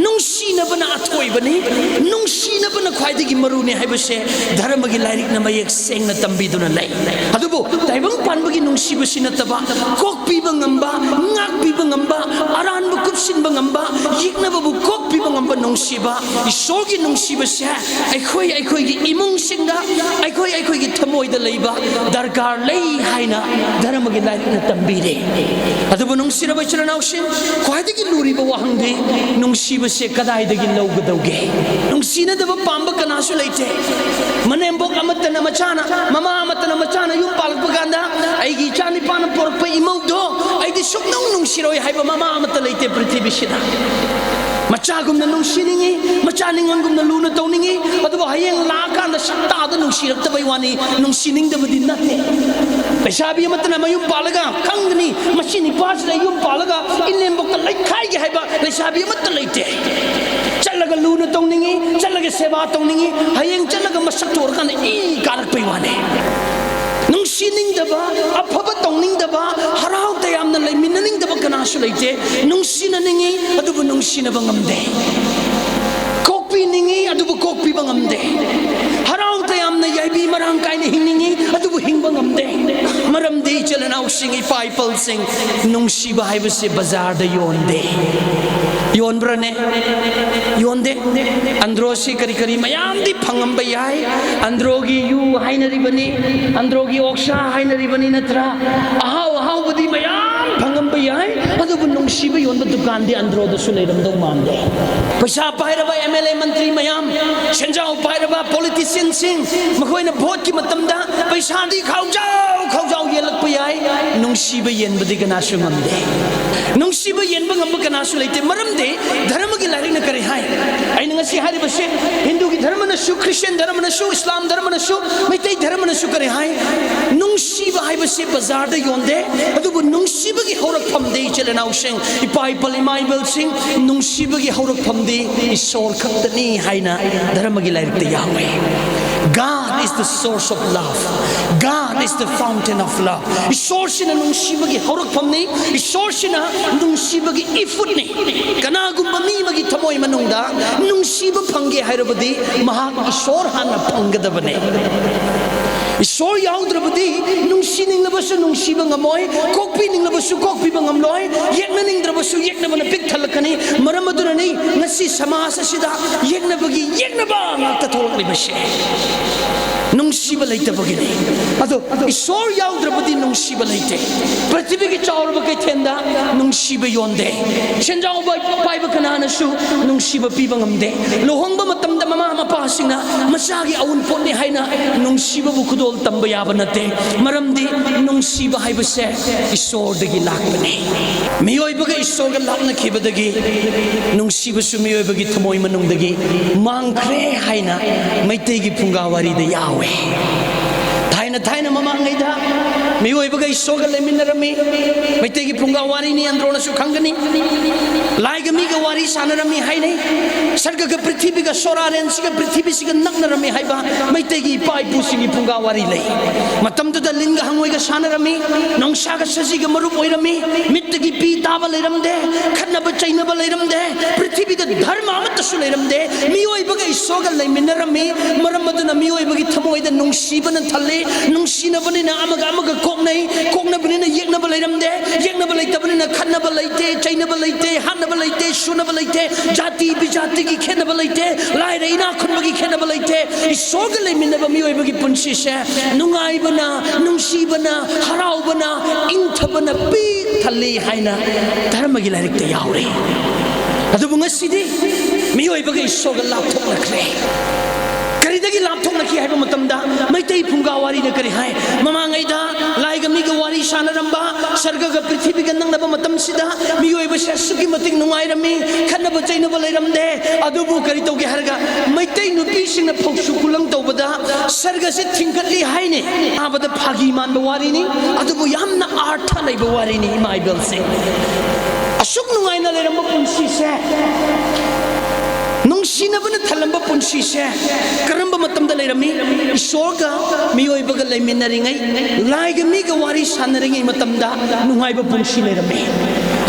ꯅꯨꯡꯁꯤꯅꯕꯅ ꯑꯊꯣꯏꯕꯅꯤ, ꯅꯨꯡꯁꯤꯅꯕꯅ ꯈ꯭ꯋꯥꯏꯗꯒꯤ ꯃꯔꯨꯅꯤ ꯍꯥꯏꯕꯁꯦ ꯙꯔꯃꯒꯤ ꯂꯥꯏꯔꯤꯛꯅ ꯃꯌꯦꯛ ꯁꯦꯡꯅ ꯇꯝꯕꯤꯗꯨꯅ ꯂꯩ꯫ ꯑꯗꯨꯕꯨ ꯇꯥꯏꯕꯪ ꯄꯥꯟꯕꯒꯤ ꯅꯨꯡꯁꯤꯕꯁꯤ ꯅꯠꯇꯕ, ꯀꯣꯛꯄꯤꯕ ꯉꯝꯕ, ꯉꯥꯛꯄꯤꯕ ꯉꯝꯕ, ꯑꯔꯥꯟꯕ ꯀꯨꯞꯁꯤꯟꯕ ꯉꯝꯕ, ꯌꯦꯛꯅꯕꯕꯨ ꯀꯣꯛꯄꯤꯕ ꯉꯝꯕ ꯅꯨꯡꯁꯤꯕ, ꯏꯁꯣꯔꯒꯤ ꯅꯨꯡꯁꯤꯕꯁꯦ ꯑꯩꯈꯣꯏ ꯑꯩꯈꯣꯏꯒꯤ ꯏꯃꯨꯡꯁꯤꯡꯗ, ꯑꯩꯈꯣꯏ ꯑꯩꯈꯣꯏꯒꯤ ꯊꯃꯣꯏꯗ ꯂꯩꯕ ꯗꯔꯀꯥꯔ ꯂꯩ ꯍꯥꯏꯅ ꯙꯔꯃꯒꯤ ꯂꯥꯏꯔꯤꯛꯅ ꯇꯝꯕꯤꯔꯦ꯫ ꯑꯗꯨꯕꯨ ꯅꯨꯡꯁꯤꯔꯕ ꯏꯆꯤꯜ ꯏꯅꯥꯎꯁꯤꯡ, ꯈ꯭ꯋꯥꯏꯗꯒꯤ ꯂꯨꯔꯤꯕ ꯋꯥꯍꯪꯗꯤ ꯅꯨꯡꯁꯤꯕꯁꯦ ꯀꯗꯥꯏꯗꯒꯤ ꯂꯧꯒꯗꯧꯒꯦ? ꯅꯨꯡꯁꯤꯅꯗꯕ ꯄꯥꯝꯕ ꯀꯅꯥꯁꯨ ꯂꯩꯇꯦ꯫ ꯃꯅꯦꯝꯕꯣꯛ ꯑꯃꯠꯇꯅ ꯃꯆꯥꯅ, ꯃꯃꯥ ꯑꯃꯠꯇꯅ ꯃꯆꯥꯅ ꯌꯨꯝ ꯄꯥꯜꯂꯛꯄ ꯀꯥꯟꯗ ꯑꯩꯒꯤ ꯏꯆꯥ ꯅꯤꯄꯥꯅ ꯄꯣꯔꯛꯄ ꯏꯃꯧꯗꯣ ꯑꯩꯗꯤ ꯁꯨꯛꯅꯨꯡ ꯅꯨꯡꯁꯤꯔꯣꯏ ꯍꯥꯏꯕ ꯃꯃꯥ ꯑꯃꯠꯇ ꯂꯩꯇꯦ ꯄ꯭ꯔꯤꯊꯤꯕꯤꯁꯤꯗ꯫ ꯃꯆꯥꯒꯨꯝꯅ ꯅꯨꯡꯁꯤꯅꯤꯡꯉꯤ, ꯃꯆꯥ ꯅꯤꯉꯣꯜꯒꯨꯝꯅ ꯂꯨꯅ ꯇꯧꯅꯤꯡꯉꯤ, ꯑꯗꯨꯕꯨ ꯍꯌꯦꯡ ꯂꯥꯛꯑꯀꯥꯟꯗ ꯁꯛꯇꯥꯗ ꯅꯨꯡꯁꯤꯔꯛꯇꯕꯩ ꯋꯥꯅꯤ, ꯅꯨꯡꯁꯤꯅꯤꯡꯗꯕꯗꯤ ꯅꯠꯇꯦ꯫ ꯂꯩꯁꯥꯕꯤ ꯑꯃꯠꯇꯅ ꯃꯌꯨꯝ ꯄꯥꯜꯂꯒ ꯈꯪꯒꯅꯤ, ꯃꯁꯤ ꯅꯤꯄꯥꯁꯤꯗ ꯌꯨꯝ ꯄꯥꯜꯂꯒ ꯏꯅꯦꯝꯕꯣꯛꯇ ꯂꯩꯈꯥꯏꯒꯦ ꯍꯥꯏꯕ ꯂꯩꯁꯥꯕꯤ ꯑꯃꯠꯇ ꯂꯩꯇꯦ꯫ ꯆꯠꯂꯒ ꯂꯨꯅ ꯇꯧꯅꯤꯡꯉꯤ, ꯆꯠꯂꯒ ꯁꯦꯕꯥ ꯇꯧꯅꯤꯡꯉꯤ, ꯍꯌꯦꯡ ꯆꯠꯂꯒ ꯃꯁꯛ ꯊꯣꯔꯀꯥꯟꯗ ꯏ ꯀꯥꯔꯛꯄꯩ ꯋꯥꯅꯤ꯫ ꯅꯨꯡꯁꯤꯅꯤꯡꯗꯕ, ꯑꯐꯕ ꯇꯧꯅꯤꯡꯗꯕ, ꯍꯔꯥꯎ ꯇꯌꯥꯝꯅ ꯂꯩꯃꯤꯟꯅꯅꯤꯡꯗꯕ ꯀꯅꯥꯁꯨ ꯂꯩꯇꯦ꯫ ꯅꯨꯡꯁꯤꯅꯅꯤꯡꯉꯤ, ꯑꯗꯨꯕꯨ ꯅꯨꯡꯁꯤꯅꯕ ꯉꯝꯗꯦ꯫ ꯀꯣꯛꯄꯤꯅꯤꯡꯉꯤ, ꯑꯗꯨꯕꯨ ꯀꯣꯛꯄꯤꯕ ꯉꯝꯗꯦ꯫ ꯍꯔꯥꯎ ꯇꯌꯥꯝꯅ ꯌꯥꯏꯕꯤ ꯃꯔꯥꯡ ꯀꯥꯏꯅ ꯍꯤꯡꯅꯤꯡꯉꯤ, ꯑꯗꯨꯕꯨ ꯍꯤꯡꯕ ꯉꯝꯗꯦ꯫ ꯃꯔꯝꯗꯤ ꯏꯆꯤꯜ ꯏꯅꯥꯎꯁꯤꯡ, ꯏꯄꯥ ꯏꯄꯜꯁꯤꯡ, ꯅꯨꯡꯁꯤꯕ ꯍꯥꯏꯕꯁꯤ ꯕꯖꯥꯔꯗ ꯌꯣꯟꯗꯦ꯫ ꯌꯣꯟꯕ꯭ꯔꯅꯦ? ꯌꯣꯟꯗꯦ꯫ ꯑꯟꯗ꯭ꯔꯣꯁꯤ ꯀꯔꯤ ꯀꯔꯤ ꯃꯌꯥꯝꯗꯤ ꯐꯪꯉꯝꯕ ꯌꯥꯏ꯫ ꯑꯟꯗ꯭ꯔꯣꯒꯤ ꯌꯨ ꯍꯥꯏꯅꯔꯤꯕꯅꯤ, ꯑꯟꯗ꯭ꯔꯣꯒꯤ ꯑꯣꯛꯁꯥ ꯍꯥꯏꯅꯔꯤꯕꯅꯤ, ꯅꯠꯇ꯭ꯔꯥ? ꯑꯍꯥꯎ ꯑꯍꯥꯎꯕꯗꯤ ꯃꯌꯥꯝ ꯐꯪꯉꯝꯕ ꯌꯥꯏ, ꯑꯗꯨꯕꯨ ꯅꯨꯡꯁꯤꯕ ꯌꯣꯟꯕ ꯗꯨꯀꯥꯟꯗꯤ ꯑꯟꯗ꯭ꯔꯣꯗꯁꯨ ꯂꯩꯔꯝꯗꯧ ꯃꯥꯟꯗꯦ꯫ ꯄꯩꯁꯥ ꯄꯥꯏꯔꯕ ꯑꯦꯝ ꯑꯦꯜ ꯑꯦ ꯃꯟꯇ꯭ꯔꯤ ꯃꯌꯥꯝ, ꯁꯦꯟꯖꯥꯎ ꯄꯥꯏꯔꯕ ꯄꯣꯂꯤꯇꯤꯁꯤꯌꯟꯁꯤꯡ, ꯃꯈꯣꯏꯅ ꯚꯣꯠꯀꯤ ꯃꯇꯝꯗ ꯄꯩꯁꯥꯗꯤ ꯈꯥꯎꯖꯥꯎ ꯈꯥꯎꯖꯥꯎ ꯌꯦꯜꯂꯛꯄ ꯌꯥꯏ, ꯅꯨꯡꯁꯤꯕ ꯌꯦꯟꯕꯗꯤ ꯀꯅꯥꯁꯨ ꯉꯝꯗꯦ꯫ ꯅꯨꯡꯁꯤꯕ ꯌꯦꯟꯕ ꯉꯝꯕ ꯀꯅꯥꯁꯨ ꯂꯩꯇꯦ꯫ ꯃꯔꯝꯗꯤ ꯙꯔꯃꯒꯤ ꯂꯥꯏꯔꯤꯛꯅ ꯀꯔꯤ ꯍꯥꯏ? ꯑꯩꯅ ꯉꯁꯤ ꯍꯥꯏꯔꯤꯕꯁꯦ, ꯍꯤꯟꯗꯨꯒꯤ ꯙꯔꯃꯅꯁꯨ, ꯈ꯭ꯔꯤꯁꯇꯤꯌꯥꯟ ꯙꯔꯃꯅꯁꯨ, ꯏꯁꯂꯥꯝ ꯙꯔꯃꯅꯁꯨ, ꯃꯩꯇꯩ ꯙꯔꯃꯅꯁꯨ ꯀꯔꯤ ꯍꯥꯏ? ꯅꯨꯡꯁꯤꯕ ꯍꯥꯏꯕꯁꯦ ꯕꯖꯥꯔꯗ ꯌꯣꯟꯗꯦ, ꯑꯗꯨꯕꯨ ꯅꯨꯡꯁꯤꯕꯒꯤ ꯍꯧꯔꯛꯐꯝꯗꯤ, ꯏꯆꯤꯜ ꯏꯅꯥꯎꯁꯤꯡ, ꯏꯄꯥ ꯏꯄꯜ ꯏꯃꯥ ꯏꯕꯜꯁꯤꯡ, ꯅꯨꯡꯁꯤꯕꯒꯤ ꯍꯧꯔꯛꯐꯝꯗꯤ ꯏꯁꯣꯔ ꯈꯛꯇꯅꯤ ꯍꯥꯏꯅ ꯙꯔꯃꯒꯤ ꯂꯥꯏꯔꯤꯛꯇ ꯌꯥꯎꯏ꯫ God is the source of love. God is the fountain of love. ꯏꯁꯣꯔꯁꯤꯅ ꯅꯨꯡꯁꯤꯕꯒꯤ ꯍꯧꯔꯛꯐꯝꯅꯤ꯫ ꯏꯁꯣꯔꯁꯤꯅ ꯅꯨꯡꯁꯤꯕꯒꯤ ꯏꯐꯨꯠꯅꯤ꯫ ꯀꯅꯥꯒꯨꯝꯕ ꯃꯤ ꯑꯃꯒꯤ ꯊꯃꯣꯏ ꯃꯅꯨꯡꯗ ꯅꯨꯡꯁꯤꯕ ꯐꯪꯒꯦ ꯍꯥꯏꯔꯕꯗꯤ ꯃꯍꯥꯛ ꯏꯁꯣꯔ ꯍꯥꯟꯅ ꯐꯪꯒꯗꯕꯅꯤ꯫ ꯏꯁꯣꯔ ꯌꯥꯎꯗ꯭ꯔꯕꯗꯤ ꯅꯨꯡꯁꯤꯅꯤꯡꯂꯕꯁꯨ ꯅꯨꯡꯁꯤꯕ ꯉꯝꯃꯣꯏ, ꯀꯣꯛꯄꯤꯅꯤꯡꯂꯕꯁꯨ ꯀꯣꯛꯄꯤꯕ ꯉꯝꯂꯣꯏ, ꯌꯦꯛꯅꯅꯤꯡꯗ꯭ꯔꯕꯁꯨ ꯌꯦꯛꯅꯕꯅ ꯄꯤꯛ ꯊꯜꯂꯛꯀꯅꯤ꯫ ꯃꯔꯝ ꯑꯗꯨꯅꯅꯤ ꯉꯁꯤ ꯁꯃꯥꯖ ꯑꯁꯤꯗ ꯌꯦꯛꯅꯕꯒꯤ ꯌꯦꯛꯅꯕ ꯉꯥꯛꯇ ꯊꯣꯛꯂꯛꯂꯤꯕꯁꯦ꯫ ꯅꯨꯡꯁꯤꯕ ꯂꯩꯇꯕꯒꯤꯅꯤ꯫ ꯑꯗꯣ ꯏꯁꯣꯔ ꯌꯥꯎꯗ꯭ꯔꯕꯗꯤ ꯅꯨꯡꯁꯤꯕ ꯂꯩꯇꯦ꯫ ꯄ꯭ꯔꯤꯊꯤꯕꯤꯒꯤ ꯆꯥꯎꯔꯕ ꯀꯩꯊꯦꯜꯗ ꯅꯨꯡꯁꯤꯕ ꯌꯣꯟꯗꯦ꯫ ꯁꯦꯟꯖꯥꯎ ꯄꯥꯏꯕ ꯀꯅꯥꯅꯁꯨ ꯅꯨꯡꯁꯤꯕ ꯄꯤꯕ ꯉꯝꯗꯦ꯫ ꯂꯨꯍꯣꯡꯕ ꯃꯇꯝꯗ ꯃꯃꯥ ꯃꯄꯥꯁꯤꯡꯅ ꯃꯆꯥꯒꯤ ꯑꯎꯟꯄꯣꯠꯅꯤ ꯍꯥꯏꯅ ꯅꯨꯡꯁꯤꯕꯕꯨ ꯈꯨꯗꯣꯜ ꯇꯝꯕ ꯌꯥꯕ ꯅꯠꯇꯦ꯫ ꯃꯔꯝꯗꯤ ꯅꯨꯡꯁꯤꯕ ꯍꯥꯏꯕꯁꯦ ꯏꯁꯣꯔꯗꯒꯤ ꯂꯥꯛꯄꯅꯤ꯫ ꯃꯤꯑꯣꯏꯕꯒ ꯏꯁꯣꯔꯒ ꯂꯥꯞꯅꯈꯤꯕꯗꯒꯤ ꯅꯨꯡꯁꯤꯕꯁꯨ ꯃꯤꯑꯣꯏꯕꯒꯤ ꯊꯃꯣꯏ ꯃꯅꯨꯡꯗꯒꯤ ꯃꯥꯡꯈ꯭ꯔꯦ ꯍꯥꯏꯅ ꯃꯩꯇꯩꯒꯤ ꯐꯨꯡꯒꯥ ꯋꯥꯔꯤꯗ ꯌꯥꯎꯋꯦ꯫ ꯊꯥꯏꯅ ꯊꯥꯏꯅ ꯃꯃꯥꯡꯉꯩꯗ ꯃꯤꯑꯣꯏꯕꯒ ꯏꯁꯣꯔꯒ ꯂꯩꯃꯤꯟꯅꯔꯝꯃꯤ꯫ ꯃꯩꯇꯩꯒꯤ ꯐꯨꯡꯒꯥ ꯋꯥꯔꯤꯅꯤ, ꯑꯟꯗ꯭ꯔꯣꯅꯁꯨ ꯈꯪꯒꯅꯤ꯫ ꯂꯥꯏꯒ ꯃꯤꯒ ꯋꯥꯔꯤ ꯁꯥꯟꯅꯔꯝꯃꯤ ꯍꯥꯏꯅꯩ꯫ ꯁꯔꯒꯒ ꯄ꯭ꯔꯤꯊꯤꯕꯤꯒ, ꯁꯣꯔꯥꯔꯦꯟꯁꯤꯒ ꯄ꯭ꯔꯤꯊꯤꯕꯤꯁꯤꯒ ꯅꯛꯅꯔꯝꯃꯤ ꯍꯥꯏꯕ ꯃꯩꯇꯩꯒꯤ ꯏꯄꯥ ꯏꯄꯨꯁꯤꯡꯒꯤ ꯐꯨꯡꯒꯥ ꯋꯥꯔꯤ ꯂꯩ꯫ ꯃꯇꯝꯗꯨꯗ ꯂꯤꯟꯒ ꯍꯪꯉꯣꯏꯒ ꯁꯥꯟꯅꯔꯝꯃꯤ, ꯅꯣꯡꯁꯥꯒ ꯁꯖꯤꯒ ꯃꯔꯨꯞ ꯑꯣꯏꯔꯝꯃꯤ, ꯃꯤꯠꯇꯒꯤ ꯄꯤ ꯇꯥꯕ ꯂꯩꯔꯝꯗꯦ, ꯈꯠꯅꯕ ꯆꯩꯅꯕ ꯂꯩꯔꯝꯗꯦ, ꯄ꯭ꯔꯤꯊꯤꯕꯤꯗ ꯙꯔꯃ ꯑꯃꯠꯇꯁꯨ ꯂꯩꯔꯝꯗꯦ꯫ ꯃꯤꯑꯣꯏꯕꯒ ꯏꯁꯣꯔꯒ ꯂꯩꯃꯤꯟꯅꯔꯝꯃꯤ꯫ ꯃꯔꯝ ꯑꯗꯨꯅ ꯃꯤꯑꯣꯏꯕꯒꯤ ꯊꯃꯣꯏꯗ ꯅꯨꯡꯁꯤꯕꯅ ꯊꯜꯂꯤ꯫ ꯅꯨꯡꯁꯤꯅꯕꯅꯤꯅ ꯑꯃꯒ ꯑꯃꯒ ꯀꯣꯛꯅꯩ, ꯀꯣꯛꯅꯕꯅꯤꯅ ꯌꯦꯛꯅꯕ ꯂꯩꯔꯝꯗꯦ, ꯌꯦꯛꯅꯕ ꯂꯩꯇꯕꯅꯤꯅ ꯈꯠꯅꯕ ꯂꯩꯇꯦ, ꯆꯩꯅꯕ ꯂꯩꯇꯦ, ꯍꯥꯠꯅꯕ ꯂꯩꯇꯦ, ꯁꯨꯅꯕ ꯂꯩꯇꯦ, ꯖꯥꯇꯤ ꯕꯤꯖꯥꯇꯤꯒꯤ ꯈꯦꯠꯅꯕ ꯂꯩꯇꯦ, ꯂꯥꯏꯔ ꯏꯅꯥꯛ ꯈꯨꯟꯕꯒꯤ ꯈꯦꯠꯅꯕ ꯂꯩꯇꯦ꯫ ꯏꯁꯣꯔꯒ ꯂꯩꯃꯤꯟꯅꯕ ꯃꯤꯑꯣꯏꯕꯒꯤ ꯄꯨꯟꯁꯤꯁꯦ ꯅꯨꯡꯉꯥꯏꯕꯅ, ꯅꯨꯡꯁꯤꯕꯅ, ꯍꯔꯥꯎꯕꯅ, ꯏꯪꯊꯕꯅ ꯄꯤꯛ ꯊꯜꯂꯤ ꯍꯥꯏꯅ ꯙꯔꯃꯒꯤ ꯂꯥꯏꯔꯤꯛꯇ ꯌꯥꯎꯔꯤ꯫ ꯑꯗꯨꯕꯨ ꯉꯁꯤꯗꯤ ꯃꯤꯑꯣꯏꯕꯒ ꯏꯁꯣꯔꯒ ꯂꯥꯞꯊꯣꯛꯅꯈ꯭ꯔꯦ꯫ ꯀꯔꯤꯗꯒꯤ ꯂꯥꯞꯊꯣꯛꯅꯈꯤ ꯍꯥꯏꯕ ꯃꯇꯝꯗ, ꯃꯩꯇꯩ ꯐꯨꯡꯒꯥ ꯋꯥꯔꯤꯅ ꯀꯔꯤ ꯍꯥꯏ? ꯃꯃꯥꯡꯉꯩꯗ ꯂꯥꯏꯒ ꯃꯤꯒ ꯋꯥꯔꯤ ꯁꯥꯟꯅꯔꯝꯕ, ꯁꯔꯒꯒ ꯄ꯭ꯔꯤꯊꯤꯕꯤꯒ ꯅꯛꯅꯕ ꯃꯇꯝꯁꯤꯗ ꯃꯤꯑꯣꯏꯕꯁꯦ ꯑꯁꯨꯛꯀꯤ ꯃꯇꯤꯛ ꯅꯨꯡꯉꯥꯏꯔꯝꯃꯤ, ꯈꯠꯅꯕ ꯆꯩꯅꯕ ꯂꯩꯔꯝꯗꯦ꯫ ꯑꯗꯨꯕꯨ ꯀꯔꯤ ꯇꯧꯒꯦ ꯍꯥꯏꯔꯒ, ꯃꯩꯇꯩ ꯅꯨꯄꯤꯁꯤꯡꯅ ꯐꯧꯁꯨ ꯈꯨꯂꯪ ꯇꯧꯕꯗ ꯁꯔꯒꯁꯦ ꯊꯤꯡꯒꯠꯂꯤ ꯍꯥꯏꯅꯤ꯫ ꯇꯥꯕꯗ ꯐꯥꯒꯤ ꯃꯥꯟꯕ ꯋꯥꯔꯤꯅꯤ, ꯑꯗꯨꯕꯨ ꯌꯥꯝꯅ ꯑꯥꯔꯊ ꯂꯩꯕ ꯋꯥꯔꯤꯅꯤ, ꯏꯃꯥ ꯏꯕꯦꯜꯁꯤꯡ꯫ ꯑꯁꯨꯛ ꯅꯨꯡꯉꯥꯏꯅ ꯂꯩꯔꯝꯕ ꯄꯨꯟꯁꯤꯁꯦ, ꯅꯨꯡꯁꯤꯅꯕꯅ ꯊꯜꯂꯝꯕ ꯄꯨꯟꯁꯤꯁꯦ ꯀꯔꯝꯕ ꯃꯇꯝꯗ ꯂꯩꯔꯝꯃꯤ? ꯏꯁꯣꯔꯒ ꯃꯤꯑꯣꯏꯕꯒ ꯂꯩꯃꯤꯟꯅꯔꯤꯉꯩ, ꯂꯥꯏꯒ ꯃꯤꯒ ꯋꯥꯔꯤ ꯁꯥꯟꯅꯔꯤꯉꯩ ꯃꯇꯝꯗ ꯅꯨꯡꯉꯥꯏꯕ ꯄꯨꯟꯁꯤ ꯂꯩꯔꯝꯃꯤ꯫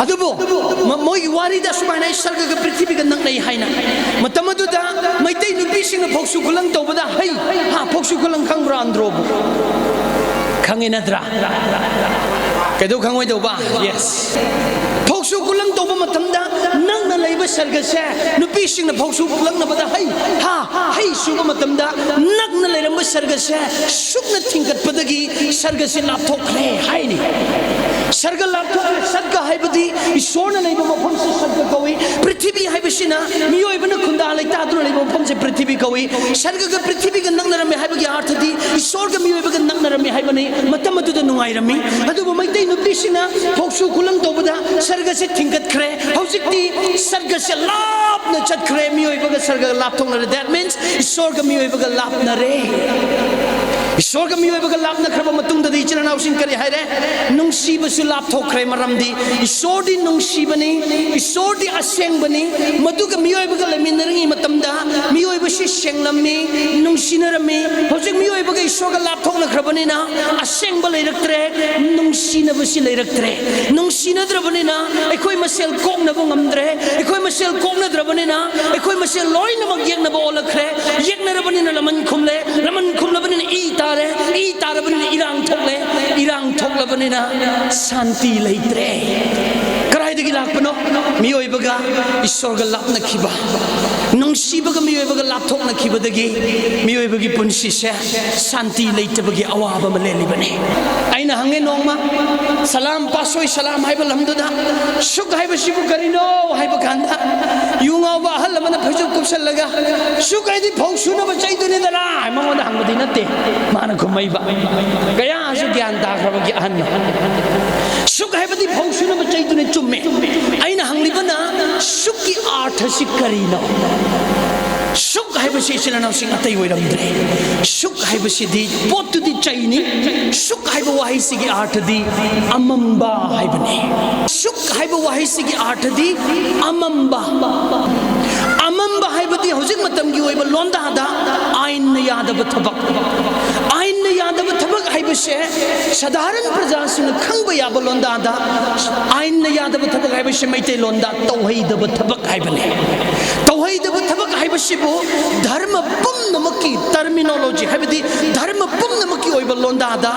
ꯑꯗꯨꯕꯨ ꯃ-, ꯃꯣꯏꯒꯤ ꯋꯥꯔꯤꯗ ꯁꯨꯃꯥꯏꯅ ꯁꯔꯒꯒ ꯄ꯭ꯔꯤꯊꯤꯕꯤꯒ ꯅꯛꯅꯩ ꯍꯥꯏꯅ꯫ ꯃꯇꯝ ꯑꯗꯨꯗ ꯃꯩꯇꯩ ꯅꯨꯄꯤꯁꯤꯡꯅ ꯐꯧꯁꯨ ꯈꯨꯂꯪ ꯇꯧꯕꯗ, ꯍꯩ, ꯍꯥ, ꯐꯧꯁꯨ ꯈꯨꯂꯪ ꯈꯪꯕ꯭ꯔꯥ, ꯑꯟꯗ꯭ꯔꯣꯕꯨ? ꯈꯪꯉꯤ ꯅꯠꯇ꯭ꯔꯥ? ꯀꯩꯗꯧ ꯈꯪꯉꯣꯏꯗꯧꯕ? ꯌꯦꯁ꯫ ꯐꯧꯁꯨ ꯈꯨꯂꯪ ꯇꯧꯕ ꯃꯇꯝꯗ ꯅꯛꯅ ꯂꯩꯕ ꯁꯔꯒꯁꯦ ꯅꯨꯄꯤꯁꯤꯡꯅ ꯐꯧꯁꯨ ꯈꯨꯂꯪꯅꯕꯗ, ꯍꯩ, ꯍꯥ, ꯍꯩ ꯁꯨꯕ ꯃꯇꯝꯗ ꯅꯛꯅ ꯂꯩꯔꯝꯕ ꯁꯔꯒꯁꯦ ꯁꯨꯛꯅ ꯊꯤꯡꯒꯠꯄꯗꯒꯤ ꯁꯔꯒꯁꯦ ꯂꯥꯞꯊꯣꯛꯈ꯭ꯔꯦ ꯍꯥꯏꯅꯤ꯫ ꯁꯔꯒ ꯂꯥꯞꯊꯣꯛꯈ꯭ꯔꯦ꯫ ꯁꯔꯒ ꯍꯥꯏꯕꯗꯤ ꯏꯁꯣꯔꯅ ꯂꯩꯕ ꯃꯐꯝꯁꯤ ꯁꯔꯒ ꯀꯧꯏ꯫ ꯄ꯭ꯔꯤꯊꯤꯕꯤ ꯍꯥꯏꯕꯁꯤꯅ ꯃꯤꯑꯣꯏꯕꯅ ꯈꯨꯟꯗꯥ ꯂꯩꯇꯥꯗꯨꯅ ꯂꯩꯕ ꯃꯐꯝꯁꯦ ꯄ꯭ꯔꯤꯊꯤꯕꯤ ꯀꯧꯏ꯫ ꯁꯔꯒꯒ ꯄ꯭ꯔꯤꯊꯤꯕꯤꯒ ꯅꯛꯅꯔꯝꯃꯦ ꯍꯥꯏꯕꯒꯤ ꯑꯥꯔꯊꯗꯤ ꯏꯁꯣꯔꯒ ꯃꯤꯑꯣꯏꯕꯒ ꯅꯛꯅꯔꯝꯃꯤ ꯍꯥꯏꯕꯅꯤ꯫ ꯃꯇꯝ ꯑꯗꯨꯗ ꯅꯨꯡꯉꯥꯏꯔꯝꯃꯤ꯫ ꯑꯗꯨꯕꯨ ꯃꯩꯇꯩ ꯅꯨꯄꯤꯁꯤꯡꯅ ꯐꯧꯁꯨ ꯈꯨꯂꯪ ꯇꯧꯕꯗ ꯁꯔꯒꯁꯦ ꯊꯤꯡꯒꯠꯈ꯭ꯔꯦ꯫ ꯍꯧꯖꯤꯛꯇꯤ ꯁꯔꯒꯁꯦ ꯂꯥꯞꯅ ꯆꯠꯈ꯭ꯔꯦ, ꯃꯤꯑꯣꯏꯕꯒ ꯁꯔꯒ ꯂꯥꯞꯊꯣꯛꯅꯔꯦ꯫ That means ꯏꯁꯣꯔꯒ ꯃꯤꯑꯣꯏꯕꯒ ꯂꯥꯞꯅꯔꯦ꯫ ꯏꯁꯣꯔꯒ ꯃꯤꯑꯣꯏꯕꯒ ꯂꯥꯞꯅꯈ꯭ꯔꯕ ꯃꯇꯨꯡꯗꯗꯤ ꯏꯆꯤꯟ ꯏꯅꯥꯎꯁꯤꯡ ꯀꯔꯤ ꯍꯥꯏꯔꯦ? ꯅꯨꯡꯁꯤꯕꯁꯨ ꯂꯥꯞꯊꯣꯛꯈ꯭ꯔꯦ꯫ ꯃꯔꯝꯗꯤ ꯏꯁꯣꯔꯗꯤ ꯅꯨꯡꯁꯤꯕꯅꯤ, ꯏꯁꯣꯔꯗꯤ ꯑꯁꯦꯡꯕꯅꯤ꯫ ꯃꯗꯨꯒ ꯃꯤꯑꯣꯏꯕꯒ ꯂꯩꯃꯤꯟꯅꯔꯤꯉꯩ ꯃꯇꯝꯗ ꯃꯤꯑꯣꯏꯕꯁꯤ ꯁꯦꯡꯂꯝꯃꯤ, ꯅꯨꯡꯁꯤꯅꯔꯝꯃꯤ꯫ ꯍꯧꯖꯤꯛ ꯃꯤꯑꯣꯏꯕꯒ ꯏꯁꯣꯔꯒ ꯂꯥꯞꯊꯣꯛꯅꯈ꯭ꯔꯕꯅꯤꯅ ꯑꯁꯦꯡꯕ ꯂꯩꯔꯛꯇ꯭ꯔꯦ, ꯅꯨꯡꯁꯤꯅꯕꯁꯤ ꯂꯩꯔꯛꯇ꯭ꯔꯦ꯫ ꯅꯨꯡꯁꯤꯅꯗ꯭ꯔꯕꯅꯤꯅ ꯑꯩꯈꯣꯏ ꯃꯁꯦꯜ ꯀꯣꯛꯅꯕ ꯉꯝꯗ꯭ꯔꯦ꯫ ꯑꯩꯈꯣꯏ ꯃꯁꯦꯜ ꯀꯣꯛꯅꯗ꯭ꯔꯕꯅꯤꯅ ꯑꯩꯈꯣꯏ ꯃꯁꯦꯜ ꯂꯣꯏꯅꯃꯛ ꯌꯦꯛꯅꯕ ꯑꯣꯜꯂꯛꯈ꯭ꯔꯦ꯫ ꯌꯦꯛꯅꯔꯕꯅꯤꯅ ꯂꯃꯟ ꯈꯨꯝꯂꯦ, ꯂꯃꯟ ꯈꯨꯝꯂꯕꯅꯤꯅ ꯏ ꯇꯥꯔꯦ, ꯏ ꯇꯥꯔꯕꯅꯤꯅ ꯏꯔꯥꯡ ꯊꯣꯛꯂꯦ, ꯏꯔꯥꯡ ꯊꯣꯛꯂꯕꯅꯤꯅ ꯁꯥꯟꯇꯤ ꯂꯩꯇ꯭ꯔꯦ꯫ ꯀꯗꯥꯏꯗꯒꯤ ꯂꯥꯛꯄꯅꯣ? ꯃꯤꯑꯣꯏꯕꯒ ꯏꯁꯣꯔꯒ ꯂꯥꯞꯅꯈꯤꯕ, ꯅꯨꯡꯁꯤꯕꯒ ꯃꯤꯑꯣꯏꯕꯒ ꯂꯥꯞꯊꯣꯛꯅꯈꯤꯕꯗꯒꯤ ꯃꯤꯑꯣꯏꯕꯒꯤ ꯄꯨꯟꯁꯤꯁꯦ ꯁꯥꯟꯇꯤ ꯂꯩꯇꯕꯒꯤ ꯑꯋꯥꯕ ꯑꯃ ꯂꯦꯜꯂꯤꯕꯅꯤ꯫ ꯑꯩꯅ ꯍꯪꯉꯦ ꯅꯣꯡꯃ, ꯁꯂꯥꯝ, ꯄꯥꯁꯣꯏ ꯁꯂꯥꯝ ꯍꯥꯏꯕ ꯂꯝꯗꯨꯗ, "ꯁꯨꯛ ꯍꯥꯏꯕꯁꯤꯕꯨ ꯀꯔꯤꯅꯣ?" ꯍꯥꯏꯕ ꯀꯥꯟꯗ, ꯌꯨ ꯉꯥꯎꯕ ꯑꯍꯜ ꯑꯃꯅ ꯐꯩꯖꯨꯞ ꯀꯨꯞꯁꯜꯂꯒ, "ꯁꯨꯛ ꯍꯥꯏꯗꯤ ꯐꯧ ꯁꯨꯅꯕ ꯆꯩꯗꯨꯅꯤ, ꯅꯠꯇꯦ ꯃꯥꯅ ꯈꯨꯝꯃꯛꯏꯕ꯫ ꯀꯌꯥꯁꯨ ꯒ꯭ꯌꯥꯟ ꯇꯥꯈ꯭ꯔꯕꯒꯤ ꯑꯍꯟꯅ꯫ ꯁꯨꯛ ꯍꯥꯏꯕꯗꯤ ꯐꯧ ꯁꯨꯅꯕ ꯆꯩꯗꯨꯅ ꯆꯨꯝꯃꯦ꯫ ꯑꯩꯅ ꯍꯪꯂꯤꯕꯅ ꯁꯨꯛꯀꯤ ꯑꯥꯔꯊꯁꯤ ꯀꯔꯤꯅꯣ? ꯁꯨꯛ ꯍꯥꯏꯕꯁꯤ ꯏꯆꯤꯜ ꯏꯅꯥꯎꯁꯤꯡ ꯑꯇꯩ ꯑꯣꯏꯔꯝꯗ꯭ꯔꯦ꯫ ꯁꯨꯛ ꯍꯥꯏꯕꯁꯤꯗꯤ ꯄꯣꯠꯇꯨꯗꯤ ꯆꯩꯅꯤ꯫ ꯁꯨꯛ ꯍꯥꯏꯕ ꯋꯥꯍꯩꯁꯤꯒꯤ ꯑꯥꯔꯊꯗꯤ ꯑꯃꯝꯕ ꯍꯥꯏꯕꯅꯤ꯫ ꯁꯨꯛ ꯍꯥꯏꯕ ꯋꯥꯍꯩꯁꯤꯒꯤ ꯑꯥꯔꯊꯗꯤ ꯑꯃꯝꯕ꯫ ꯑꯃꯝꯕ ꯍꯥꯏꯕꯗꯤ ꯍꯧꯖꯤꯛ ꯃꯇꯝꯒꯤ ꯑꯣꯏꯕ ꯂꯣꯟꯗꯥꯗ ꯑꯥꯏꯟꯅ ꯌꯥꯗꯕ ꯊꯕꯛ꯫ ꯑꯥꯏꯟꯅ ꯌꯥꯗꯕ ꯊꯕꯛ ꯍꯥꯏꯕꯁꯦ ꯁꯥꯙꯥꯔꯟ ꯄ꯭ꯔꯖꯥꯁꯤꯡꯅ ꯈꯪꯕ ꯌꯥꯕ ꯂꯣꯟꯗꯥꯗ ꯑꯥꯏꯟꯅ ꯌꯥꯗꯕ ꯊꯕꯛ ꯍꯥꯏꯕꯁꯦ ꯃꯩꯇꯩꯂꯣꯟꯗ ꯇꯧꯍꯩꯗꯕ ꯊꯕꯛ ꯍꯥꯏꯕꯅꯤ꯫ ꯇꯧꯍꯩꯗꯕ ꯊꯕꯛ ꯍꯥꯏꯕꯁꯤꯕꯨ ꯙꯔꯃ ꯄꯨꯝꯅꯃꯛꯀꯤ terminology, ꯍꯥꯏꯕꯗꯤ ꯙꯔꯃ ꯄꯨꯝꯅꯃꯛꯀꯤ ꯑꯣꯏꯕ ꯂꯣꯟꯗꯥꯗ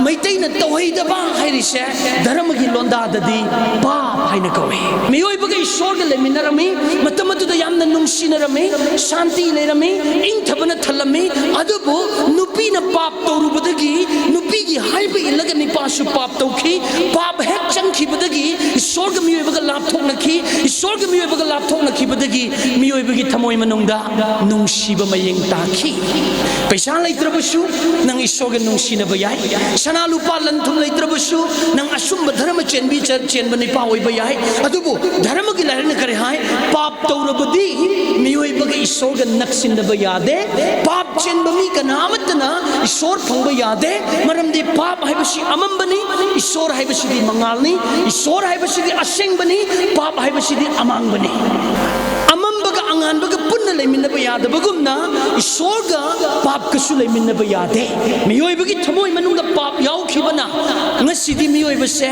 ꯃꯩꯇꯩꯅ ꯇꯧꯍꯩꯗꯕ ꯍꯥꯏꯔꯤꯁꯦ ꯙꯔꯃꯒꯤ ꯂꯣꯟꯗꯥꯗꯗꯤ ꯄꯥꯞ ꯍꯥꯏꯅ ꯀꯧꯏ꯫ ꯃꯤꯑꯣꯏꯕꯒ ꯏꯁꯣꯔꯒ ꯂꯩꯃꯤꯟꯅꯔꯝꯃꯤ, ꯃꯇꯝ ꯑꯗꯨꯗ ꯌꯥꯝꯅ ꯅꯨꯡꯁꯤꯅꯔꯝꯃꯤ, ꯁꯥꯟꯇꯤ ꯂꯩꯔꯝꯃꯤ, ꯏꯪꯊꯕꯅ ꯊꯜꯂꯝꯃꯤ꯫ ꯑꯗꯨꯕꯨ ꯅꯨꯄꯤꯅ ꯄꯥꯞ ꯇꯧꯔꯨꯕꯗꯒꯤ, ꯅꯨꯄꯤꯒꯤ ꯍꯥꯏꯕ ꯏꯜꯂꯒ ꯅꯤꯄꯥꯁꯨ ꯄꯥꯞ ꯇꯧꯈꯤ꯫ ꯄꯥꯞ ꯍꯦꯛ ꯆꯪꯈꯤꯕꯗꯒꯤ ꯏꯁꯣꯔꯒ ꯃꯤꯑꯣꯏꯕꯒ ꯂꯥꯞꯊꯣꯛꯅꯈꯤ꯫ ꯏꯁꯣꯔꯒ ꯃꯤꯑꯣꯏꯕꯒ ꯂꯥꯞꯊꯣꯛꯅꯈꯤꯕꯗꯒꯤ ꯃꯤꯑꯣꯏꯕꯒꯤ ꯊꯃꯣꯏ ꯃꯅꯨꯡꯗ ꯅꯨꯡꯁꯤꯕ ꯃꯌꯦꯡ ꯇꯥꯈꯤ꯫ ꯄꯩꯁꯥ ꯂꯩꯇ꯭ꯔꯕꯁꯨ ꯅꯪ ꯏꯁꯣꯔꯒ ꯅꯨꯡꯁꯤꯅꯕ ꯌꯥꯏ꯫ ꯁꯅꯥ ꯂꯨꯄꯥ ꯂꯟ ꯊꯨꯝ ꯂꯩꯇ꯭ꯔꯕꯁꯨ ꯅꯪ ꯑꯆꯨꯝꯕ ꯙꯔꯃ ꯆꯦꯟꯕꯤ ꯆ-, ꯆꯦꯟꯕ ꯅꯤꯄꯥ ꯑꯣꯏꯕ ꯌꯥꯏ꯫ ꯑꯗꯨꯕꯨ ꯙꯔꯃꯒꯤ ꯂꯥꯏꯔꯤꯛꯅ ꯀꯔꯤ ꯍꯥꯏ? ꯄꯥꯞ ꯇꯧꯔꯕꯗꯤ ꯃꯤꯑꯣꯏꯕꯒ ꯏꯁꯣꯔꯒ ꯅꯛꯁꯤꯟꯅꯕ ꯌꯥꯗꯦ꯫ ꯄꯥꯞ ꯆꯦꯟꯕ ꯃꯤ ꯀꯅꯥ ꯑꯃꯠꯇꯅ ꯏꯁꯣꯔ ꯐꯪꯕ ꯌꯥꯗꯦ꯫ ꯃꯔꯝꯗꯤ ꯄꯥꯞ ꯍꯥꯏꯕꯁꯤ ꯑꯃꯝꯕꯅꯤ, ꯏꯁꯣꯔ ꯍꯥꯏꯕꯁꯤꯗꯤ ꯃꯉꯥꯜꯅꯤ, ꯏꯁꯣꯔ ꯍꯥꯏꯕꯁꯤꯗꯤ ꯑꯁꯦꯡꯕꯅꯤ, ꯄꯥꯞ ꯍꯥꯏꯕꯁꯤꯗꯤ ꯑꯃꯥꯡꯕꯅꯤ꯫ ꯑꯃꯝꯕꯒ ꯑꯉꯥꯟꯕꯒ ꯄꯨꯟꯅ ꯂꯩꯃꯤꯟꯅꯕ ꯌꯥꯗꯕꯒꯨꯝꯅ ꯏꯁꯣꯔꯒ ꯄꯥꯞꯀꯁꯨ ꯂꯩꯃꯤꯟꯅꯕ ꯌꯥꯗꯦ꯫ ꯃꯤꯑꯣꯏꯕꯒꯤ ꯊꯃꯣꯏ ꯃꯅꯨꯡꯗ ꯄꯥꯞ ꯌꯥꯎꯈꯤꯕꯅ ꯉꯁꯤꯗꯤ ꯃꯤꯑꯣꯏꯕꯁꯦ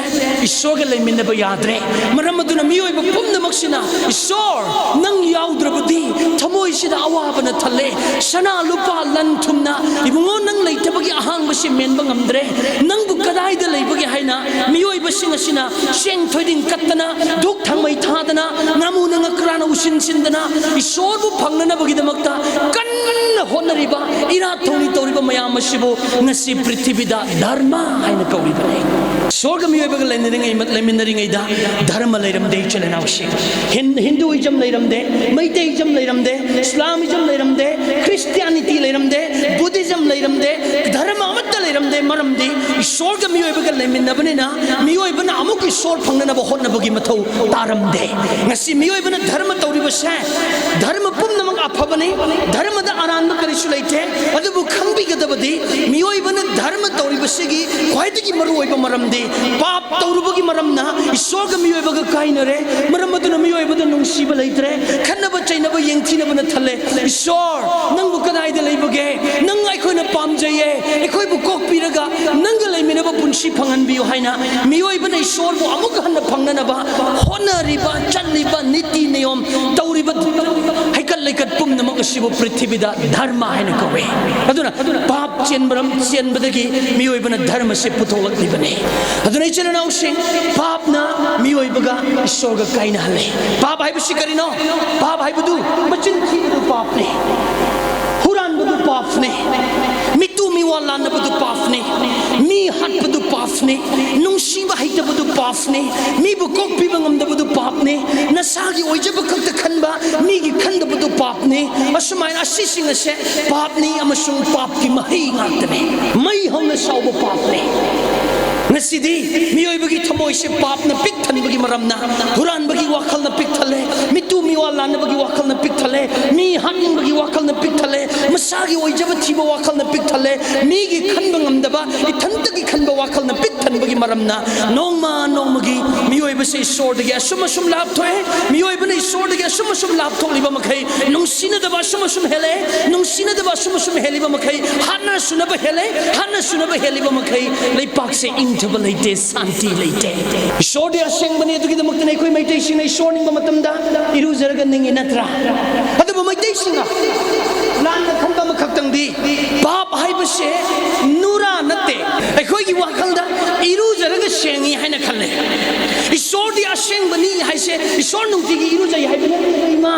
ꯏꯁꯣꯔꯒ ꯂꯩꯃꯤꯟꯅꯕ ꯌꯥꯗ꯭ꯔꯦ꯫ ꯃꯔꯝ ꯑꯗꯨꯅ ꯃꯤꯑꯣꯏꯕ ꯄꯨꯝꯅꯃꯛꯁꯤꯅ, "ꯏꯁꯣꯔ, ꯅꯪ ꯌꯥꯎꯗ꯭ꯔꯕꯗꯤ ꯊꯃꯣꯏꯁꯤꯗ ꯑꯋꯥꯕꯅ ꯊꯜꯂꯦ꯫ ꯁꯅꯥ ꯂꯨꯄꯥ ꯂꯟ ꯊꯨꯝꯅ, ꯏꯕꯨꯡꯉꯣ, ꯅꯪ ꯂꯩꯇꯕꯒꯤ ꯑꯍꯥꯡꯕꯁꯤ ꯃꯦꯟꯕ ꯉꯝꯗ꯭ꯔꯦ꯫ ꯅꯪꯕꯨ ꯀꯗꯥꯏꯗ ꯂꯩꯕꯒꯦ?" ꯍꯥꯏꯅ ꯃꯤꯑꯣꯏꯕꯁꯤꯡ ꯑꯁꯤꯅ ꯆꯦꯡ ꯊꯣꯏꯗꯤꯡ ꯀꯠꯇꯅ, ꯙꯨꯛ ꯊꯥꯡꯃꯩ ꯊꯥꯗꯅ, ꯉꯥꯃꯨꯅ ꯉꯀ꯭ꯔꯥꯅ ꯎꯁꯤꯟ ꯁꯤꯟꯗꯅ ꯏꯁꯣꯔꯕꯨ ꯐꯪꯅꯅꯕꯒꯤꯗꯃꯛꯇ ꯀꯟꯅ ꯍꯣꯠꯅꯔꯤꯕ, ꯏꯔꯥꯠ ꯊꯧꯅꯤ ꯇꯧꯔꯤꯕ ꯃꯌꯥꯝ ꯑꯁꯤꯕꯨ ꯉꯁꯤ ꯄ꯭ꯔꯤꯊꯤꯕꯤꯗ ꯙꯔꯃ ꯍꯥꯏꯅ ꯀꯧꯔꯤꯕꯅꯤ꯫ ꯏꯁꯣꯔꯒ ꯃꯤꯑꯣꯏꯕꯒ ꯂꯩꯅꯔꯤꯉꯩ-, ꯂꯩꯃꯤꯟꯅꯔꯤꯉꯩꯗ ꯙꯔꯃ ꯂꯩꯔꯝꯗꯦ, ꯏꯆꯤꯜ ꯏꯅꯥꯎꯁꯤꯡ꯫ ꯍꯤꯟ-, ꯍꯤꯟꯗꯨꯏꯖꯝ ꯂꯩꯔꯝꯗꯦ, ꯃꯩꯇꯩꯖꯝ ꯂꯩꯔꯝꯗꯦ, ꯏꯁꯂꯥꯃꯤꯖꯝ ꯂꯩꯔꯝꯗꯦ, ꯈ꯭ꯔꯤꯁꯇꯤꯌꯥꯅꯤꯇꯤ ꯂꯩꯔꯝꯗꯦ, ꯕꯨꯙꯤꯖꯝ ꯂꯩꯔꯝꯗꯦ, ꯙꯔꯃ ꯑꯃꯠꯇ ꯂꯩꯔꯝꯗꯦ꯫ ꯃꯔꯝꯗꯤ ꯏꯁꯣꯔꯒ ꯃꯤꯑꯣꯏꯕꯒ ꯂꯩꯃꯤꯟꯅꯕꯅꯤꯅ ꯃꯤꯑꯣꯏꯕꯅ ꯑꯃꯨꯛ ꯏꯁꯣꯔ ꯐꯪꯅꯅꯕ ꯍꯣꯠꯅꯕꯒꯤ ꯃꯊꯧ ꯇꯥꯔꯝꯗꯦ꯫ ꯉꯁꯤ ꯃꯤꯑꯣꯏꯕꯅ ꯙꯔꯃ ꯇꯧꯔꯤꯕꯁꯦ, ꯙꯔꯃ ꯄꯨꯝꯅꯃꯛ ꯑꯐꯕꯅꯤ, ꯙꯔꯃꯗ ꯑꯔꯥꯟꯕ ꯀꯔꯤꯁꯨ ꯂꯩꯇꯦ꯫ ꯑꯗꯨꯕꯨ ꯈꯪꯕꯤꯒꯗꯕꯗꯤ, ꯃꯤꯑꯣꯏꯕꯅ ꯙꯔꯃ ꯇꯧꯔꯤꯕꯁꯤꯒꯤ ꯈ꯭ꯋꯥꯏꯗꯒꯤ ꯃꯔꯨꯑꯣꯏꯕ ꯃꯔꯝꯗꯤ, ꯄꯥꯞ ꯇꯧꯔꯨꯕꯒꯤ ꯃꯔꯝꯅ ꯏꯁꯣꯔꯒ ꯃꯤꯑꯣꯏꯕꯒ ꯀꯥꯏꯅꯔꯦ꯫ ꯃꯔꯝ ꯑꯗꯨꯅ ꯃꯤꯑꯣꯏꯕꯗ ꯅꯨꯡꯁꯤꯕ ꯂꯩꯇ꯭ꯔꯦ, ꯈꯠꯅꯕ ꯆꯩꯅꯕ ꯌꯦꯡꯊꯤꯅꯕꯅ ꯊꯜꯂꯦ꯫ "ꯏꯁꯣꯔ, ꯅꯪꯕꯨ ꯀꯗꯥꯏꯗ ꯂꯩꯕꯒꯦ? ꯅꯪ ꯑꯩꯈꯣꯏꯅ ꯄꯥꯝꯖꯩꯌꯦ, ꯑꯩꯈꯣꯏꯕꯨ ꯀꯣꯛꯄꯤꯔꯒ ꯅꯪꯒ ꯂꯩꯃꯤꯟꯅꯕ ꯄꯨꯟꯁꯤ ꯐꯪꯍꯟꯕꯤꯌꯨ" ꯍꯥꯏꯅ ꯃꯤꯑꯣꯏꯕꯅ ꯏꯁꯣꯔꯕꯨ ꯑꯃꯨꯛ ꯍꯟꯅ ꯐꯪꯅꯅꯕ ꯍꯣꯠꯅꯔꯤꯕ, ꯆꯠꯂꯤꯕ, ꯅꯤꯇꯤ ꯅꯤꯌꯣꯝ ꯇꯧꯔꯤꯕ ꯍꯩꯀꯠ ꯂꯩꯀꯠ ꯄꯨꯝꯅꯃꯛ ꯑꯁꯤꯕꯨ ꯄ꯭ꯔꯤꯊꯤꯕꯤꯗ ꯙꯔꯃ ꯍꯥꯏꯅ ꯀꯧꯏ꯫ ꯑꯗꯨꯅ ꯄꯥꯞ ꯆꯦꯟꯕꯔꯝ-, ꯆꯦꯟꯕꯗꯒꯤ ꯃꯤꯑꯣꯏꯕꯅ ꯙꯔꯃꯁꯦ ꯄꯨꯊꯣꯛꯂꯛꯂꯤꯕꯅꯤ꯫ ꯑꯗꯨꯅ ꯏꯆꯤꯜ ꯏꯅꯥꯎꯁꯤꯡ, ꯄꯥꯞꯅ ꯃꯤꯑꯣꯏꯕꯒ ꯏꯁꯣꯔꯒ ꯀꯥꯏꯅꯍꯜꯂꯦ꯫ ꯄꯥꯞ ꯍꯥꯏꯕꯁꯤ ꯀꯔꯤꯅꯣ? ꯄꯥꯞ ꯍꯥꯏꯕꯗꯨ ꯃꯆꯤꯟ ꯊꯤꯕꯗꯨ ꯄꯥꯞꯅꯤ, ꯍꯨꯔꯥꯟꯕꯗꯨ ꯄꯥꯞꯅꯤ, ꯃꯤꯇꯨ ꯃꯤꯋꯥ ꯂꯥꯟꯅꯕꯗꯨ ꯄꯥꯞꯅꯤ, ꯃꯤ ꯍꯥꯠꯄꯗꯨ ꯄꯥꯞꯅꯤ, ꯅꯨꯡꯁꯤꯕ ꯍꯩꯇꯕꯗꯨ ꯄꯥꯞꯅꯤ, ꯃꯤꯕꯨ ꯀꯣꯛꯄꯤꯕ ꯉꯝꯗꯕꯗꯨ ꯄꯥꯞꯅꯤ, ꯅꯁꯥꯒꯤ ꯑꯣꯏꯖꯕ ꯈꯛꯇ ꯈꯟꯕ, ꯃꯤꯒꯤ ꯈꯟꯗꯕꯗꯨ ꯄꯥꯞꯅꯤ꯫ ꯑꯁꯨꯃꯥꯏꯅ ꯑꯁꯤꯁꯤꯡ ꯑꯁꯦ ꯄꯥꯞꯅꯤ ꯑꯃꯁꯨꯡ ꯄꯥꯞꯀꯤ ꯃꯍꯩ ꯉꯥꯛꯇꯅꯤ꯫ ꯃꯩ ꯍꯧꯅ ꯁꯥꯎꯕ ꯄꯥꯞꯅꯤ꯫ ꯉꯁꯤꯗꯤ ꯃꯤꯑꯣꯏꯕꯒꯤ ꯊꯃꯣꯏꯁꯦ ꯄꯥꯞꯅ ꯄꯤꯛ ꯊꯟꯕꯒꯤ ꯃꯔꯝꯅ, ꯍꯨꯔꯥꯟꯕꯒꯤ ꯋꯥꯈꯜꯅ ꯄꯤꯛ ꯊꯜꯂꯦ, ꯃꯤꯇꯨ ꯃꯤꯋꯥ ꯂꯥꯟꯅꯕꯒꯤ ꯋꯥꯈꯜꯅ ꯄꯤꯛ ꯊꯜꯂꯦ, ꯃꯤ ꯍꯥꯠꯅꯤꯡꯕꯒꯤ ꯋꯥꯈꯜꯅ ꯄꯤꯛ ꯊꯜꯂꯦ, ꯃꯁꯥꯒꯤ ꯑꯣꯏꯖꯕ ꯊꯤꯕ ꯋꯥꯈꯜꯅ ꯄꯤꯛ ꯊꯜꯂꯦ, ꯃꯤꯒꯤ ꯈꯟꯕ ꯉꯝꯗꯕ, ꯏꯊꯟꯇꯒꯤ ꯈꯟꯕ ꯋꯥꯈꯜꯅ ꯄꯤꯛ ꯊꯟꯕꯒꯤ ꯃꯔꯝꯅ ꯅꯣꯡꯃ ꯅꯣꯡꯃꯒꯤ ꯃꯤꯑꯣꯏꯕꯁꯦ ꯏꯁꯣꯔꯗꯒꯤ ꯑꯁꯨꯝ ꯑꯁꯨꯝ ꯂꯥꯞꯊꯣꯛꯑꯦ꯫ ꯃꯤꯑꯣꯏꯕꯅ ꯏꯁꯣꯔꯗꯒꯤ ꯑꯁꯨꯝ ꯑꯁꯨꯝ ꯂꯥꯞꯊꯣꯛꯂꯤꯕ ꯃꯈꯩ, ꯅꯨꯡꯁꯤꯅꯗꯕ ꯑꯁꯨꯝ ꯑꯁꯨꯝ ꯍꯦꯜꯂꯛꯑꯦ꯫ ꯅꯨꯡꯁꯤꯅꯗꯕ ꯑꯁꯨꯝ ꯑꯁꯨꯝ ꯍꯦꯜꯂꯤꯕ ꯃꯈꯩ, ꯍꯥꯠꯅ ꯁꯨꯅꯕ ꯍꯦꯜꯂꯦ꯫ ꯍꯥꯠꯅ ꯁꯨꯅꯕ ꯍꯦꯜꯂꯤꯕ ꯃꯈꯩ, ꯂꯩꯄꯥꯛꯁꯦ ꯏꯪꯊꯕ ꯂꯩꯇꯦ, ꯁꯥꯟꯇꯤ ꯂꯩꯇꯦ꯫ ꯏꯁꯣꯔꯗꯤ ꯑꯁꯦꯡꯕꯅꯤ꯫ ꯑꯗꯨꯒꯤꯗꯃꯛꯇꯅꯤ ꯑꯩꯈꯣꯏ ꯃꯩꯇꯩꯁꯤꯡꯅ ꯏꯁꯣꯔ ꯅꯤꯡꯕ ꯃꯇꯝꯗ ꯏꯔꯨꯖꯔꯒ ꯅꯤꯡꯉꯤ, ꯅꯠꯇ꯭ꯔꯥ? ꯑꯗꯨꯕꯨ ꯃꯩꯇꯩꯁꯤꯡꯅ ꯂꯥꯟꯅ ꯈꯟꯕ ꯑꯃꯈꯛꯇꯪꯗꯤ, ꯄꯥꯞ ꯍꯥꯏꯕꯁꯦ ꯅꯨꯔꯥ ꯅꯠꯇꯦ꯫ ꯑꯩꯈꯣꯏꯒꯤ ꯋꯥꯈꯜꯗ ꯏꯔꯨꯖꯔꯒ ꯁꯦꯡꯉꯤ ꯍꯥꯏꯅ ꯈꯜꯂꯦ꯫ ꯏꯁꯣꯔꯗꯤ ꯑꯁꯦꯡꯕꯅꯤ ꯍꯥꯏꯁꯦ, ꯏꯁꯣꯔ ꯅꯨꯡꯇꯤꯒꯤ ꯏꯔꯨꯖꯩ ꯍꯥꯏꯕ ꯅꯠꯇꯦ, ꯏꯃꯥ꯫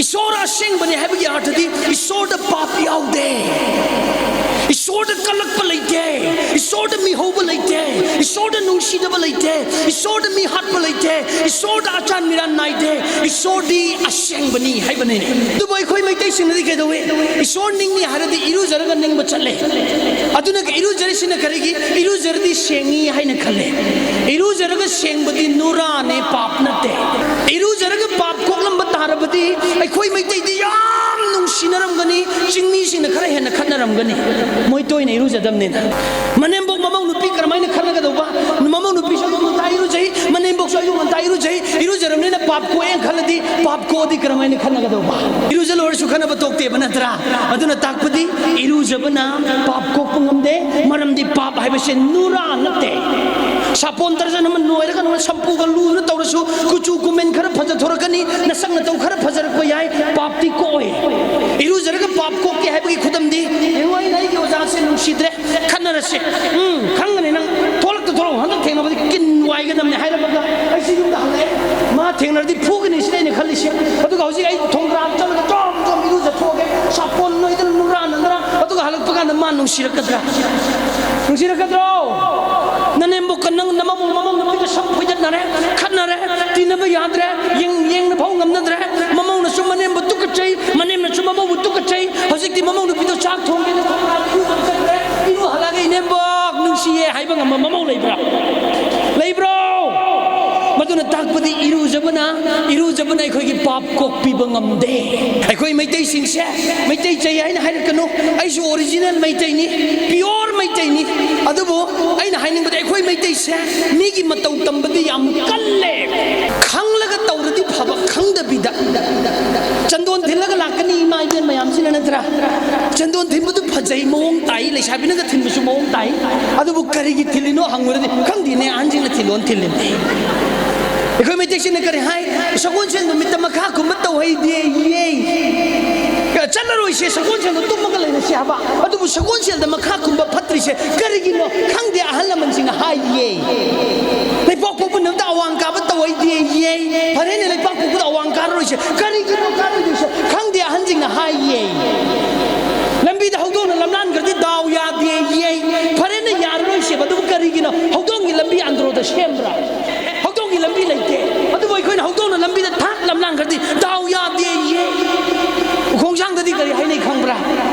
ꯏꯁꯣꯔ ꯑꯁꯦꯡꯕꯅꯤ ꯍꯥꯏꯕꯒꯤ ꯑꯥꯔꯊꯗꯤ ꯏꯁꯣꯔꯗ ꯄꯥꯞ ꯌꯥꯎꯗꯦ, ꯏꯁꯣꯔꯗ ꯀꯜꯂꯛꯄ ꯂꯩꯇꯦ, ꯏꯁꯣꯔ ꯏꯁꯣꯔꯗ ꯃꯤꯍꯧꯕ ꯂꯩꯇꯦ, ꯏꯁꯣꯔꯗ ꯅꯨꯡꯁꯤꯗꯕ ꯂꯩꯇꯦ, ꯏꯁꯣꯔꯗ ꯃꯤ ꯍꯥꯠꯄ ꯂꯩꯇꯦ, ꯏꯁꯣꯔꯗ ꯑꯆꯥꯟ ꯃꯤꯔꯥꯟ ꯅꯥꯏꯗꯦ, ꯏꯁꯣꯔꯗꯤ ꯑꯁꯦꯡꯕꯅꯤ ꯍꯥꯏꯕꯅꯤꯅꯦ꯫ ꯑꯗꯨꯕꯨ ꯑꯩꯈꯣꯏ ꯃꯩꯇꯩꯁꯤꯡꯅꯗꯤ ꯀꯩꯗꯧꯏ? ꯏꯁꯣꯔ ꯅꯤꯡꯉꯤ ꯍꯥꯏꯔꯗꯤ ꯏꯔꯨꯖꯔꯒ ꯅꯤꯡꯕ ꯆꯠꯂꯦ꯫ ꯑꯗꯨꯅ ꯏꯔꯨꯖꯔꯤꯁꯤꯅ ꯀꯔꯤꯒꯤ? ꯏꯔꯨꯖꯔꯗꯤ ꯁꯦꯡꯉꯤ ꯍꯥꯏꯅ ꯈꯜꯂꯦ꯫ ꯏꯔꯨꯖꯔꯒ ꯁꯦꯡꯕꯗꯤ ꯅꯨꯔꯥꯅꯦ, ꯄꯥꯞ ꯅꯠꯇꯦ꯫ ꯏꯔꯨꯖꯔꯒ ꯄꯥꯞ ꯀꯣꯛꯂꯝꯕ ꯇꯥꯔꯕꯗꯤ ꯑꯩꯈꯣꯏ ꯃꯩꯇꯩꯗꯤ ꯌꯥꯝ ꯅꯨꯡꯁꯤꯅꯔꯝꯒꯅꯤ, ꯆꯤꯡꯃꯤꯁꯤꯡꯅ ꯈꯔ ꯍꯦꯟꯅ ꯈꯠꯅꯔꯝꯒꯅꯤ, ꯃꯣꯏ ꯇꯣꯏꯅ ꯏꯔꯨꯖꯗꯕꯅꯤꯅ꯫ ꯃꯅꯦꯝꯕꯣꯛ ꯃꯃꯧ ꯅꯨꯄꯤ ꯀꯔꯝꯍꯥꯏꯅ ꯈꯠꯅꯒꯗꯧꯕ? ꯃꯃꯧ ꯅꯨꯄꯤꯁꯨ ꯑꯌꯨꯛ ꯉꯟꯇꯥ ꯏꯔꯨꯖꯩ, ꯃꯅꯦꯝꯕꯣꯛꯁꯨ ꯑꯌꯨꯛ ꯉꯟꯇꯥ ꯏꯔꯨꯖꯩ, ꯏꯔꯨꯖꯔꯕꯅꯤꯅ ꯄꯥꯞ ꯀꯣꯛꯑꯦꯅ ꯈꯜꯂꯗꯤ ꯄꯥꯞ ꯀꯣꯛꯑꯗꯤ ꯀꯔꯝꯍꯥꯏꯅ ꯈꯠꯅꯒꯗꯧꯕ? ꯏꯔꯨꯖ ꯂꯣꯏꯔꯁꯨ ꯈꯠꯅꯕ ꯇꯣꯛꯇꯦꯕ ꯅꯠꯇ꯭ꯔꯥ? ꯑꯗꯨꯅ ꯇꯥꯛꯄꯗꯤ ꯏꯔꯨꯖꯕꯅ ꯄꯥꯞ ꯀꯣꯛꯄ ꯉꯝꯗꯦ, ꯃꯔꯝꯗꯤ ꯄꯥꯞ ꯍꯥꯏꯕꯁꯦ ꯅꯨꯔꯥ ꯅꯠꯇꯦ꯫ ꯁꯥꯄꯣꯟ ꯇꯔꯖꯟ ꯑꯃ ꯅꯣꯏꯔꯒ ꯅꯣꯏ ꯁꯝꯄꯨꯒ ꯂꯨꯗꯨꯅ ꯇꯧꯔꯁꯨ ꯀꯨꯆꯨ ꯀꯨꯃꯦꯟ ꯈꯔ ꯐꯖꯊꯣꯔꯛꯀꯅꯤ, ꯅꯁꯛ ꯅꯇꯧ ꯈꯔ ꯐꯖꯔꯛꯄ ꯌꯥꯏ, ꯄꯥꯞꯇꯤ ꯀꯣꯛꯑꯣꯏ꯫ ꯏꯔꯨꯖꯔꯒ ꯄꯥꯞ ꯀꯣꯛꯇꯦ ꯍꯥꯏꯕꯒꯤ ꯈꯨꯗꯝꯗꯤ, ꯌꯦꯡꯉꯣ, ꯑꯩꯅ ꯑꯩꯒꯤ ꯑꯣꯖꯥꯁꯦ ꯅꯨꯡꯁꯤꯗ꯭ꯔꯦ, ꯈꯠꯅꯔꯁꯦ, ꯎꯝ, ꯈꯪꯒꯅꯤ ꯅꯪ, ꯊꯣꯛꯂꯛꯇ ꯊꯣꯛꯂꯛꯑꯣ, ꯍꯟꯗꯛ ꯊꯦꯡꯅꯕꯗꯤ ꯀꯤꯟ ꯋꯥꯏꯒꯗꯕꯅꯤ ꯍꯥꯏꯔꯝꯃꯒ ꯑꯩꯁꯦ ꯌꯨꯝꯗ ꯍꯜꯂꯛꯑꯦ꯫ ꯃꯥ ꯊꯦꯡꯅꯔꯗꯤ ꯐꯨꯒꯅꯤ ꯁꯤꯅ ꯑꯩꯅ ꯈꯜꯂꯤꯁꯦ꯫ ꯑꯗꯨꯒ ꯍꯧꯖꯤꯛ ꯑꯩ ꯊꯣꯡꯒ꯭ꯔꯥꯝ ꯆꯠꯂꯒ ꯖꯣꯝ ꯖꯣꯝ ꯏꯔꯨꯖꯊꯣꯛꯑꯒꯦ, ꯁꯥꯄꯣꯟ ꯅꯣꯏꯗꯅ ꯅꯨꯔꯥ ꯅꯪꯗꯅ, ꯑꯗꯨꯒ ꯍꯜꯂꯛꯄ ꯀꯥꯟꯗ ꯃꯥ ꯅꯨꯡꯁꯤꯔꯛꯀꯗ꯭ꯔꯥ? ꯅꯨꯡꯁꯤꯔꯛꯀꯗ꯭ꯔꯣ? ꯅꯅꯦꯝꯕꯣꯛꯀ ꯅꯪ ꯅꯃꯧ ꯃꯃꯧ ꯅꯨꯄꯤꯒ ꯁꯝ ꯐꯣꯏꯗꯠꯅꯔꯦ, ꯈꯠꯅꯔꯦ, ꯇꯤꯟꯅꯕ ꯌꯥꯗ꯭ꯔꯦ, ꯌꯦꯡ-, ꯌꯦꯡꯅ ꯐꯥꯎ ꯉꯝꯅꯗ꯭ꯔꯦ, ꯃꯃꯧꯅꯁꯨ ꯃꯅꯦꯝꯕꯨ ꯇꯨꯀꯠꯆꯩ, ꯃꯅꯦꯝꯅꯁꯨ ꯃꯃꯧꯕꯨ ꯇꯨꯀꯠꯆꯩ꯫ ꯍꯧꯖꯤꯛꯇꯤ ꯃꯃꯧ ꯅꯨꯄꯤꯗꯣ ꯆꯥꯛ ꯊꯣꯡꯒꯦꯅ ꯊꯣꯡꯒ꯭ꯔꯥꯝ ꯏꯔꯨꯖꯕ ꯆꯠꯈ꯭ꯔꯦ꯫ ꯏꯔꯨ ꯍꯜꯂꯛꯑꯒ, "ꯏꯅꯦꯝꯕꯣꯛ ꯅꯨꯡꯁꯤꯌꯦ" ꯍꯥꯏꯕ ꯉꯝꯕ ꯃꯃꯧ ꯂꯩꯕ꯭ꯔꯥ? ꯂꯩꯕ꯭ꯔꯣ? ꯃꯗꯨꯅ ꯇꯥꯛꯄꯗꯤ ꯏꯔꯨꯖꯕꯅ, ꯏꯔꯨꯖꯕꯅ ꯑꯩꯈꯣꯏꯒꯤ ꯄꯥꯞ ꯀꯣꯛꯄꯤꯕ ꯉꯝꯗꯦ꯫ ꯑꯩꯈꯣꯏ ꯃꯩꯇꯩꯁꯤꯡꯁꯦ, ꯃꯩꯇꯩ ꯆꯩ ꯍꯥꯏꯅ ꯍꯥꯏꯔꯛꯀꯅꯨ, ꯑꯩꯁꯨ original ꯃꯩꯇꯩꯅꯤ, pure ꯃꯩꯇꯩꯅꯤ꯫ ꯑꯗꯨꯕꯨ ꯑꯩꯅ ꯍꯥꯏꯅꯤꯡꯕꯗꯤ ꯑꯩꯈꯣꯏ ꯃꯩꯇꯩꯁꯦ ꯃꯤꯒꯤ ꯃꯇꯧ ꯇꯝꯕꯗꯤ ꯌꯥꯝ ꯀꯜꯂꯦ꯫ ꯈꯪꯂꯒ ꯇꯧꯔꯗꯤ ꯐꯕ, ꯈꯪꯗꯕꯤꯗ꯫ ꯆꯟꯗꯣꯟ ꯊꯤꯜꯂꯒ ꯂꯥꯛꯀꯅꯤ ꯏꯃꯥ ꯏꯕꯦꯟ ꯃꯌꯥꯝꯁꯤꯅ, ꯅꯠꯇ꯭ꯔꯥ? ꯆꯟꯗꯣꯟ ꯊꯤꯟꯕꯗꯨ ꯐꯖꯩ, ꯃꯑꯣꯡ ꯇꯥꯏ, ꯂꯩꯁꯥꯕꯤꯅꯒ ꯊꯤꯟꯕꯁꯨ ꯃꯑꯣꯡ ꯇꯥꯏ꯫ ꯑꯗꯨꯕꯨ ꯀꯔꯤꯒꯤ ꯊꯤꯜꯂꯤꯅꯣ ꯍꯪꯉꯨꯔꯗꯤ, "ꯈꯪꯗꯦꯅꯦ, ꯑꯍꯟꯁꯤꯡꯅ ꯊꯤꯜꯂꯣꯅ ꯊꯤꯜꯂꯤꯅꯦ"꯫ ꯑꯩꯈꯣꯏ ꯃꯩꯇꯩꯁꯤꯡꯅ ꯀꯔꯤ ꯍꯥꯏ? "ꯁꯒꯣꯜꯁꯦꯜ ꯅꯨꯃꯤꯠꯇ ꯃꯈꯥ ꯀꯨꯝꯕ ꯇꯧꯍꯩꯗꯦ"꯫ ꯆꯠꯂꯔꯣꯏꯁꯦ, ꯁꯒꯣꯜꯁꯦꯜꯗ ꯇꯨꯝꯃꯒ ꯂꯩꯔꯁꯦ ꯍꯥꯏꯕ꯫ ꯑꯗꯨꯕꯨ ꯁꯒꯣꯜꯁꯦꯜꯗ ꯃꯈꯥ ꯀꯨꯝꯕ ꯐꯠꯇ꯭ꯔꯤꯁꯦ ꯀꯔꯤꯒꯤꯅꯣ? ꯈꯪꯗꯦ, ꯑꯍꯜ ꯂꯃꯟꯁꯤꯡꯅ ꯍꯥꯏꯌꯦ꯫ ꯂꯩꯄꯥꯛꯄꯣꯛꯄ ꯅꯨꯃꯤꯠꯇ ꯑꯋꯥꯡ ꯀꯥꯕ ꯇꯧꯍꯩꯗꯦ꯫ ꯐꯔꯦꯅꯦ, ꯂꯩꯄꯥꯛꯄꯣꯛꯄꯗ ꯑꯋꯥꯡ ꯀꯥꯔꯔꯣꯏꯁꯦ꯫ ꯀꯔꯤꯒꯤꯅꯣ ꯀꯥꯔꯣꯏꯗꯣꯏꯁꯦ? ꯈꯪꯗꯦ, ꯑꯍꯟꯁꯤꯡꯅ ꯍꯥꯏꯌꯦ꯫ ꯂꯝꯕꯤꯗ ꯍꯧꯗꯣꯡꯅ ꯂꯝꯂꯥꯟꯈ꯭ꯔꯗꯤ ꯗꯥꯎ ꯌꯥꯗꯦ꯫ ꯐꯔꯦꯅꯦ, ꯌꯥꯔꯔꯣꯏ꯫ ꯁꯦꯝꯕ꯭ꯔꯥ? ꯍꯧꯗꯣꯡꯒꯤ ꯂꯝꯕꯤ ꯂꯩꯇꯦ꯫ ꯑꯗꯨꯕꯨ ꯑꯩꯈꯣꯏꯅ ꯍꯧꯗꯣꯡꯅ ꯂꯝꯕꯤꯗ ꯊꯥꯠ ꯂꯝꯂꯥꯡꯈ꯭ꯔꯗꯤ ꯗꯥꯎ ꯌꯥꯗꯦꯌꯦ꯫ ꯎꯈꯣꯡꯖꯥꯡꯗꯗꯤ ꯀꯔꯤ ꯍꯥꯏꯅꯩ ꯈꯪꯕ꯭ꯔꯥ?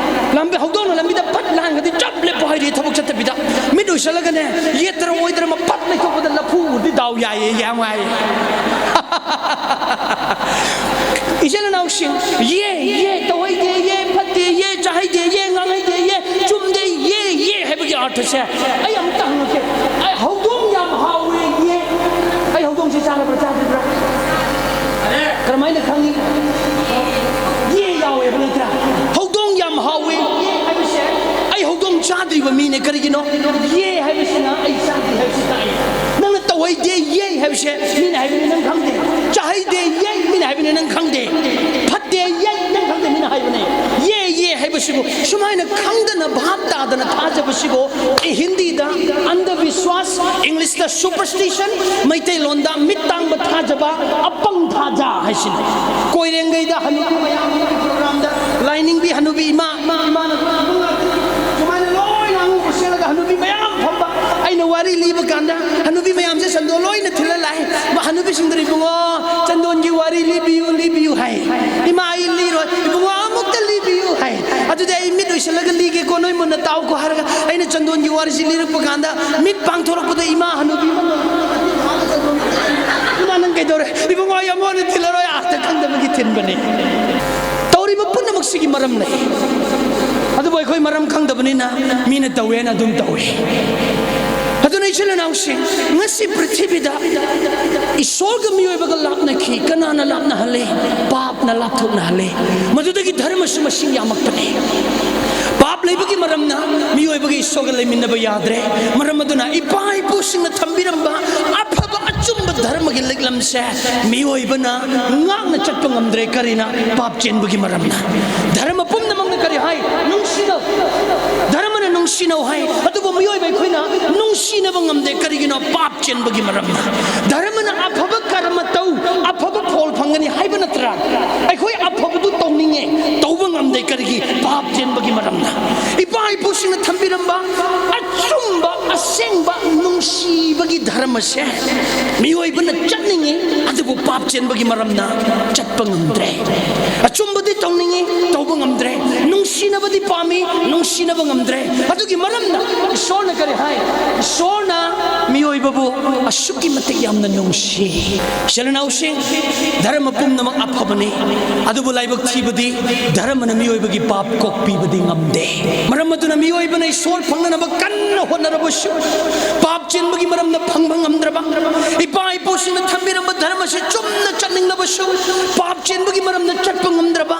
ꯂꯝꯕꯤ, ꯍꯧꯗꯣꯡꯅ ꯂꯝꯕꯤꯗ ꯐꯠ ꯂꯥꯡꯈ꯭ꯔꯗꯤ ꯆꯞ ꯂꯦꯞꯄꯣ ꯍꯥꯏꯔꯤ ꯊꯕꯛ ꯆꯠꯇꯕꯤꯗ꯫ ꯃꯤꯠ ꯎꯏꯁꯜꯂꯒꯅꯦ, ꯌꯦꯠꯇꯔ ꯑꯣꯏꯗꯔ ꯑꯃ ꯐꯠ ꯂꯩꯊꯣꯛꯄꯗ ꯂꯐꯨ ꯎꯔꯗꯤ ꯗꯥꯎ ꯌꯥꯏꯌꯦ, ꯌꯥꯝ ꯍꯥꯏ꯫ ꯏꯆꯤꯜ ꯏꯅꯥꯎꯁꯤꯡ, ꯌꯦ, ꯌꯦ, ꯇꯧꯍꯩꯗꯦ, ꯌꯦ, ꯐꯠꯇꯦ, ꯌꯦ, ꯆꯥꯍꯩꯗꯦ, ꯌꯦ, ꯉꯥꯡꯍꯩꯗꯦ, ꯌꯦ, ꯆꯨꯝꯗꯦ, ꯌꯦ, ꯌꯦ ꯍꯥꯏꯕꯒꯤ ꯑꯔꯊꯁꯦ ꯑꯩ ꯑꯝꯇ ꯍꯪꯉꯛꯀꯦ꯫ ꯑꯩ ꯍꯧꯗꯣꯡ ꯌꯥꯝ ꯍꯥꯎꯋꯦ, ꯌꯦ꯫ ꯑꯩ ꯍꯧꯗꯣꯡꯁꯦ ꯆꯥꯔꯕ꯭ꯔꯥ, ꯆꯥꯗ꯭ꯔꯤꯕ꯭ꯔꯥ? ꯀꯔꯝꯍꯥꯏꯅ ꯈꯪꯉꯤ? ꯌꯦ ꯌꯥꯎꯋꯦꯕ ꯅꯠꯇ꯭ꯔꯥ? ꯍꯧꯗꯣꯡ ꯌꯥꯝ ꯍꯥꯎꯋꯦ, ꯌꯦ ꯍꯥꯏꯕꯁꯦ꯫ ꯑꯩ ꯍꯧꯗꯣꯡ ꯆꯥꯗ꯭ꯔꯤꯕ ꯃꯤꯅꯦ꯫ ꯀꯔꯤꯒꯤꯅꯣ? ꯌꯦ ꯍꯥꯏꯕꯁꯤꯅ ꯑꯩ ꯆꯥꯗ꯭ꯔꯤ ꯍꯥꯏꯕꯁꯤ ꯇꯥꯛꯏ꯫ ꯅꯪꯅ ꯇꯧꯍꯩꯗꯦ, ꯌꯦ ꯍꯥꯏꯕꯁꯦ ꯃꯤꯅ ꯍꯥꯏꯕꯅꯤ, ꯅꯪ ꯈꯪꯗꯦ꯫ ꯆꯥꯍꯩꯗꯦ, ꯌꯦ ꯃꯤꯅ ꯍꯥꯏꯕꯅꯤ, ꯅꯪ ꯈꯪꯗꯦ꯫ ꯐꯠꯇꯦ, ꯌꯦ ꯅꯪ ꯈꯪꯗꯦ, ꯃꯤꯅ ꯍꯥꯏꯕꯅꯦ꯫ ꯌꯦ, ꯌꯦ ꯍꯥꯏꯕꯁꯤꯕꯨ ꯁꯨꯃꯥꯏꯅ ꯈꯪꯗꯅ ꯚꯥꯞ ꯇꯥꯗꯅ ꯊꯥꯖꯕꯁꯤꯕꯨ ꯍꯤꯟꯗꯤꯗ ꯑꯟꯙꯕꯤꯁ꯭ꯋꯥꯁ, ꯏꯪꯂꯤꯁꯇ superstition, ꯃꯩꯇꯩꯂꯣꯟꯗ ꯃꯤꯠ ꯇꯥꯡꯕ ꯊꯥꯖꯕ, ꯑꯄꯪ ꯊꯥꯖ ꯍꯥꯏꯁꯤꯅꯤ꯫ ꯀꯣꯏꯔꯦꯡꯒꯩꯗ ꯍꯅꯨꯕꯤ ꯃꯌꯥꯝ ꯑꯃꯒꯤ ꯄ꯭ꯔꯣꯒ꯭ꯔꯥꯝꯗ ꯂꯥꯏꯅꯤꯡꯕꯤ ꯍꯅꯨꯕꯤ ꯏꯃꯥ, ꯏꯃꯥꯅ ꯁꯨꯃꯥꯏꯅ ꯂꯣꯏꯅ ꯑꯉꯧꯕ ꯁꯦꯠꯂꯒ ꯍꯅꯨꯕꯤ ꯃꯌꯥꯝ ꯐꯝꯕ꯫ ꯑꯩꯅ ꯋꯥꯔꯤ ꯂꯤꯕ ꯀꯥꯟꯗ ꯍꯅꯨꯕꯤ ꯃꯌꯥꯝꯁꯦ ꯆꯟꯗꯣꯟ ꯂꯣꯏꯅ ꯊꯤꯜꯂ ꯂꯥꯛꯑꯦ꯫ ꯍꯅꯨꯕꯤꯁꯤꯡꯗꯨꯅ, "ꯏꯕꯨꯡꯉꯣ, ꯆꯟꯗꯣꯟꯒꯤ ꯋꯥꯔꯤ ꯂꯤꯕꯤꯌꯨ, ꯂꯤꯕꯤꯌꯨ" ꯍꯥꯏ꯫ "ꯏꯃꯥ, ꯑꯩ ꯂꯤꯔꯣꯏ"꯫ "ꯏꯕꯨꯡꯉꯣ, ꯑꯃꯨꯛꯇ ꯂꯤꯕꯤꯌꯨ" ꯍꯥꯏ꯫ ꯑꯗꯨꯗꯤ ꯑꯩ ꯃꯤꯠ ꯎꯏꯁꯜꯂꯒ ꯂꯤꯒꯦꯀꯣ, ꯅꯣꯏ ꯃꯨꯟꯅ ꯇꯥꯎꯀꯣ ꯍꯥꯏꯔꯒ ꯑꯩꯅ ꯆꯟꯗꯣꯟꯒꯤ ꯋꯥꯔꯤꯁꯤ ꯂꯤꯔꯛꯄ ꯀꯥꯟꯗ ꯃꯤꯠ ꯄꯥꯡꯊꯣꯔꯛꯄꯗ ꯏꯃꯥ ꯍꯅꯨꯕꯤ ꯑꯃ, "ꯏꯃꯥ, ꯅꯪ ꯀꯩꯗꯧꯔꯦ?" "ꯏꯕꯨꯡꯉꯣ, ꯑꯩ ꯑꯃꯨꯛ ꯍꯟꯅ ꯊꯤꯜꯂꯔꯣꯏ, ꯑꯥꯔꯊ ꯈꯪꯗꯕꯒꯤ ꯊꯤꯟꯕꯅꯦ"꯫ ꯇꯧꯔꯤꯕ ꯄꯨꯝꯅꯃꯛꯁꯤꯒꯤ ꯃꯔꯝ ꯂꯩ꯫ ꯑꯗꯨꯕꯨ ꯑꯩꯈꯣꯏ ꯃꯔꯝ ꯈꯪꯗꯕꯅꯤꯅ ꯃꯤꯅ ꯇꯧꯋꯦꯅ ꯑꯗꯨꯝ ꯇꯧꯋꯤ꯫ ꯑꯗꯨꯅ ꯏꯆꯤꯜ ꯏꯅꯥꯎꯁꯤꯡ, ꯉꯁꯤ ꯄ꯭ꯔꯤꯊꯤꯕꯤꯗ ꯏꯁꯣꯔꯒ ꯃꯤꯑꯣꯏꯕꯒ ꯂꯥꯞꯅꯈꯤ꯫ ꯀꯅꯥꯅ ꯂꯥꯞꯅꯍꯜꯂꯤ? ꯄꯥꯞꯅ ꯂꯥꯞꯊꯣꯛꯅꯍꯜꯂꯤ꯫ ꯃꯗꯨꯗꯒꯤ ꯙꯔꯃꯁꯨ ꯃꯁꯤꯡ ꯌꯥꯝꯃꯛꯄꯅꯤ꯫ ꯄꯥꯞ ꯂꯩꯕꯒꯤ ꯃꯔꯝꯅ ꯃꯤꯑꯣꯏꯕꯒ ꯏꯁꯣꯔꯒ ꯂꯩꯃꯤꯟꯅꯕ ꯌꯥꯗ꯭ꯔꯦ꯫ ꯃꯔꯝ ꯑꯗꯨꯅ ꯏꯄꯥ ꯏꯄꯨꯁꯤꯡꯅ ꯊꯝꯕꯤꯔꯝꯕ ꯑꯐꯕ ꯑꯆꯨꯝꯕ ꯙꯔꯃꯒꯤ ꯂꯤꯛꯂꯝꯁꯦ ꯃꯤꯑꯣꯏꯕꯅ ꯉꯥꯛꯅ ꯆꯠꯄ ꯉꯝꯗ꯭ꯔꯦ꯫ ꯀꯔꯤꯅ? ꯄꯥꯞ ꯆꯦꯟꯕꯒꯤ ꯃꯔꯝꯅ꯫ ꯙꯔꯃ ꯄꯨꯝꯅꯃꯛꯅ ꯀꯔꯤ ꯍꯥꯏ? ꯅꯨꯡꯁꯤꯅꯧ꯫ ꯙꯔꯃꯅ ꯅꯨꯡꯁꯤꯅꯧ ꯍꯥꯏ, ꯑꯗꯨꯕꯨ ꯃꯤꯑꯣꯏꯕ ꯑꯩꯈꯣꯏꯅ ꯅꯨꯡꯁꯤꯅꯕ ꯉꯝꯗꯦ꯫ ꯀꯔꯤꯒꯤꯅꯣ? ꯄꯥꯞ ꯆꯦꯟꯕꯒꯤ ꯃꯔꯝꯅ꯫ ꯙꯔꯃꯅ "ꯑꯐꯕ ꯀꯔꯃ ꯇꯧ, ꯑꯐꯕ ꯐꯣꯜ ꯐꯪꯒꯅꯤ" ꯍꯥꯏꯕ ꯅꯠꯇ꯭ꯔꯥ? ꯑꯩꯈꯣꯏ ꯑꯐꯕꯗꯨ ꯇꯧꯅꯤꯡꯉꯦ, ꯇꯧꯕ ꯉꯝꯗꯦ꯫ ꯀꯔꯤꯒꯤ? ꯄꯥꯞ ꯆꯦꯟꯕꯒꯤ ꯃꯔꯝꯅ꯫ ꯏꯄꯥ ꯏꯄꯨꯁꯤꯡꯅ ꯊꯝꯕꯤꯔꯝꯕ ꯑꯆꯨꯝꯕ, ꯑꯁꯦꯡꯕ, ꯅꯨꯡꯁꯤꯕ ꯙꯔꯃꯁꯦ ꯃꯤꯑꯣꯏꯕꯅ ꯆꯠꯅꯤꯡꯉꯤ, ꯑꯗꯨꯕꯨ ꯄꯥꯞ ꯆꯦꯟꯕꯒꯤ ꯃꯔꯝꯅ ꯆꯠꯄ ꯉꯝꯗ꯭ꯔꯦ꯫ ꯑꯆꯨꯝꯕꯗꯤ ꯇꯧꯅꯤꯡꯉꯤ, ꯇꯧꯕ ꯉꯝꯗ꯭ꯔꯦ꯫ ꯅꯨꯡꯁꯤꯅꯕꯗꯤ ꯄꯥꯝꯃꯤ, ꯅꯨꯡꯁꯤꯅꯕ ꯉꯝꯗ꯭ꯔꯦ꯫ ꯑꯗꯨꯒꯤ ꯃꯔꯝꯅ ꯏꯁꯣꯔꯅ ꯀꯔꯤ ꯍꯥꯏ? ꯏꯁꯣꯔꯅ ꯃꯤꯑꯣꯏꯕꯕꯨ ꯑꯁꯨꯛꯀꯤ ꯃꯇꯤꯛ ꯌꯥꯝꯅ ꯅꯨꯡꯁꯤ꯫ ꯏꯆꯤꯜ ꯏꯅꯥꯎꯁꯤꯡ, ꯙꯔꯃ ꯄꯨꯝꯅꯃꯛ ꯑꯐꯕꯅꯤ, ꯑꯗꯨꯕꯨ ꯂꯥꯏꯕꯛ ꯊꯤꯕꯗꯤ ꯙꯔꯃꯅ ꯃꯤꯑꯣꯏꯕꯒꯤ ꯄꯥꯞ ꯀꯣꯛꯄꯤꯕꯗꯤ ꯉꯝꯗꯦ꯫ ꯃꯔꯝ ꯑꯗꯨꯅ ꯃꯤꯑꯣꯏꯕꯅ ꯏꯁꯣꯔ ꯐꯪꯅꯅꯕ ꯀꯟꯅ ꯍꯣꯠꯅꯔꯕꯁꯨ, ꯄꯥꯞ ꯆꯦꯟꯕꯒꯤ ꯃꯔꯝꯅ ꯐꯪꯕ ꯉꯝꯗ꯭ꯔꯕ, ꯏꯄꯥ ꯏꯄꯨꯁꯤꯡꯅ ꯊꯝꯕꯤꯔꯝꯕ ꯙꯔꯃꯁꯤ ꯆꯨꯝꯅ ꯆꯠꯅꯤꯡꯂꯕꯁꯨ, ꯄꯥꯞ ꯆꯦꯟꯕꯒꯤ ꯃꯔꯝꯅ ꯆꯠꯄ ꯉꯝꯗ꯭ꯔꯕ,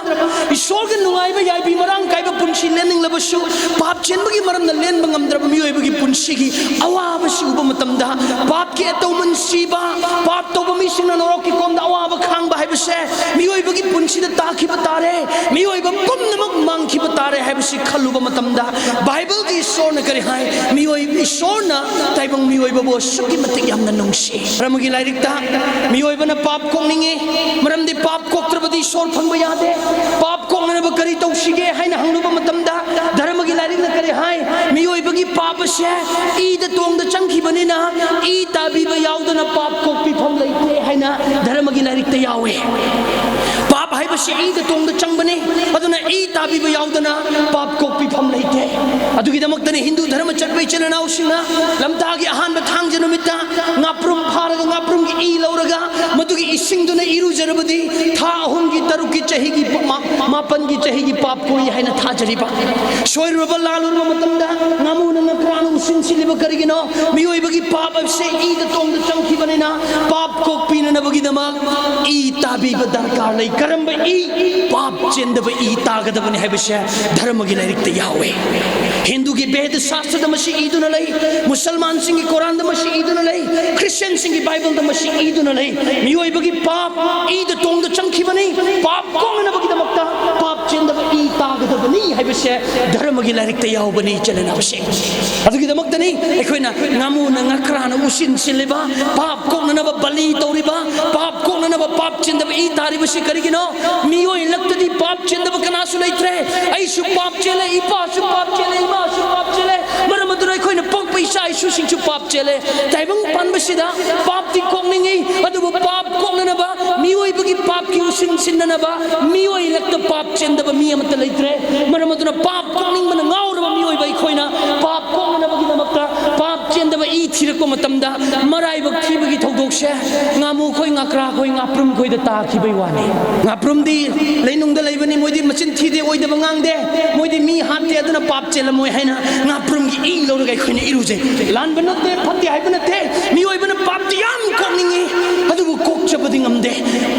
ꯏꯁꯣꯔꯒꯤ ꯅꯨꯡꯉꯥꯏꯕ ꯌꯥꯏꯕꯤ ꯃꯔꯥꯡ ꯀꯥꯏꯕ ꯄꯨꯟꯁꯤ ꯂꯦꯟꯅꯤꯡꯂꯕꯁꯨ, ꯄꯥꯞ ꯆꯦꯟꯕꯒꯤ ꯃꯔꯝꯅ ꯂꯦꯟꯕ ꯉꯝꯗ꯭ꯔꯕ ꯃꯤꯑꯣꯏꯕꯒꯤ ꯄꯨꯟꯁꯤꯒꯤ ꯑꯋꯥꯕꯁꯤ ꯎꯕ ꯃꯇꯝꯗ, ꯄꯥꯞꯀꯤ ꯑꯇꯧꯃꯟ ꯁꯤꯕ, ꯄꯥꯞ ꯇꯧꯕ ꯃꯤꯁꯤꯡꯅ ꯅꯔꯣꯛꯀꯤ ꯀꯣꯝꯗ ꯑꯋꯥꯕ ꯈꯥꯡꯕ ꯍꯥꯏꯕꯁꯦ ꯃꯤꯑꯣꯏꯕꯒꯤ ꯄꯨꯟꯁꯤꯗ ꯇꯥꯈꯤꯕ ꯇꯥꯔꯦ꯫ ꯃꯤꯑꯣꯏꯕ ꯄꯨꯝꯅꯃꯛ ꯃꯥꯡꯈꯤꯕ ꯇꯥꯔꯦ ꯍꯥꯏꯕꯁꯤ ꯈꯜꯂꯨꯕ ꯃꯇꯝꯗ, ꯕꯥꯏꯕꯜꯒꯤ ꯏꯁꯣꯔꯅ ꯀꯔꯤ ꯍꯥꯏ? ꯃꯤꯑꯣꯏ, ꯏꯁꯣꯔꯅ ꯇꯥꯏꯕꯪ ꯃꯤꯑꯣꯏꯕꯕꯨ ꯑꯁꯨꯛꯀꯤ ꯃꯇꯤꯛ ꯌꯥꯝꯅ ꯅꯨꯡꯁꯤ꯫ ꯙꯔꯃꯒꯤ ꯂꯥꯏꯔꯤꯛꯇ ꯃꯤꯑꯣꯏꯕꯅ ꯄꯥꯞ ꯀꯣꯛꯅꯤꯡꯉꯤ, ꯃꯔꯝꯗꯤ ꯄꯥꯞ ꯀꯣꯛꯇ꯭ꯔꯕꯗꯤ ꯏꯁꯣꯔ ꯐꯪꯕ ꯌꯥꯗꯦ꯫ ꯄꯥꯞ ꯀꯣꯛꯅꯅꯕ ꯀꯔꯤ ꯇꯧꯁꯤꯒꯦ ꯍꯥꯏꯅ ꯍꯪꯂꯨꯕ ꯃꯇꯝꯗ, ꯙꯔꯃꯒꯤ ꯂꯥꯏꯔꯤꯛꯅ ꯀꯔꯤ ꯍꯥꯏ? ꯃꯤꯑꯣꯏꯕꯒꯤ ꯄꯥꯞ ꯑꯁꯦ ꯏꯗ ꯇꯣꯡꯗ ꯆꯪꯈꯤꯕꯅꯤꯅ, ꯏ ꯇꯥꯕꯤꯕ ꯌꯥꯎꯗꯅ ꯄꯥꯞ ꯀꯣꯛꯄꯤꯐꯝ ꯂꯩꯇꯦ ꯍꯥꯏꯅ ꯙꯔꯃꯒꯤ ꯂꯥꯏꯔꯤꯛꯇ ꯌꯥꯎꯋꯦ꯫ ꯄꯥꯞ ꯍꯥꯏꯕꯁꯤ ꯏꯗ ꯇꯣꯡꯗ ꯆꯪꯕꯅꯤ, ꯑꯗꯨꯅ ꯏ ꯇꯥꯕꯤꯕ ꯌꯥꯎꯗꯅ ꯄꯥꯞ ꯀꯣꯛꯄꯤꯐꯝ ꯂꯩꯇꯦ꯫ ꯑꯗꯨꯒꯤꯗꯃꯛꯇꯅꯤ ꯍꯤꯟꯗꯨ ꯙꯔꯃ ꯆꯠꯄ ꯏꯆꯤꯜ ꯏꯅꯥꯎꯁꯤꯡꯅ ꯂꯝꯇꯥꯒꯤ ꯑꯍꯥꯟꯕ ꯊꯥꯡꯖ ꯅꯨꯃꯤꯠꯇ ꯉꯥꯄ꯭ꯔꯨꯝ ꯐꯥꯔꯒ, ꯉꯥꯄ꯭ꯔꯨꯝꯒꯤ ꯏ ꯂꯧꯔꯒ, ꯃꯗꯨꯒꯤ ꯏꯁꯤꯡꯗꯨꯅ ꯏꯔꯨꯖꯔꯕꯗꯤ ꯊꯥ ꯑꯍꯨꯝꯒꯤ, ꯇꯔꯨꯛꯀꯤ, ꯆꯍꯤꯒꯤ ꯄ-, ꯃꯥ-, ꯃꯥꯄꯟꯒꯤ ꯆꯍꯤꯒꯤ ꯄꯥꯞ ꯀꯣꯛꯏ ꯍꯥꯏꯅ ꯊꯥꯖꯔꯤꯕ꯫ ꯁꯣꯏꯔꯨꯔꯕ, ꯂꯥꯜꯂꯨꯔꯕ ꯃꯇꯝꯗ ꯉꯥꯃꯨꯅ ꯉꯀ꯭ꯔꯥꯅ ꯎꯁꯤꯟꯁꯤꯜꯂꯤꯕ ꯀꯔꯤꯒꯤꯅꯣ? ꯃꯤꯑꯣꯏꯕꯒꯤ ꯄꯥꯞ ꯍꯥꯏꯕꯁꯦ ꯏꯗ ꯇꯣꯡꯗ ꯆꯪꯈꯤꯕꯅꯤꯅ, ꯄꯥꯞ ꯀꯣꯛꯄꯤꯅꯅꯕꯒꯤꯗꯃꯛ ꯏ ꯇꯥꯕꯤꯕ ꯗꯔꯀꯥꯔ ꯂꯩ꯫ ꯀꯔꯝꯕ ꯏ? ꯄꯥꯞ ꯆꯦꯟꯗꯕ ꯏ ꯇꯥꯒꯗꯕꯅꯤ ꯍꯥꯏꯕꯁꯦ ꯙꯔꯃꯒꯤ ꯂꯥꯏꯔꯤꯛꯇ ꯌꯥꯎꯋꯦ꯫ ꯍꯤꯟꯗꯨꯒꯤ ꯕꯦꯗ ꯁꯥꯁꯇ꯭ꯔꯗ ꯃꯁꯤ ꯏꯗꯨꯅ ꯂꯩ, ꯃꯨꯁꯜꯃꯥꯟꯁꯤꯡꯒꯤ ꯀꯣꯔꯥꯟꯗ ꯃꯁꯤ ꯏꯗꯨꯅ ꯂꯩ, ꯈ꯭ꯔꯤꯁꯇꯤꯌꯟꯁꯤꯡꯒꯤ ꯕꯥꯏꯕꯜꯗ ꯃꯁꯤ ꯏꯗꯨꯅ ꯂꯩ꯫ ꯃꯤꯑꯣꯏꯕꯒꯤ ꯄꯥꯞ ꯏꯗ ꯇꯣꯡꯗ ꯆꯪꯈꯤꯕꯅꯤ, ꯄꯥꯞ ꯀꯣꯛꯅꯅꯕꯒꯤꯗꯃꯛꯇ ꯄꯥꯞ ꯆꯦꯟꯗꯕ ꯏ ꯇꯥꯒꯗꯕꯅꯤ ꯍꯥꯏꯕꯁꯦ ꯙꯔꯃꯒꯤ ꯂꯥꯏꯔꯤꯛꯇ ꯌꯥꯎꯕꯅꯤ, ꯏꯆꯤꯜ ꯏꯅꯥꯎꯁꯤꯡ꯫ ꯑꯗꯨꯒꯤꯗꯃꯛꯇꯅꯤ ꯑꯩꯈꯣꯏꯅ ꯉꯥꯃꯨꯅ ꯉꯀ꯭ꯔꯥꯅ ꯎꯁꯤꯟꯁꯤꯜꯂꯤꯕ, ꯄꯥꯞ ꯀꯣꯛꯅꯅꯕ ꯕꯂꯤ ꯇꯧꯔꯤꯕ, ꯄꯥꯞ ꯀꯣꯛꯅꯅꯕ ꯄꯥꯞ ꯆꯦꯟꯗꯕ ꯏ ꯇꯥꯔꯤꯕꯁꯤ ꯀꯔꯤꯒꯤꯅꯣ? ꯃꯤꯑꯣꯏ ꯂꯛꯇꯗꯤ ꯄꯥꯞ ꯆꯦꯟꯗꯕ ꯀꯅꯥꯁꯨ ꯂꯩꯇ꯭ꯔꯦ꯫ ꯑꯩꯁꯨ ꯄꯥꯞ ꯆꯦꯜꯂꯦ, ꯏꯄꯥꯁꯨ ꯄꯥꯞ ꯆꯦꯜꯂꯦ, ꯏꯃꯥꯁꯨ ꯄꯥꯞ ꯆꯦꯜꯂꯦ꯫ ꯃꯔꯝ ꯑꯗꯨꯅ ꯑꯩꯈꯣꯏꯅ ꯄꯣꯛꯄ ꯏꯆꯥ ꯏꯁꯨꯁꯤꯡꯁꯨ ꯄꯥꯞ ꯆꯦꯜꯂꯦ꯫ ꯇꯥꯏꯕꯪ ꯄꯥꯟꯕꯁꯤꯗ ꯄꯥꯞꯇꯤ ꯀꯣꯛꯅꯤꯡꯉꯤ, ꯑꯗꯨꯕꯨ ꯄꯥꯞ ꯀꯣꯛꯅꯅꯕ, ꯃꯤꯑꯣꯏꯕꯒꯤ ꯄꯥꯞꯀꯤ ꯎꯁꯤꯟ ꯁꯤꯟꯅꯅꯕ, ꯃꯤꯑꯣꯏ ꯏꯂꯛꯇ ꯄꯥꯞ ꯆꯦꯟꯗꯕ ꯃꯤ ꯑꯃꯠꯇ ꯂꯩꯇ꯭ꯔꯦ꯫ ꯃꯔꯝ ꯑꯗꯨꯅ ꯄꯥꯞ ꯀꯣꯛꯅꯤꯡꯕꯅ ꯉꯥꯎꯔꯕ ꯃꯤꯑꯣꯏꯕ ꯑꯩꯈꯣꯏꯅ ꯄꯥꯞ ꯀꯣꯛꯅꯅꯕꯒꯤꯗꯃꯛꯇ ꯄꯥꯞ ꯆꯦꯟꯗꯕ ꯏ ꯊꯤꯔꯛꯄ ꯃꯇꯝꯗ, ꯃꯔꯥꯏꯕꯛ ꯊꯤꯕꯒꯤ ꯊꯧꯗꯣꯛꯁꯦ ꯉꯥꯃꯨ ꯈꯣꯏ, ꯉꯥꯀ꯭ꯔꯥ ꯈꯣꯏ, ꯉꯥꯄ꯭ꯔꯨꯝ ꯈꯣꯏꯗ ꯇꯥꯈꯤꯕꯩ ꯋꯥꯅꯤ꯫ ꯉꯥꯄ꯭ꯔꯨꯝꯗꯤ ꯂꯩꯅꯨꯡꯗ ꯂꯩꯕꯅꯤ, ꯃꯣꯏꯗꯤ ꯃꯆꯤꯟ ꯊꯤꯗꯦ, ꯑꯣꯏꯗꯕ ꯉꯥꯡꯗꯦ, ꯃꯣꯏꯗꯤ ꯃꯤ ꯍꯥꯠꯇꯦ, ꯑꯗꯨꯅ ꯄꯥꯞ ꯆꯦꯜꯂꯝꯃꯣꯏ ꯍꯥꯏꯅ ꯉꯥꯄ꯭ꯔꯨꯝꯒꯤ ꯏ ꯂꯧꯔꯒ ꯑꯩꯈꯣꯏꯅ ꯏꯔꯨꯖꯩ꯫ ꯂꯥꯟꯕ ꯅꯠꯇꯦ, ꯐꯠꯇꯦ ꯍꯥꯏꯕ ꯅꯠꯇꯦ꯫ ꯃꯤꯑꯣꯏꯕꯅ ꯄꯥꯞꯇꯤ ꯌꯥꯝ ꯀꯣꯛꯅꯤꯡꯉꯤ, ꯑꯗꯨꯕꯨ ꯀꯣꯛꯆꯕꯗꯤ ꯉꯝꯗꯦ꯫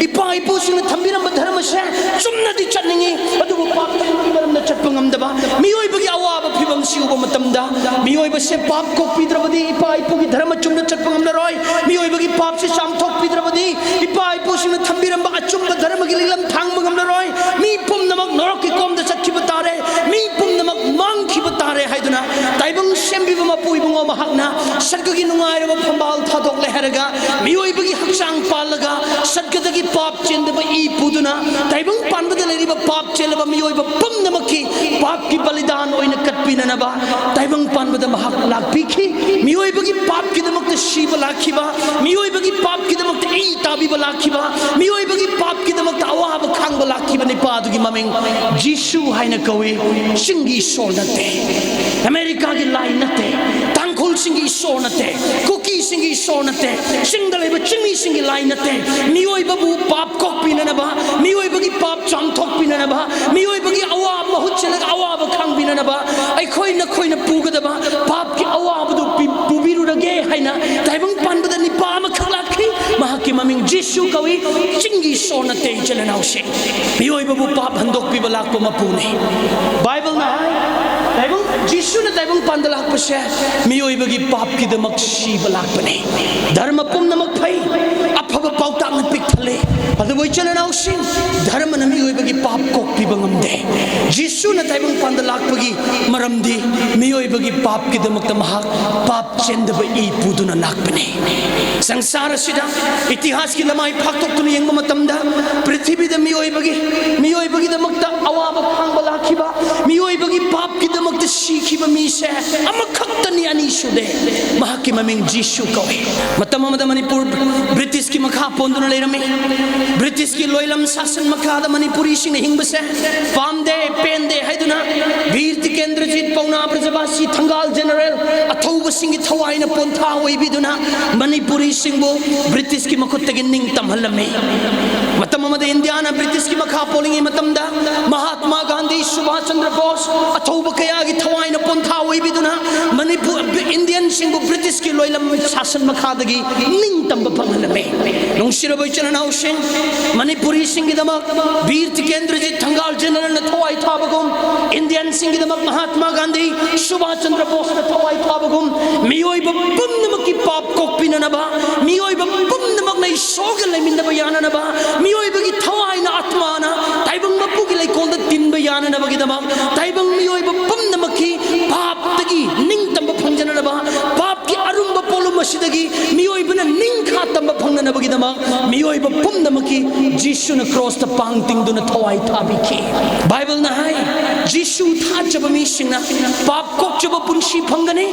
ꯏꯄꯥ ꯏꯄꯨꯁꯤꯡꯅ ꯊꯝꯕꯤꯔꯝꯕ ꯙꯔꯃꯁꯦ ꯆꯨꯝꯅꯗꯤ ꯆꯠꯅꯤꯡꯉꯤ, ꯑꯗꯨꯕꯨ ꯄꯥꯞ ꯇꯧꯕꯒꯤ ꯃꯔꯝꯗ ꯆꯠꯄ ꯉꯝꯗꯕ꯫ ꯃꯤꯑꯣꯏꯕꯒꯤ ꯑꯋꯥꯕ ꯐꯤꯕꯝꯁꯤ ꯎꯕ ꯃꯇꯝꯗ, ꯃꯤꯑꯣꯏꯕꯁꯦ ꯄꯥꯞ ꯀꯣꯛꯄꯤꯗ꯭ꯔꯕꯗꯤ ꯏꯄꯥ ꯏꯄꯨꯒꯤ ꯙꯔꯃ ꯆꯨꯝꯅ ꯆꯠꯄ ꯉꯝꯂꯔꯣꯏ꯫ ꯃꯤꯑꯣꯏꯕꯒꯤ ꯄꯥꯞꯁꯤ ꯆꯥꯝꯊꯣꯛꯄꯤꯗ꯭ꯔꯕꯗꯤ ꯏꯄꯥ ꯏꯄꯨꯁꯤꯡꯅ ꯊꯝꯕꯤꯔꯝꯕ ꯑꯆꯨꯝꯕ ꯙꯔꯃꯒꯤ ꯂꯤꯛꯂꯝ ꯊꯥꯡꯕ ꯉꯝꯂꯔꯣꯏ꯫ ꯃꯤ ꯄꯨꯝꯅꯃꯛ ꯅꯔꯛꯀꯤ ꯀꯣꯝꯗ ꯆꯠꯈꯤꯕ ꯇꯥꯔꯦ, ꯃꯤ ꯄꯨꯝꯅꯃꯛ ꯃꯥꯡꯈꯤꯕ ꯇꯥꯔꯦ ꯍꯥꯏꯗꯨꯅ ꯇꯥꯏꯕꯪ ꯁꯦꯝꯕꯤꯕ ꯃꯄꯨ ꯏꯕꯨꯡꯉꯣ ꯃꯍꯥꯛꯅ ꯁꯔꯒꯒꯤ ꯅꯨꯡꯉꯥꯏꯔꯕ ꯐꯝꯕꯥꯜ ꯊꯥꯗꯣꯛꯂꯦ ꯍꯥꯏꯔꯒ, ꯃꯤꯑꯣꯏꯕꯒꯤ ꯍꯛꯆꯥꯡ ꯄꯥꯜꯂꯒ ꯁꯔꯒꯗꯒꯤ ꯄꯥꯞ ꯆꯦꯟꯗꯕ ꯏ ꯄꯨꯗꯨꯅ ꯇꯥꯏꯕꯪ ꯄꯥꯟꯕꯗ ꯂꯩꯔꯤꯕ ꯄꯥꯞ ꯆꯦꯜꯂꯕ ꯃꯤꯑꯣꯏꯕ ꯄꯨꯝꯅꯃꯛꯀꯤ ꯄꯥꯞꯀꯤ ꯕꯂꯤꯗꯥꯟ ꯑꯣꯏꯅ ꯀꯠꯄꯤꯅꯅꯕ ꯇꯥꯏꯕꯪ ꯄꯥꯟꯕꯗ ꯃꯍꯥꯛ ꯂꯥꯛꯄꯤꯈꯤ꯫ ꯃꯤꯑꯣꯏꯕꯒꯤ ꯄꯥꯞꯀꯤꯗꯃꯛꯇ ꯁꯤꯕ ꯂꯥꯛꯈꯤꯕ, ꯃꯤꯑꯣꯏꯕꯒꯤ ꯄꯥꯞꯀꯤꯗꯃꯛꯇ ꯏ ꯇꯥꯕꯤꯕ ꯂꯥꯛꯈꯤꯕ, ꯃꯤꯑꯣꯏꯕꯒꯤ ꯄꯥꯞꯀꯤꯗꯃꯛꯇ ꯑꯋꯥꯕ ꯈꯥꯡꯕ ꯂꯥꯛꯈꯤꯕ ꯅꯤꯄꯥ ꯑꯗꯨꯒꯤ ꯃꯃꯤꯡ ꯖꯤꯁꯨ ꯍꯥꯏꯅ ꯀꯧꯏ꯫ ꯆꯤꯡꯒꯤ ꯏꯁꯣꯔ ꯅꯠꯇꯦ, ꯑꯃꯦꯔꯤꯀꯥꯒꯤ ꯂꯥꯏ ꯅꯠꯇꯦ, ꯇꯥꯡꯈꯨꯜꯁꯤꯡꯒꯤ ꯏꯁꯣꯔ ꯅꯠꯇꯦ, ꯀꯨꯀꯤꯁꯤꯡꯒꯤ ꯏꯁꯣꯔ ꯅꯠꯇꯦ, ꯆꯤꯡꯗ ꯂꯩꯕ ꯆꯤꯡꯃꯤꯁꯤꯡꯒꯤ ꯂꯥꯏ ꯅꯠꯇꯦ꯫ ꯃꯤꯑꯣꯏꯕꯕꯨ ꯄꯥꯞ ꯀꯣꯛꯄꯤꯅꯅꯕ, ꯃꯤꯑꯣꯏꯕꯒꯤ ꯄꯥꯞ ꯆꯥꯝꯊꯣꯛꯄꯤꯅꯅꯕ, ꯃꯤꯑꯣꯏꯕꯒꯤ ꯑꯋꯥꯕ ꯃꯍꯨꯠ ꯁꯤꯜꯂꯒ ꯑꯋꯥꯕ ꯈꯥꯡꯕꯤꯅꯅꯕ ꯑꯩꯈꯣꯏ ꯅꯈꯣꯏꯅ ꯄꯨꯒꯗꯕ ꯄꯥꯞꯀꯤ ꯑꯋꯥꯕꯗꯨ ꯄꯤ-, ꯄꯨꯕꯤꯔꯨꯔꯒꯦ ꯍꯥꯏꯅ ꯇꯥꯏꯕꯪ ꯄꯥꯟꯕꯗ ꯅꯤꯄꯥ ꯑꯃꯈꯛ ꯂꯥꯛꯈꯤ꯫ ꯃꯍꯥꯛꯀꯤ ꯃꯃꯤꯡ ꯖꯤꯁꯨ ꯀꯧꯏ꯫ ꯆꯤꯡꯒꯤ ꯏꯁꯣꯔ ꯅꯠꯇꯦ, ꯏꯆꯤꯜ ꯏꯅꯥꯎꯁꯤꯡ꯫ ꯃꯤꯑꯣꯏꯕꯕꯨ ꯄꯥꯞ ꯍꯟꯗꯣꯛꯄꯤꯕ ꯂꯥꯛꯄ ꯃꯄꯨꯅꯤ꯫ ꯕꯥꯏꯕꯜꯅ ꯍꯥꯏ, ꯇꯥꯏꯕꯪ, ꯖꯤꯁꯨꯅ ꯇꯥꯏꯕꯪ ꯄꯥꯟꯗ ꯂꯥꯛꯄꯁꯦ ꯃꯤꯑꯣꯏꯕꯒꯤ ꯄꯥꯞꯀꯤꯗꯃꯛ ꯁꯤꯕ ꯂꯥꯛꯄꯅꯤ꯫ ꯙꯔꯃ ꯄꯨꯝꯅꯃꯛ ꯐꯩ, ꯑꯐꯕ ꯄꯥꯎꯇꯥꯛꯅ ꯄꯤꯛ ꯊꯜꯂꯤ, ꯑꯗꯨꯕꯨ ꯏꯆꯤꯜ ꯏꯅꯥꯎꯁꯤꯡ, ꯙꯔꯃꯅ ꯃꯤꯑꯣꯏꯕꯒꯤ ꯄꯥꯞ ꯀꯣꯛꯄꯤꯕ ꯉꯝꯗꯦ꯫ ꯖꯤꯁꯨꯅ ꯇꯥꯏꯕꯪ ꯄꯥꯟꯗ ꯂꯥꯛꯄꯒꯤ ꯃꯔꯝꯗꯤ ꯃꯤꯑꯣꯏꯕꯒꯤ ꯄꯥꯞꯀꯤꯗꯃꯛꯇ ꯃꯍꯥꯛ ꯄꯥꯞ ꯆꯦꯟꯗꯕ ꯏ ꯄꯨꯗꯨꯅ ꯂꯥꯛꯄꯅꯤ꯫ ꯁꯪꯁꯥꯔ ꯑꯁꯤꯗ ꯏꯇꯤꯍꯥꯁꯀꯤ ꯂꯃꯥꯏ ꯐꯥꯛꯇꯣꯛꯇꯨꯅ ꯌꯦꯡꯕ ꯃꯇꯝꯗ, ꯄ꯭ꯔꯤꯊꯤꯕꯤꯗ ꯃꯤꯑꯣꯏꯕꯒꯤ, ꯃꯤꯑꯣꯏꯕꯒꯤꯗꯃꯛꯇ ꯑꯋꯥꯕ ꯈꯥꯡꯕ ꯂꯥꯛꯈꯤꯕ, ꯃꯤꯑꯣꯏꯕꯒꯤ ꯄꯥꯞꯀꯤꯗꯃꯛꯇ ꯁꯤꯈꯤꯕ ꯃꯤꯁꯦ ꯑꯃꯈꯛꯇꯅꯤ, ꯑꯅꯤ ꯁꯨꯗꯦ꯫ ꯃꯍꯥꯛꯀꯤ ꯃꯃꯤꯡ ꯖꯤꯁꯨ ꯀꯧꯏ꯫ ꯃꯇꯝ ꯑꯃꯗ ꯃꯅꯤꯄꯨꯔ ꯕ꯭ꯔꯤꯇꯤꯁꯀꯤ ꯃꯈꯥ ꯄꯣꯟꯗꯨꯅ ꯂꯩꯔꯝꯃꯤ꯫ ꯕ꯭ꯔꯤꯇꯤꯁꯀꯤ ꯂꯣꯏꯂꯝ ꯁꯥꯁꯟ ꯃꯈꯥꯗ ꯃꯅꯤꯄꯨꯔꯤꯁꯤꯡꯅ ꯍꯤꯡꯕꯁꯦ ꯄꯥꯝꯗꯦ, ꯄꯦꯟꯗꯦ ꯍꯥꯏꯗꯨꯅ ꯕꯤꯔ ꯇꯤꯀꯦꯟꯗ꯭ꯔꯖꯤꯠ, ꯄꯥꯎꯅꯥ ꯕ꯭ꯔꯖꯕꯥꯁꯤ, ꯊꯪꯒꯥꯜ ꯖꯦꯅꯔꯦꯜ, ꯑꯊꯧꯕꯁꯤꯡꯒꯤ ꯊꯋꯥꯏꯅ ꯄꯣꯟꯊꯥ ꯑꯣꯏꯕꯤꯗꯨꯅ ꯃꯅꯤꯄꯨꯔꯤꯁꯤꯡꯕꯨ ꯕ꯭ꯔꯤꯇꯤꯁꯀꯤ ꯃꯈꯨꯠꯇꯒꯤ ꯅꯤꯡꯇꯝꯍꯜꯂꯝꯃꯤ꯫ ꯃꯇꯝ ꯑꯃꯗ ꯏꯟꯗꯤꯌꯥꯅ ꯕ꯭ꯔꯤꯇꯤꯁꯀꯤ ꯃꯈꯥ ꯄꯣꯜꯂꯤꯉꯩ ꯃꯇꯝꯗ ꯃꯍꯥꯠꯃꯥ ꯒꯥꯟꯙꯤ, ꯁꯨꯚꯥꯁ ꯆꯟꯗ꯭ꯔ ꯕꯣꯁ, ꯑꯊꯧꯕ ꯀꯌꯥꯒꯤ ꯊꯋꯥꯏꯅ ꯄꯣꯟꯊꯥ ꯑꯣꯏꯕꯤꯗꯨꯅ ꯃꯅꯤꯄꯨꯔ, ꯏꯟꯗꯤꯌꯟꯁꯤꯡꯕꯨ ꯕ꯭ꯔꯤꯇꯤꯁꯀꯤ ꯂꯣꯏꯂꯝ ꯁꯥꯁꯟ ꯃꯈꯥꯗꯒꯤ ꯅꯤꯡꯇꯝꯕ ꯐꯪꯍꯜꯂꯝꯃꯤ꯫ ꯅꯨꯡꯁꯤꯔꯕ ꯏꯆꯤꯟ ꯏꯅꯥꯎꯁꯤꯡ, ꯃꯅꯤꯄꯨꯔꯤꯁꯤꯡꯒꯤꯗꯃꯛ ꯕꯤꯔ ꯇꯤꯀꯦꯟꯗ꯭ꯔꯖꯤꯠ, ꯊꯪꯒꯥꯜ ꯖꯦꯅꯔꯦꯜꯅ ꯊꯋꯥꯏ ꯊꯥꯕꯒꯨꯝ, ꯏꯟꯗꯤꯌꯟꯁꯤꯡꯒꯤꯗꯃꯛ ꯃꯍꯥꯠꯃꯥ ꯒꯥꯟꯙꯤ, ꯁꯨꯚꯥꯁ ꯆꯟꯗ꯭ꯔ ꯕꯣꯁꯅ ꯊꯋꯥꯏ ꯊꯥꯕꯒꯨꯝ, ꯃꯤꯑꯣꯏꯕ ꯄꯨꯝꯅꯃꯛꯀꯤ ꯄꯥꯞ ꯀꯣꯛꯄꯤꯅꯅꯕ, ꯃꯤꯑꯣꯏꯕ ꯄꯨꯝꯅꯃꯛꯅ ꯏꯁꯣꯔꯒ ꯂꯩꯃꯤꯟꯅꯕ ꯌꯥꯅꯅꯕ, ꯃꯤꯑꯣꯏꯕꯒꯤ ꯊꯋꯥꯏꯅ, ꯑꯥꯠꯃꯥꯅ ꯇꯥꯏꯕꯪ ꯃꯄꯨꯒꯤ ꯂꯩꯀꯣꯜꯗ ꯇꯤꯟꯕ ꯌꯥꯅꯅꯕꯒꯤꯗꯃꯛ, ꯇꯥꯏꯕꯪ ꯃꯤꯑꯣꯏꯕ ꯄꯨꯝꯅꯃꯛꯀꯤ ꯄꯥꯞꯇꯒꯤ ꯅꯤꯡꯇꯝꯕ ꯐꯪꯖꯅꯅꯕ, ꯄꯥꯞꯀꯤ ꯑꯔꯨꯝꯕ ꯄꯣꯠꯂꯨꯝ ꯑꯁꯤꯗꯒꯤ ꯃꯤꯑꯣꯏꯕꯅ ꯅꯤꯡꯈꯥ ꯇꯝꯕ ꯐꯪꯅꯅꯕꯒꯤꯗꯃꯛ, ꯃꯤꯑꯣꯏꯕ ꯄꯨꯝꯅꯃꯛꯀꯤ ꯖꯤꯁꯨꯅ ꯀ꯭ꯔꯣꯁꯇ ꯄꯥꯡ ꯇꯤꯡꯗꯨꯅ ꯊꯋꯥꯏ ꯊꯥꯕꯤꯈꯤ꯫ ꯕꯥꯏꯕꯜꯅ ꯍꯥꯏ, ꯖꯤꯁꯨ ꯊꯥꯖꯕ ꯃꯤꯁꯤꯡꯅ ꯄꯥꯞ ꯀꯣꯛꯆꯕ ꯄꯨꯟꯁꯤ ꯐꯪꯒꯅꯤ꯫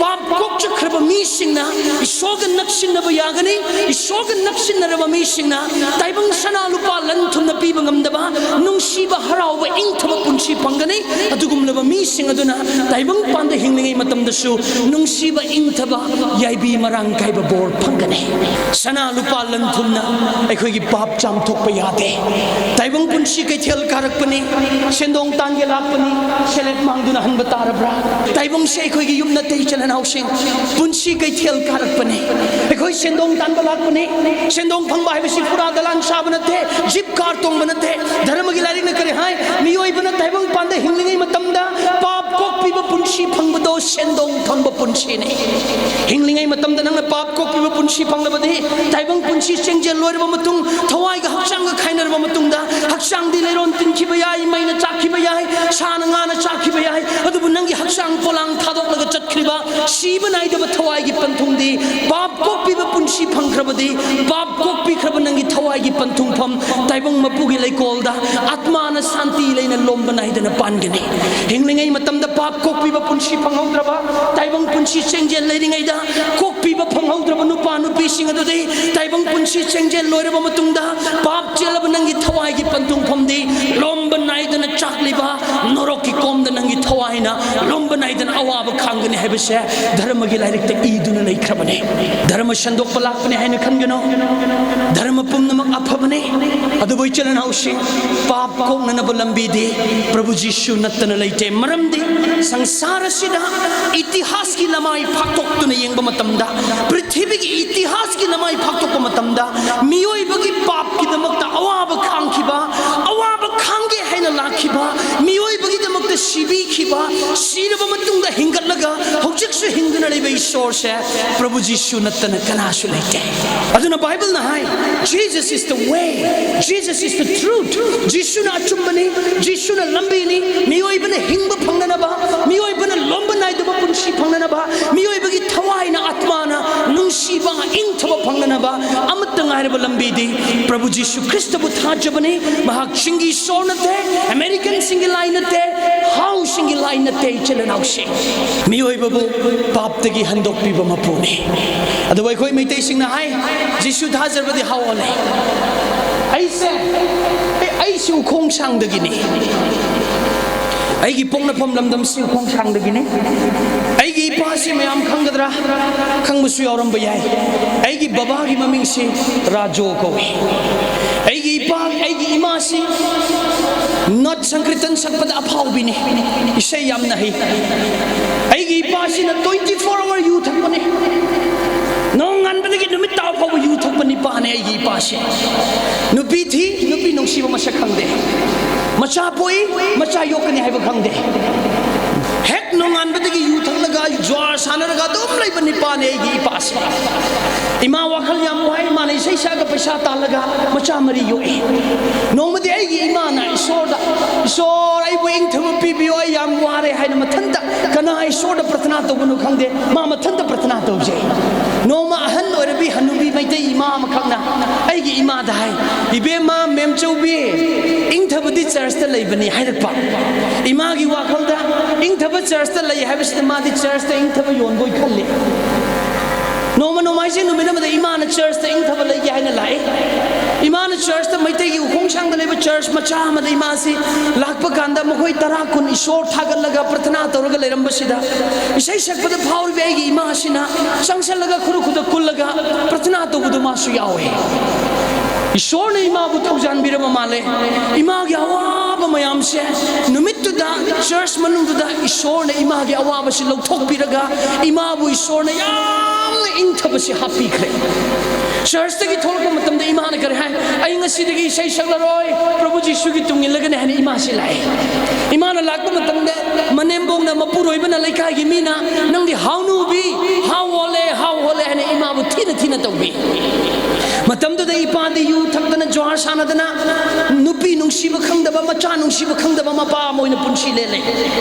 ꯄꯥꯞ ꯀꯣꯛꯆꯈ꯭ꯔꯕ ꯃꯤꯁꯤꯡꯅ ꯏꯁꯣꯔꯒ ꯅꯛꯁꯤꯟꯅꯕ ꯌꯥꯒꯅꯤ꯫ ꯏꯁꯣꯔꯒ ꯅꯛꯁꯤꯟꯅꯔꯕ ꯃꯤꯁꯤꯡꯅ ꯇꯥꯏꯕꯪ ꯁꯅꯥ ꯂꯨꯄꯥ ꯂꯟ ꯊꯨꯝꯅ ꯄꯤꯕ ꯉꯝꯗꯕ ꯅꯨꯡꯁꯤꯕ, ꯍꯔꯥꯎꯕ, ꯏꯪꯊꯕ ꯄꯨꯟꯁꯤ ꯐꯪꯒꯅꯤ꯫ ꯑꯗꯨꯒꯨꯝꯂꯕ ꯃꯤꯁꯤꯡ ꯑꯗꯨꯅ ꯇꯥꯏꯕꯪ ꯄꯥꯟꯗ ꯍꯤꯡꯂꯤꯉꯩ ꯃꯇꯝꯗꯁꯨ ꯅꯨꯡꯁꯤꯕ, ꯏꯪꯊꯕ, ꯌꯥꯏꯕꯤ ꯃꯔꯥꯡ ꯀꯥꯏꯕ ꯕꯣꯔ ꯐꯪꯒꯅꯤ꯫ ꯁꯅꯥ ꯂꯨꯄꯥ ꯂꯟ ꯊꯨꯝꯅ ꯑꯩꯈꯣꯏꯒꯤ ꯄꯥꯞ ꯆꯥꯝꯊꯣꯛꯄ ꯌꯥꯗꯦ꯫ ꯇꯥꯏꯕꯪ ꯄꯨꯟꯁꯤ ꯀꯩꯊꯦꯜ ꯀꯥꯔꯛꯄꯅꯤ, ꯁꯦꯟꯗꯣꯡ ꯇꯥꯟꯒꯦ ꯂꯥꯛꯄꯅꯤ, ꯁꯦꯂꯦꯞ ꯃꯥꯡꯗꯨꯅ ꯍꯟꯕ ꯇꯥꯔꯕ꯭ꯔꯥ? ꯇꯥꯏꯕꯪꯁꯦ ꯑꯩꯈꯣꯏꯒꯤ ꯌꯨꯝ ꯅꯠꯇꯦ, ꯏꯆꯤꯜ ꯏꯅꯥꯎꯁꯤꯡ꯫ ꯄꯨꯟꯁꯤ ꯀꯩꯊꯦꯜ ꯀꯥꯔꯛꯄꯅꯤ꯫ ꯑꯩꯈꯣꯏ ꯁꯦꯟꯗꯣꯡ ꯇꯥꯟꯕ ꯂꯥꯛꯄꯅꯤ꯫ ꯁꯦꯟꯗꯣꯡ ꯐꯪꯕ ꯍꯥꯏꯕꯁꯤ ꯐꯨꯔꯥ ꯗꯂꯥꯟ ꯁꯥꯕ ꯅꯠꯇꯦ, ꯖꯤꯞ ꯀꯥꯔ ꯇꯣꯡꯕ ꯅꯠꯇꯦ꯫ ꯙꯔꯃꯒꯤ ꯂꯥꯏꯔꯤꯛꯅ ꯀꯔꯤ ꯍꯥꯏ? ꯃꯤꯑꯣꯏꯕꯅ ꯇꯥꯏꯕꯪ ꯄꯥꯟꯗ ꯍꯤꯡꯂꯤꯉꯩ ꯃꯇꯝꯗ ꯄꯥꯞ ꯀꯣꯛꯄꯤꯕ ꯄꯨꯟꯁꯤ ꯐꯪꯕꯗꯣ ꯁꯦꯟꯗꯣꯡ ꯐꯪꯕ ꯄꯨꯟꯁꯤꯅꯤ꯫ ꯍꯤꯡꯂꯤꯉꯩ ꯃꯇꯝꯗ ꯅꯪꯅ ꯄꯥꯞ ꯀꯣꯛꯄꯤꯕ ꯄꯨꯟꯁꯤ ꯐꯪꯂꯕꯗꯤ, ꯇꯥꯏꯕꯪ ꯄꯨꯟꯁꯤ ꯆꯦꯡꯖꯦꯜ ꯂꯣꯏꯔꯕ ꯃꯇꯨꯡ, ꯊꯋꯥꯏꯒ ꯍꯛꯆꯥꯡꯒ ꯈꯥꯏꯅꯔꯕ ꯃꯇꯨꯡꯗ, ꯍꯛꯆꯥꯡꯗꯤ ꯂꯩꯔꯣꯟ ꯇꯤꯟꯈꯤꯕ ꯌꯥꯏ, ꯃꯩꯅ ꯆꯥꯛꯈꯤꯕ ꯌꯥꯏ, ꯁꯥꯅ ꯉꯥꯅ ꯆꯥꯛꯈꯤꯕ ꯌꯥꯏ, ꯑꯗꯨꯕꯨ ꯅꯪꯒꯤ ꯍꯛꯆꯥꯡ ꯄꯣꯂꯥꯡ ꯊꯥꯗꯣꯛꯂꯒ ꯆꯠꯈ꯭ꯔꯤꯕ ꯁꯤꯕ ꯅꯥꯏꯗꯕ ꯊꯋꯥꯏꯒꯤ ꯄꯟꯊꯨꯡꯗꯤ, ꯄꯥꯞ ꯀꯣꯛꯄꯤꯕ ꯄꯨꯟꯁꯤ ꯐꯪꯈ꯭ꯔꯕꯗꯤ, ꯄꯥꯞ ꯀꯣꯛꯄꯤꯈ꯭ꯔꯕ ꯅꯪꯒꯤ ꯊꯋꯥꯏꯒꯤ ꯄꯟꯊꯨꯡꯐꯝ ꯇꯥꯏꯕꯪ ꯃꯄꯨꯒꯤ ꯂꯩꯀꯣꯜꯗ ꯑꯥꯠꯃꯥꯅ ꯁꯥꯟꯇꯤ ꯂꯩꯅ ꯂꯣꯝꯕ ꯅꯥꯏꯗꯅ ꯄꯥꯟꯒꯅꯤ꯫ ꯍꯤꯡꯂꯤꯉꯩ ꯃꯇꯝꯗ ꯄꯥꯞ ꯀꯣꯛꯄꯤꯕ ꯄꯨꯟꯁꯤ ꯐꯪꯍꯧꯗ꯭ꯔꯕ, ꯇꯥꯏꯕꯪ ꯄꯨꯟꯁꯤ ꯆꯦꯡꯖꯦꯜ ꯂꯩꯔꯤꯉꯩꯗ ꯀꯣꯛꯄꯤꯕ ꯐꯪꯍꯧꯗ꯭ꯔꯕ ꯅꯨꯄꯥ ꯅꯨꯄꯤꯁꯤꯡ ꯑꯗꯨꯗꯤ ꯇꯥꯏꯕꯪ ꯄꯨꯟꯁꯤ ꯆꯦꯡꯖꯦꯜ ꯂꯣꯏꯔꯕ ꯃꯇꯨꯡꯗ ꯄꯥꯞ ꯆꯦꯜꯂꯕ ꯅꯪꯒꯤ ꯊꯋꯥꯏꯒꯤ ꯄꯟꯊꯨꯡꯐꯝꯗꯤ ꯂꯣꯝꯕ ꯅꯥꯏꯗꯅ ꯆꯥꯛꯂꯤꯕ ꯅꯣꯔꯣꯛꯀꯤ ꯀꯣꯝꯗ ꯅꯪꯒꯤ ꯊꯋꯥꯏꯅ ꯂꯣꯝꯕ ꯅꯥꯏꯗꯅ ꯑꯋꯥꯕ ꯈꯥꯡꯒꯅꯤ ꯍꯥꯏꯕꯁꯦ ꯙꯔꯃꯒꯤ ꯂꯥꯏꯔꯤꯛꯇ ꯏꯗꯨꯅ ꯂꯩꯈ꯭ꯔꯕꯅꯤ꯫ ꯙꯔꯃ ꯁꯟꯗꯣꯛꯄ ꯂꯥꯛꯄꯅꯤ ꯍꯥꯏꯅ ꯈꯟꯒꯅꯨ꯫ ꯙꯔꯃ ꯄꯨꯝꯅꯃꯛ ꯑꯐꯕꯅꯤ꯫ ꯑꯗꯨꯕꯨ ꯏꯆꯤꯜ ꯏꯅꯥꯎꯁꯤꯡ, ꯄꯥꯞ ꯀꯣꯛꯅꯅꯕ ꯂꯝꯕꯤꯗꯤ ꯄ꯭ꯔꯚꯨ ꯖꯤꯁꯨ ꯅꯠꯇꯅ ꯂꯩꯇꯦ꯫ ꯃꯔꯝꯗꯤ ꯁꯪꯁꯥꯔ ꯑꯁꯤꯗ ꯏꯇꯤꯍꯥꯁꯀꯤ ꯂꯃꯥꯏ ꯐꯥꯛꯇꯣꯛꯇꯨꯅ ꯌꯦꯡꯕ ꯃꯇꯝꯗ, ꯄ꯭ꯔꯤꯊꯤꯕꯤꯒꯤ ꯏꯇꯤꯍꯥꯁꯀꯤ ꯂꯃꯥꯏ ꯐꯥꯛꯇꯣꯛꯄ ꯃꯇꯝꯗ, ꯃꯤꯑꯣꯏꯕꯒꯤ ꯄꯥꯞꯀꯤꯗꯃꯛꯇ ꯑꯋꯥꯕ ꯈꯥꯡꯈꯤꯕ, ꯑꯋꯥꯕ ꯈꯥꯡꯒꯦ ꯍꯥꯏꯅ ꯂꯥꯛꯈꯤꯕ, ꯃꯤꯑꯣꯏꯕꯒꯤꯗꯃꯛꯇ ꯁꯤꯕꯤꯈꯤꯕ, ꯁꯤꯔꯕ ꯃꯇꯨꯡꯗ ꯍꯤꯡꯒꯠꯂꯒ ꯍꯧꯖꯤꯛꯁꯨ ꯍꯤꯡꯗꯨꯅ ꯂꯩꯕ ꯏꯁꯣꯔꯁꯦ ꯄ꯭ꯔꯚꯨ ꯖꯤꯁꯨ ꯅꯠꯇꯅ ꯀꯅꯥꯁꯨ ꯂꯩꯇꯦ꯫ ꯑꯗꯨꯅ ꯕꯥꯏꯕꯜꯅ ꯍꯥꯏ, "Jesus is the way, Jesus is the truth." ꯖꯤꯁꯨꯅ ꯑꯆꯨꯝꯕꯅꯤ, ꯖꯤꯁꯨꯅ ꯂꯝꯕꯤꯅꯤ꯫ ꯃꯤꯑꯣꯏꯕꯅ ꯍꯤꯡꯕ ꯐꯪꯅꯅꯕ, ꯃꯤꯑꯣꯏꯕꯅ ꯂꯣꯝꯕ ꯅꯥꯏꯗꯕ ꯄꯨꯟꯁꯤ ꯐꯪꯅꯅꯕ, ꯃꯤꯑꯣꯏꯕꯒꯤ ꯊꯋꯥꯏꯅ, ꯑꯥꯠꯃꯥꯅ ꯅꯨꯡꯁꯤꯕ, ꯏꯪꯊꯕ ꯐꯪꯅꯅꯕ ꯑꯃꯠꯇ ꯉꯥꯏꯔꯕ ꯂꯝꯕꯤꯗꯤ ꯄ꯭ꯔꯚꯨ ꯖꯤꯁꯨ ꯈ꯭ꯔꯤꯁꯇꯕꯨ ꯊꯥꯖꯕꯅꯤ꯫ ꯃꯍꯥꯛ ꯆꯤꯡꯒꯤ ꯏꯁꯣꯔ ꯅꯠꯇꯦ, ꯑꯃꯦꯔꯤꯀꯟꯁꯤꯡꯒꯤ ꯂꯥꯏ ꯅꯠꯇꯦ, ꯍꯥꯎꯁꯤꯡꯒꯤ ꯂꯥꯏ ꯅꯠꯇꯦ, ꯏꯆꯤꯜ ꯏꯅꯥꯎꯁꯤꯡ꯫ ꯃꯤꯑꯣꯏꯕꯕꯨ ꯄꯥꯞꯇꯒꯤ ꯍꯟꯗꯣꯛꯄꯤꯕ ꯃꯄꯨꯅꯤ꯫ ꯑꯗꯨꯕꯨ ꯑꯩꯈꯣꯏ ꯃꯩꯇꯩꯁꯤꯡꯅ ꯍꯥꯏ, "ꯖꯤꯁꯨ ꯊꯥꯖꯕꯗꯤ ꯍꯥꯎ ꯑꯣꯜꯂꯦ꯫ ꯑꯩꯁꯦ, ꯑꯩ, ꯑꯩꯁꯤ ꯎꯈꯣꯡ ꯁꯥꯡꯗꯒꯤꯅꯤ꯫ ꯑꯩꯒꯤ ꯄꯣꯛꯅꯐꯝ ꯂꯝꯗꯝꯁꯤ ꯎꯈꯣꯡ ꯁꯥꯡꯗꯒꯤꯅꯤ꯫ ꯑꯩꯒꯤ ꯏꯄꯥꯁꯤ ꯃꯌꯥꯝ ꯈꯪꯒꯗ꯭ꯔꯥ? ꯈꯪꯕꯁꯨ ꯌꯥꯎꯔꯝꯕ ꯌꯥꯏ꯫ ꯑꯩꯒꯤ ꯕꯕꯥꯒꯤ ꯃꯃꯤꯡꯁꯤ ꯔꯥꯖꯣ ꯀꯧꯏ꯫ ꯑꯩꯒꯤ ꯏꯄꯥ, ꯑꯩꯒꯤ ꯏꯃꯥꯁꯤ ꯅꯣꯠ ꯁꯪꯀ꯭ꯔꯤꯇꯟ ꯁꯛꯄꯗ ꯑꯐꯥꯎꯕꯤꯅꯤ, ꯏꯁꯩ ꯌꯥꯝꯅ ꯍꯩ꯫ ꯑꯩꯒꯤ ꯏꯄꯥꯁꯤꯅ twenty four hour ꯌꯨ ꯊꯛꯄꯅꯤ, ꯅꯣꯡꯉꯥꯟꯕꯗꯒꯤ ꯅꯨꯃꯤꯠ ꯇꯥꯕ ꯐꯥꯎꯕ ꯌꯨ ꯊꯛꯄ ꯅꯤꯄꯥꯅꯤ ꯑꯩꯒꯤ ꯏꯄꯥꯁꯤ꯫ ꯅꯨꯄꯤ ꯊꯤ, ꯅꯨꯄꯤ ꯅꯨꯡꯁꯤꯕ ꯃꯁꯛ ꯈꯪꯗꯦ꯫ ꯃꯆꯥ ꯄꯣꯛꯏ, ꯃꯆꯥ ꯌꯣꯛꯀꯅꯤ ꯍꯥꯏꯕ ꯈꯪꯗꯦ꯫ ꯍꯦꯛ ꯅꯣꯡꯉꯥꯟꯕꯗꯒꯤ ꯌꯨ ꯊꯛꯂꯒ ꯖ꯭ꯋꯥꯔ ꯁꯥꯟꯅꯔꯒ ꯑꯗꯨꯝ ꯂꯩꯕ ꯅꯤꯄꯥꯅꯦ ꯑꯩꯒꯤ ꯏꯄꯥꯁꯦ꯫ ꯏꯃꯥ ꯋꯥꯈꯜ ꯌꯥꯝ ꯋꯥꯏ, ꯏꯃꯥꯅ ꯏꯁꯩ ꯁꯛꯑꯒ ꯄꯩꯁꯥ ꯇꯥꯜꯂꯒ ꯃꯆꯥ ꯃꯔꯤ ꯌꯣꯛꯏ꯫ ꯅꯣꯡꯃꯗꯤ ꯑꯩꯒꯤ ꯏꯃꯥꯅ ꯏꯁꯣꯔꯗ, "ꯏꯁꯣꯔ, ꯑꯩꯕꯨ ꯏꯪꯊꯕ ꯄꯤꯕꯤꯌꯣ, ꯑꯩ ꯌꯥꯝ ꯋꯥꯔꯦ" ꯍꯥꯏꯅ ꯃꯊꯟꯇ, ꯀꯅꯥ ꯏꯁꯣꯔꯗ ꯄ꯭ꯔꯊꯅꯥ ꯇꯧꯕꯅꯣ ꯈꯪꯗꯦ, ꯃꯥ ꯃꯊꯟꯇ ꯄ꯭ꯔꯊꯅꯥ ꯇꯧꯖꯩ꯫ ꯅꯣꯡꯃ ꯑꯍꯟ ꯑꯣꯏꯔꯕꯤ ꯍꯅꯨꯕꯤ ꯃꯩꯇꯩ ꯏꯃꯥ ꯑꯃꯈꯛꯅ ꯑꯩꯒꯤ ꯏꯃꯥꯗ ꯍꯥꯏ, "ꯏꯕꯦꯝꯃ, ꯃꯦꯝꯆꯧꯕꯤ, ꯏꯪꯊꯕꯗꯤ ꯆꯔꯆꯇ ꯂꯩꯕꯅꯤ" ꯍꯥꯏꯔꯛꯄ꯫ ꯏꯃꯥꯒꯤ ꯋꯥꯈꯜꯗ ꯏꯪꯊꯕ ꯆꯔꯆꯇ ꯂꯩ ꯍꯥꯏꯕꯁꯤꯗ ꯃꯥꯗꯤ ꯆꯔꯆꯇ ꯏꯪꯊꯕ ꯌꯣꯟꯕꯣꯏ ꯈꯜꯂꯤ꯫ ꯅꯣꯡꯃ ꯅꯣꯡꯃꯥꯏꯖꯤꯡ ꯅꯨꯃꯤꯠ ꯑꯃꯗ ꯏꯃꯥꯅ ꯆꯔꯆꯇ ꯏꯪꯊꯕ ꯂꯩꯒꯦ ꯍꯥꯏꯅ ꯂꯥꯛꯏ꯫ ꯏꯃꯥꯅ ꯆꯔꯆꯇ, ꯃꯩꯇꯩꯒꯤ ꯎꯈꯣꯡꯁꯥꯡꯗ ꯂꯩꯕ ꯆꯔꯆ ꯃꯆꯥ ꯑꯃꯗ ꯏꯃꯥꯁꯤ ꯂꯥꯛꯄ ꯀꯥꯟꯗ ꯃꯈꯣꯏ ꯇꯔꯥ ꯀꯨꯟ ꯏꯁꯣꯔ ꯊꯥꯒꯠꯂꯒ ꯄ꯭ꯔꯊꯅꯥ ꯇꯧꯔꯒ ꯂꯩꯔꯝꯕꯁꯤꯗ, ꯏꯁꯩ ꯁꯛꯄꯗ ꯐꯥꯎꯔꯤꯕ ꯑꯩꯒꯤ ꯏꯃꯥꯁꯤꯅ ꯆꯪꯁꯤꯜꯂꯒ ꯈꯨꯔꯨ ꯈꯨꯗ ꯀꯨꯜꯂꯒ ꯄ꯭ꯔꯊꯅꯥ ꯇꯧꯕꯗꯨ ꯃꯥꯁꯨ ꯌꯥꯎꯋꯦ꯫ ꯏꯁꯣꯔꯅ ꯏꯃꯥꯕꯨ ꯊꯧꯖꯥꯟꯕꯤꯔꯕ ꯃꯥꯜꯂꯦ꯫ ꯏꯃꯥꯒꯤ ꯑꯋꯥꯕ ꯃꯌꯥꯝꯁꯦ ꯅꯨꯃꯤꯠꯇꯨꯗ ꯆꯔꯆ ꯃꯅꯨꯡꯗꯨꯗ ꯏꯁꯣꯔꯅ ꯏꯃꯥꯒꯤ ꯑꯋꯥꯕꯁꯤ ꯂꯧꯊꯣꯛꯄꯤꯔꯒ ꯏꯃꯥꯕꯨ ꯏꯁꯣꯔꯅ ꯌꯥꯝꯅ ꯏꯪꯊꯕꯁꯤ ꯍꯥꯞꯄꯤꯈ꯭ꯔꯦ꯫ ꯆꯔꯆꯇꯒꯤ ꯊꯣꯛꯂꯛꯄ ꯃꯇꯝꯗ ꯏꯃꯥꯅ ꯀꯔꯤ ꯍꯥꯏ? "ꯑꯩ ꯉꯁꯤꯗꯒꯤ ꯏꯁꯩ ꯁꯛꯂꯔꯣꯏ, ꯄ꯭ꯔꯚꯨ ꯖꯤꯁꯨꯒꯤ ꯇꯨꯡ ꯏꯜꯂꯒꯅꯤ" ꯍꯥꯏꯅ ꯏꯃꯥꯁꯤ ꯂꯥꯛꯑꯦ꯫ ꯏꯃꯥꯅ ꯂꯥꯛꯄ ꯃꯇꯝꯗ ꯃꯅꯦꯝꯕꯣꯛꯅ, ꯃꯄꯨꯔꯣꯏꯕꯅ, ꯂꯩꯀꯥꯏꯒꯤ ꯃꯤꯅ, "ꯅꯪꯗꯤ ꯍꯥꯎꯅꯨꯕꯤ, ꯍꯥꯎ ꯑꯣꯜꯂꯦ, ꯍꯥꯎ ꯑꯣꯜꯂꯦ" ꯍꯥꯏꯅ ꯏꯃꯥꯕꯨ ꯊꯤꯅ ꯊꯤꯅ ꯇꯧꯕꯤ꯫ ꯃꯇꯝꯗꯨꯗ ꯏꯄꯥꯗꯤ ꯌꯨ ꯊꯛꯇꯅ, ꯖ꯭ꯋꯥꯔ ꯁꯥꯟꯅꯗꯅ, ꯅꯨꯄꯤ ꯅꯨꯡꯁꯤꯕ ꯈꯪꯗꯕ, ꯃꯆꯥ ꯅꯨꯡꯁꯤꯕ ꯈꯪꯗꯕ ꯃꯄꯥ ꯑꯃ ꯑꯣꯏꯅ ꯄꯨꯟꯁꯤ ꯂꯦꯜꯂꯦ꯫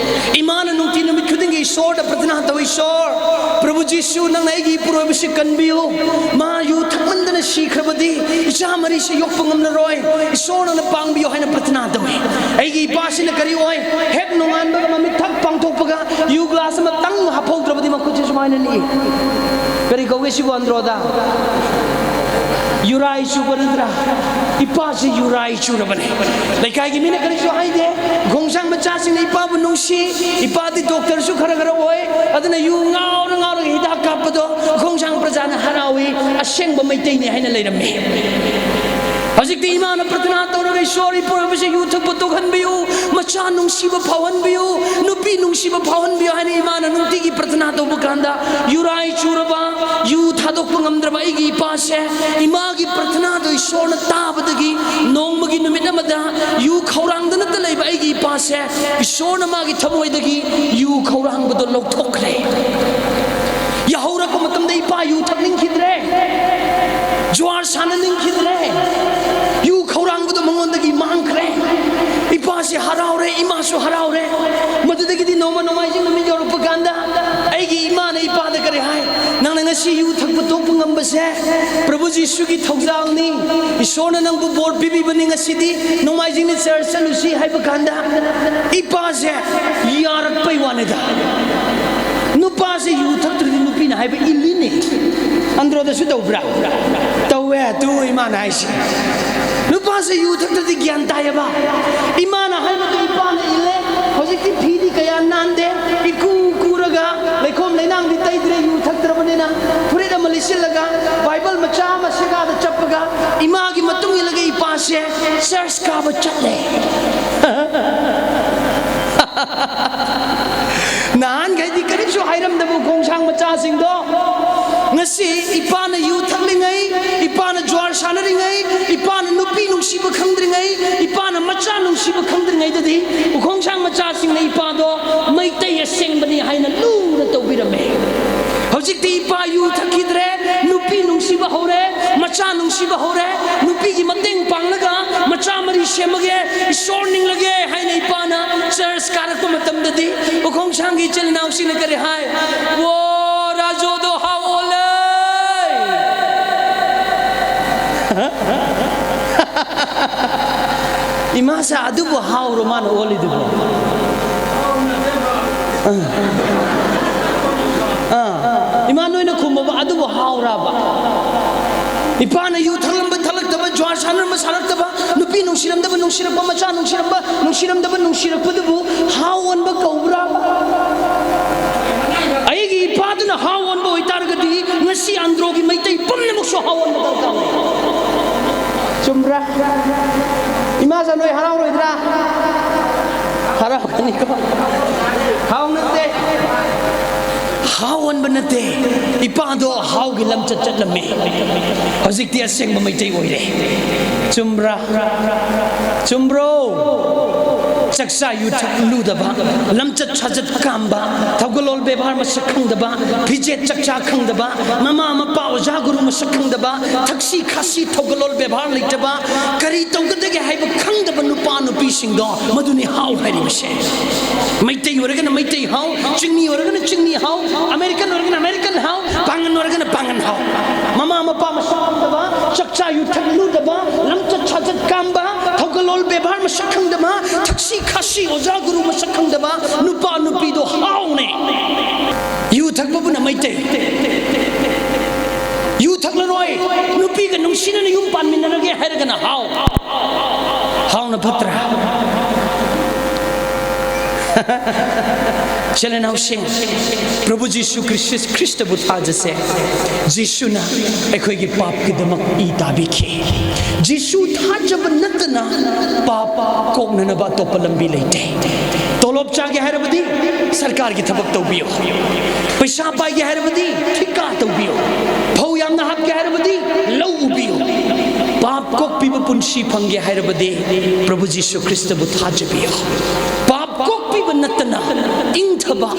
ꯏꯃꯥꯅ ꯅꯨꯡꯇꯤ ꯅꯨꯃꯤꯠ ꯈꯨꯗꯤꯡꯒꯤ ꯏꯁꯣꯔꯗ ꯄ꯭ꯔꯊꯅꯥ ꯇꯧꯏ, "ꯏꯁꯣꯔ, ꯄ꯭ꯔꯚꯨ ꯖꯤꯁꯨ, ꯅꯪꯅ ꯑꯩꯒꯤ ꯏꯄꯨꯔꯣꯏꯕꯁꯤ ꯀꯟꯕꯤꯌꯨ꯫ ꯃꯥ ꯌꯨ ꯊꯛꯃꯟꯗꯅ ꯁꯤꯈ꯭ꯔꯕꯗꯤ ꯏꯆꯥ ꯃꯔꯤꯁꯤ ꯌꯣꯛꯄ ꯉꯝꯂꯔꯣꯏ꯫ ꯏꯁꯣꯔ, ꯅꯪꯅ ꯄꯥꯡꯕꯤꯌꯨ" ꯍꯥꯏꯅ ꯄ꯭ꯔꯊꯅꯥ ꯇꯧꯏ꯫ ꯑꯩꯒꯤ ꯏꯄꯥꯁꯤꯅ ꯀꯔꯤ ꯑꯣꯏ? ꯍꯦꯛ ꯅꯣꯡꯉꯥꯟꯕꯒ ꯃꯃꯤꯠ ꯊꯛ ꯄꯥꯡꯊꯣꯛꯄꯒ ꯌꯨ ꯒ꯭ꯂꯥꯁ ꯑꯃꯇꯪ ꯍꯥꯞꯍꯧꯗ꯭ꯔꯕꯗꯤ ꯃꯈꯨꯠꯁꯦ ꯁꯨꯃꯥꯏꯅ ꯅꯤꯛꯏ꯫ ꯀꯔꯤ ꯀꯧꯒꯦ ꯁꯤꯕꯨ, ꯑꯟꯗ꯭ꯔꯣꯗ? ꯌꯨꯔꯥꯏ ꯆꯨꯕ ꯅꯠꯇ꯭ꯔꯥ? ꯏꯄꯥꯁꯤ ꯌꯨꯔꯥꯏ ꯆꯨꯔꯕꯅꯦ꯫ ꯂꯩꯀꯥꯏꯒꯤ ꯃꯤꯅ ꯀꯔꯤꯁꯨ ꯍꯥꯏꯗꯦ꯫ ꯈꯣꯡꯁꯥꯡ ꯃꯆꯥꯁꯤꯡꯅ ꯏꯄꯥꯕꯨ ꯅꯨꯡꯁꯤ꯫ ꯏꯄꯥꯗꯤ ꯗꯣꯛꯇꯔꯁꯨ ꯈꯔ ꯈꯔ ꯑꯣꯏ꯫ ꯑꯗꯨꯅ ꯌꯨ ꯉꯥꯎꯔ ꯉꯥꯎꯔꯒ ꯍꯤꯗꯥꯛ ꯀꯥꯞꯄꯗꯣ ꯈꯣꯡꯁꯥꯡ ꯄ꯭ꯔꯖꯥꯅ ꯍꯔꯥꯎꯏ꯫ ꯑꯁꯦꯡꯕ ꯃꯩꯇꯩꯅꯤ ꯍꯥꯏꯅ ꯂꯩꯔꯝꯃꯤ꯫ ꯍꯧꯖꯤꯛꯇꯤ ꯏꯃꯥꯅ ꯄ꯭ꯔꯊꯅꯥ ꯇꯧꯔꯒ, "ꯏꯁꯣꯔ, ꯏꯄꯨꯔꯣꯏꯕꯁꯦ ꯌꯨ ꯊꯛꯄ ꯇꯣꯛꯍꯟꯕꯤꯌꯨ, ꯃꯆꯥ ꯅꯨꯡꯁꯤꯕ ꯐꯥꯎꯍꯟꯕꯤꯌꯨ, ꯅꯨꯄꯤ ꯅꯨꯡꯁꯤꯕ ꯐꯥꯎꯍꯟꯕꯤꯌꯨ" ꯍꯥꯏꯅ ꯏꯃꯥꯅ ꯅꯨꯡꯇꯤꯒꯤ ꯄ꯭ꯔꯊꯅꯥ ꯇꯧꯕ ꯀꯥꯟꯗ, ꯌꯨꯔꯥꯏ ꯆꯨꯔꯕ, ꯌꯨ ꯊꯥꯗꯣꯛꯄ ꯉꯝꯗ꯭ꯔꯕ ꯑꯩꯒꯤ ꯏꯄꯥꯁꯦ, ꯏꯃꯥꯒꯤ ꯄ꯭ꯔꯊꯅꯥꯗꯣ ꯏꯁꯣꯔꯅ ꯇꯥꯕꯗꯒꯤ, ꯅꯣꯡꯃꯒꯤ ꯅꯨꯃꯤꯠ ꯑꯃꯗ ꯌꯨ ꯈꯧꯔꯥꯡꯗꯅꯇ ꯂꯩꯕ ꯑꯩꯒꯤ ꯏꯄꯥꯁꯦ ꯏꯁꯣꯔꯅ ꯃꯥꯒꯤ ꯊꯃꯣꯏꯗꯒꯤ ꯌꯨ ꯈꯧꯔꯥꯡꯕꯗꯣ ꯂꯧꯊꯣꯛꯈ꯭ꯔꯦ꯫ ꯌꯥꯍꯧꯔꯛꯄ ꯃꯇꯝꯗ ꯏꯄꯥ ꯌꯨ ꯊꯛꯅꯤꯡꯈꯤꯗ꯭ꯔꯦ, ꯖꯨꯋꯥꯔ ꯁꯥꯟꯅꯅꯤꯡꯈꯤꯗ꯭ꯔꯦ, ꯌꯨ ꯈꯧꯔꯥꯡꯕꯗꯣ ꯃꯉꯣꯟꯗꯒꯤ ꯃꯥꯡꯈ꯭ꯔꯦ꯫ ꯏꯄꯥꯁꯦ ꯍꯔꯥꯎꯔꯦ, ꯏꯃꯥꯁꯨ ꯍꯔꯥꯎꯔꯦ꯫ ꯃꯗꯨꯗꯒꯤꯗꯤ ꯅꯣꯡꯃ ꯅꯣꯡꯃꯥꯏꯖꯤꯡ ꯅꯨꯃꯤꯠ ꯌꯧꯔꯛꯄ ꯀꯥꯟꯗ, ꯑꯩꯒꯤ ꯏꯃꯥꯅ ꯏꯄꯥꯗ ꯀꯔꯤ ꯍꯥꯏ? "ꯅꯪꯅ ꯉꯁꯤ ꯌꯨ ꯊꯛꯄ ꯇꯣꯛꯄ ꯉꯝꯕꯁꯦ ꯄ꯭ꯔꯚꯨ ꯖꯤꯁꯨꯒꯤ ꯊꯧꯖꯥꯜꯅꯤ꯫ ꯏꯁꯣꯔꯅ ꯅꯪꯕꯨ ꯕꯣꯔ ꯄꯤꯕꯤꯕꯅꯤ꯫ ꯉꯁꯤꯗꯤ ꯅꯣꯡꯃꯥꯏꯖꯤꯡꯅꯤ, ꯆꯔꯆ ꯆꯠꯂꯨꯁꯤ" ꯍꯥꯏꯕ ꯀꯥꯟꯗ, ꯏꯄꯥꯁꯦ ꯌꯥꯔꯛꯄꯩ ꯋꯥꯅꯤꯗ꯫ ꯅꯨꯄꯥꯁꯦ ꯌꯨ ꯊꯛꯇ꯭ꯔꯗꯤ ꯅꯨꯄꯤꯅ ꯍꯥꯏꯕ ꯏꯜꯂꯤꯅꯦ꯫ ꯑꯟꯗ꯭ꯔꯣꯗꯁꯨ ꯇꯧꯕ꯭ꯔꯥ? ꯇꯧꯋꯦ꯫ ꯑꯗꯨ ꯏꯃꯥꯅ ꯍꯥꯏꯁꯦ, ꯅꯨꯄꯥꯁꯦ ꯌꯨ ꯊꯛꯇ꯭ꯔꯗꯤ ꯒ꯭ꯌꯥꯟ ꯇꯥꯏꯌꯦꯕ꯫ ꯏꯃꯥꯅ ꯍꯥꯏꯕꯗꯨ ꯏꯄꯥꯅ ꯏꯜꯂꯦ꯫ ꯍꯧꯖꯤꯛꯇꯤ ꯐꯤꯗꯤ ꯀꯌꯥ ꯅꯥꯟꯗꯦ, ꯏꯀꯨ ꯀꯨꯔꯒ ꯂꯩꯈꯣꯝ ꯂꯩꯅꯥꯡꯗꯤ ꯇꯩꯗ꯭ꯔꯦ, ꯌꯨ ꯊꯛꯇ꯭ꯔꯕꯅꯤꯅ꯫ ꯐꯨꯔꯤꯠ ꯑꯃ ꯂꯤꯠꯁꯤꯜꯂꯒ, ꯕꯥꯏꯕꯜ ꯃꯆꯥ ꯑꯃ ꯁꯦꯒꯥꯗ ꯆꯞꯄꯒ, ꯏꯃꯥꯒꯤ ꯃꯇꯨꯡ ꯏꯜꯂꯒ ꯏꯄꯥꯁꯦ ꯆꯔꯆ ꯀꯥꯕ ꯆꯠꯂꯦ꯫ ꯅꯍꯥꯟꯈꯩꯗꯤ ꯀꯔꯤꯁꯨ ꯍꯥꯏꯔꯝꯗꯕ ꯎꯈꯣꯡꯁꯥꯡ ꯃꯆꯥꯁꯤꯡꯗꯣ, ꯉꯁꯤ ꯏꯄꯥꯅ ꯌꯨ ꯊꯛꯂꯤꯉꯩ, ꯏꯄꯥꯅ ꯖꯨꯋꯥꯔ ꯁꯥꯟꯅꯔꯤꯉꯩ, ꯏꯄꯥꯅ ꯅꯨꯄꯤ ꯅꯨꯡꯁꯤꯕ ꯈꯪꯗ꯭ꯔꯤꯉꯩ, ꯏꯄꯥꯅ ꯃꯆꯥ ꯅꯨꯡꯁꯤꯕ ꯈꯪꯗ꯭ꯔꯤꯉꯩꯗꯗꯤ, ꯎꯈꯣꯡꯁꯥꯡ ꯃꯆꯥꯁꯤꯡꯅ ꯏꯄꯥꯗꯣ ꯃꯩꯇꯩ ꯑꯁꯦꯡꯕꯅꯤ ꯍꯥꯏꯅ ꯂꯨꯅ ꯇꯧꯕꯤꯔꯝꯃꯦ꯫ ꯍꯧꯖꯤꯛꯇꯤ ꯏꯄꯥ ꯌꯨ ꯊꯛꯈꯤꯗ꯭ꯔꯦ, ꯅꯨꯄꯤ ꯅꯨꯡꯁꯤꯕ ꯍꯧꯔꯦ, ꯃꯆꯥ ꯅꯨꯡꯁꯤꯕ ꯍꯧꯔꯦ, ꯅꯨꯄꯤꯒꯤ ꯃꯇꯦꯡ ꯄꯥꯡꯂꯒ ꯃꯆꯥ ꯃꯔꯤ ꯁꯦꯝꯃꯒꯦ, ꯏꯁꯣꯔ ꯅꯤꯡꯂꯒꯦ ꯍꯥꯏꯅ ꯏꯄꯥꯅ ꯆꯔꯆ ꯀꯥꯔꯛꯄ ꯃꯇꯝꯗꯗꯤ, ꯎꯈꯣꯡꯁꯥꯡꯒꯤ ꯏꯆꯤꯜ ꯏꯅꯥꯎꯁꯤꯡꯅ ꯀꯔꯤ ꯍꯥꯏ? "ꯋꯣ, ꯔꯥꯖꯣꯗꯣ ꯍꯥꯎ ꯑꯣꯜꯂꯦ!" ꯏꯃꯥꯁꯦ ꯑꯗꯨꯕꯨ ꯍꯥꯎꯔꯣ ꯃꯥꯅ ꯑꯣꯜꯂꯤꯗꯨꯕꯨ? ꯑꯥ꯫ ꯑꯥ꯫ ꯏꯃꯥ, ꯅꯣꯏꯅ ꯈꯨꯝꯃꯕ ꯑꯗꯨꯕꯨ ꯍꯥꯎꯔꯕ? ꯏꯄꯥꯅ ꯌꯨ ꯊꯛꯂꯝꯕ ꯊꯛꯂꯛꯇꯕ, ꯖ꯭ꯋꯥꯔ ꯁꯥꯟꯅꯔꯝꯕ ꯁꯥꯟꯅꯔꯛꯇꯕ, ꯅꯨꯄꯤ ꯅꯨꯡꯁꯤꯔꯝꯗꯕ ꯅꯨꯡꯁꯤꯔꯛꯄ, ꯃꯆꯥ ꯅꯨꯡꯁꯤꯔꯝꯕ ꯅꯨꯡꯁꯤꯔꯝꯗꯕ ꯅꯨꯡꯁꯤꯔꯛꯄꯗꯨꯕꯨ ꯍꯥꯎ ꯑꯣꯟꯕ ꯀꯧꯕ꯭ꯔꯥ? ꯑꯩꯒꯤ ꯏꯄꯥꯗꯨꯅ ꯍꯥꯎ ꯑꯣꯟꯕ ꯑꯣꯏꯇꯥꯔꯒꯗꯤ, ꯉꯁꯤ ꯑꯟꯗ꯭ꯔꯣꯒꯤ ꯃꯩꯇꯩ ꯄꯨꯝꯅꯃꯛꯁꯨ ꯍꯥꯎ ꯑꯣꯟꯕ ꯗꯔꯀꯥꯔ ꯑꯣꯏ꯫ ꯆꯨꯝꯕ꯭ꯔꯥ? ꯏꯃꯥꯆꯥ, ꯅꯣꯏ ꯍꯔꯥꯎꯔꯣꯏꯗ꯭ꯔꯥ? ꯍꯔꯥꯎꯒꯅꯤꯀꯣ? ꯍꯥꯎ ꯅꯠꯇꯦ, ꯍꯥꯎꯍꯟꯕ ꯅꯠꯇꯦ, ꯏꯄꯥꯗꯣ ꯍꯥꯎꯒꯤ ꯂꯝꯆꯠ ꯆꯠꯂꯝꯃꯦ, ꯍꯧꯖꯤꯛꯇꯤ ꯑꯁꯦꯡꯕ ꯃꯩꯇꯩ ꯑꯣꯏꯔꯦ꯫ ꯆꯨꯝꯕ꯭ꯔꯥ? ꯆꯨꯝꯕ꯭ꯔꯣ? ꯆꯥꯛꯆꯥ ꯌꯨꯊꯛ ꯂꯨꯗꯕ, ꯂꯝꯆꯠ ꯁꯥꯖꯠ ꯀꯥꯝꯕ, ꯊꯧꯒꯜꯂꯣꯟ ꯕꯦꯕꯥꯔ ꯃꯁꯛ ꯈꯪꯗꯕ, ꯐꯤꯖꯦꯠ ꯆꯛꯆꯥ ꯈꯪꯗꯕ, ꯃꯃꯥ ꯃꯄꯥ ꯑꯣꯖꯥ ꯒꯨꯔꯨ ꯃꯁꯛ ꯈꯪꯗꯕ, ꯊꯛꯁꯤ ꯈꯥꯁꯤ ꯊꯧꯒꯜꯂꯣꯟ ꯕꯦꯕꯥꯔ ꯂꯩꯇꯕ, ꯀꯔꯤ ꯇꯧꯒꯗꯒꯦ ꯍꯥꯏꯕ ꯈꯪꯗꯕ ꯅꯨꯄꯥ ꯅꯨꯄꯤꯁꯤꯡꯗꯣ, ꯃꯗꯨꯅꯤ ꯍꯥꯎ ꯍꯥꯏꯔꯤꯕꯁꯦ꯫ ꯃꯩꯇꯩ ꯑꯣꯏꯔꯒꯅ ꯃꯩꯇꯩ ꯍꯥꯎ, ꯆꯤꯡꯃꯤ ꯑꯣꯏꯔꯒꯅ ꯆꯤꯡꯃꯤ ꯍꯥꯎ, ꯑꯃꯦꯔꯤꯀꯟ ꯑꯣꯏꯔꯒꯅ ꯑꯃꯦꯔꯤꯀꯟ ꯍꯥꯎ, ꯄꯥꯡꯒꯟ ꯑꯣꯏꯔꯒꯅ ꯄꯥꯡꯒꯟ ꯍꯥꯎ꯫ ꯃꯃꯥ ꯃꯄꯥ ꯃꯁꯛ ꯈꯪꯗꯕ, ꯆꯥꯛꯆꯥ ꯌꯨꯊꯛ ꯂꯨꯗꯕ, ꯂꯝꯆꯠ ꯁꯥꯖꯠ ꯀꯥꯝꯕ, ꯊꯧꯒꯜꯂꯣꯟ ꯕꯦꯕꯥꯔ ꯃꯁꯛ ꯈꯪꯗꯕ, ꯊꯛꯁꯤ ꯈꯥꯁꯤ ꯑꯣꯖꯥ ꯒꯨꯔꯨ ꯃꯁꯛ ꯈꯪꯗꯕ ꯅꯨꯄꯥ ꯅꯨꯄꯤꯗꯣ ꯍꯥꯎꯅꯦ꯫ ꯌꯨ ꯊꯛꯄꯕꯨꯅ ꯃꯩꯇꯩ꯫ ꯌꯨ ꯊꯛꯂꯔꯣꯏ, ꯅꯨꯄꯤꯒ ꯅꯨꯡꯁꯤꯅꯅ ꯌꯨꯝ ꯄꯥꯟꯃꯤꯟꯅꯔꯒꯦ ꯍꯥꯏꯔꯒꯅ ꯍꯥꯎ꯫ ꯍꯥꯎꯅ ꯐꯠꯇ꯭ꯔꯥ? ꯏꯆꯤꯜ ꯏꯅꯥꯎꯁꯤꯡ, ꯄ꯭ꯔꯚꯨ ꯖꯤꯁꯨ ꯈ꯭ꯔꯤꯁ-, ꯈ꯭ꯔꯤꯁꯇꯕꯨ ꯊꯥꯖꯁꯦ꯫ ꯖꯤꯁꯨꯅ ꯑꯩꯈꯣꯏꯒꯤ ꯄꯥꯞꯀꯤꯗꯃꯛ ꯏ ꯇꯥꯕꯤꯈꯤ꯫ ꯖꯤꯁꯨ ꯊꯥꯖꯕ ꯅꯠꯇꯅ ꯄꯥꯞ ꯀꯣꯛꯅꯅꯕ ꯑꯇꯣꯞꯄ ꯂꯝꯕꯤ ꯂꯩꯇꯦ꯫ ꯇꯣꯂꯣꯞ ꯆꯥꯒꯦ ꯍꯥꯏꯔꯕꯗꯤ ꯁꯔꯀꯥꯔꯒꯤ ꯊꯕꯛ ꯇꯧꯕꯤꯌꯨ꯫ ꯄꯩꯁꯥ ꯄꯥꯏꯒꯦ ꯍꯥꯏꯔꯕꯗꯤ ꯊꯤꯀꯥ ꯇꯧꯕꯤꯌꯨ꯫ ꯐꯧ ꯌꯥꯝꯅ ꯍꯥꯞꯀꯦ ꯍꯥꯏꯔꯕꯗꯤ ꯂꯧ ꯎꯕꯤꯌꯨ꯫ ꯄꯥꯞ ꯀꯣꯛꯄꯤꯕ ꯄꯨꯟꯁꯤ ꯐꯪꯒꯦ ꯍꯥꯏꯔꯕꯗꯤ ꯄ꯭ꯔꯚꯨ ꯖꯤꯁꯨ ꯈ꯭ꯔꯤꯁꯇꯕꯨ ꯊꯥꯖꯕꯤꯌꯨ꯫ ꯄꯥꯞ ꯀꯣꯛꯄꯤꯕ ꯅꯠꯇꯅ ꯏꯪꯊꯕ,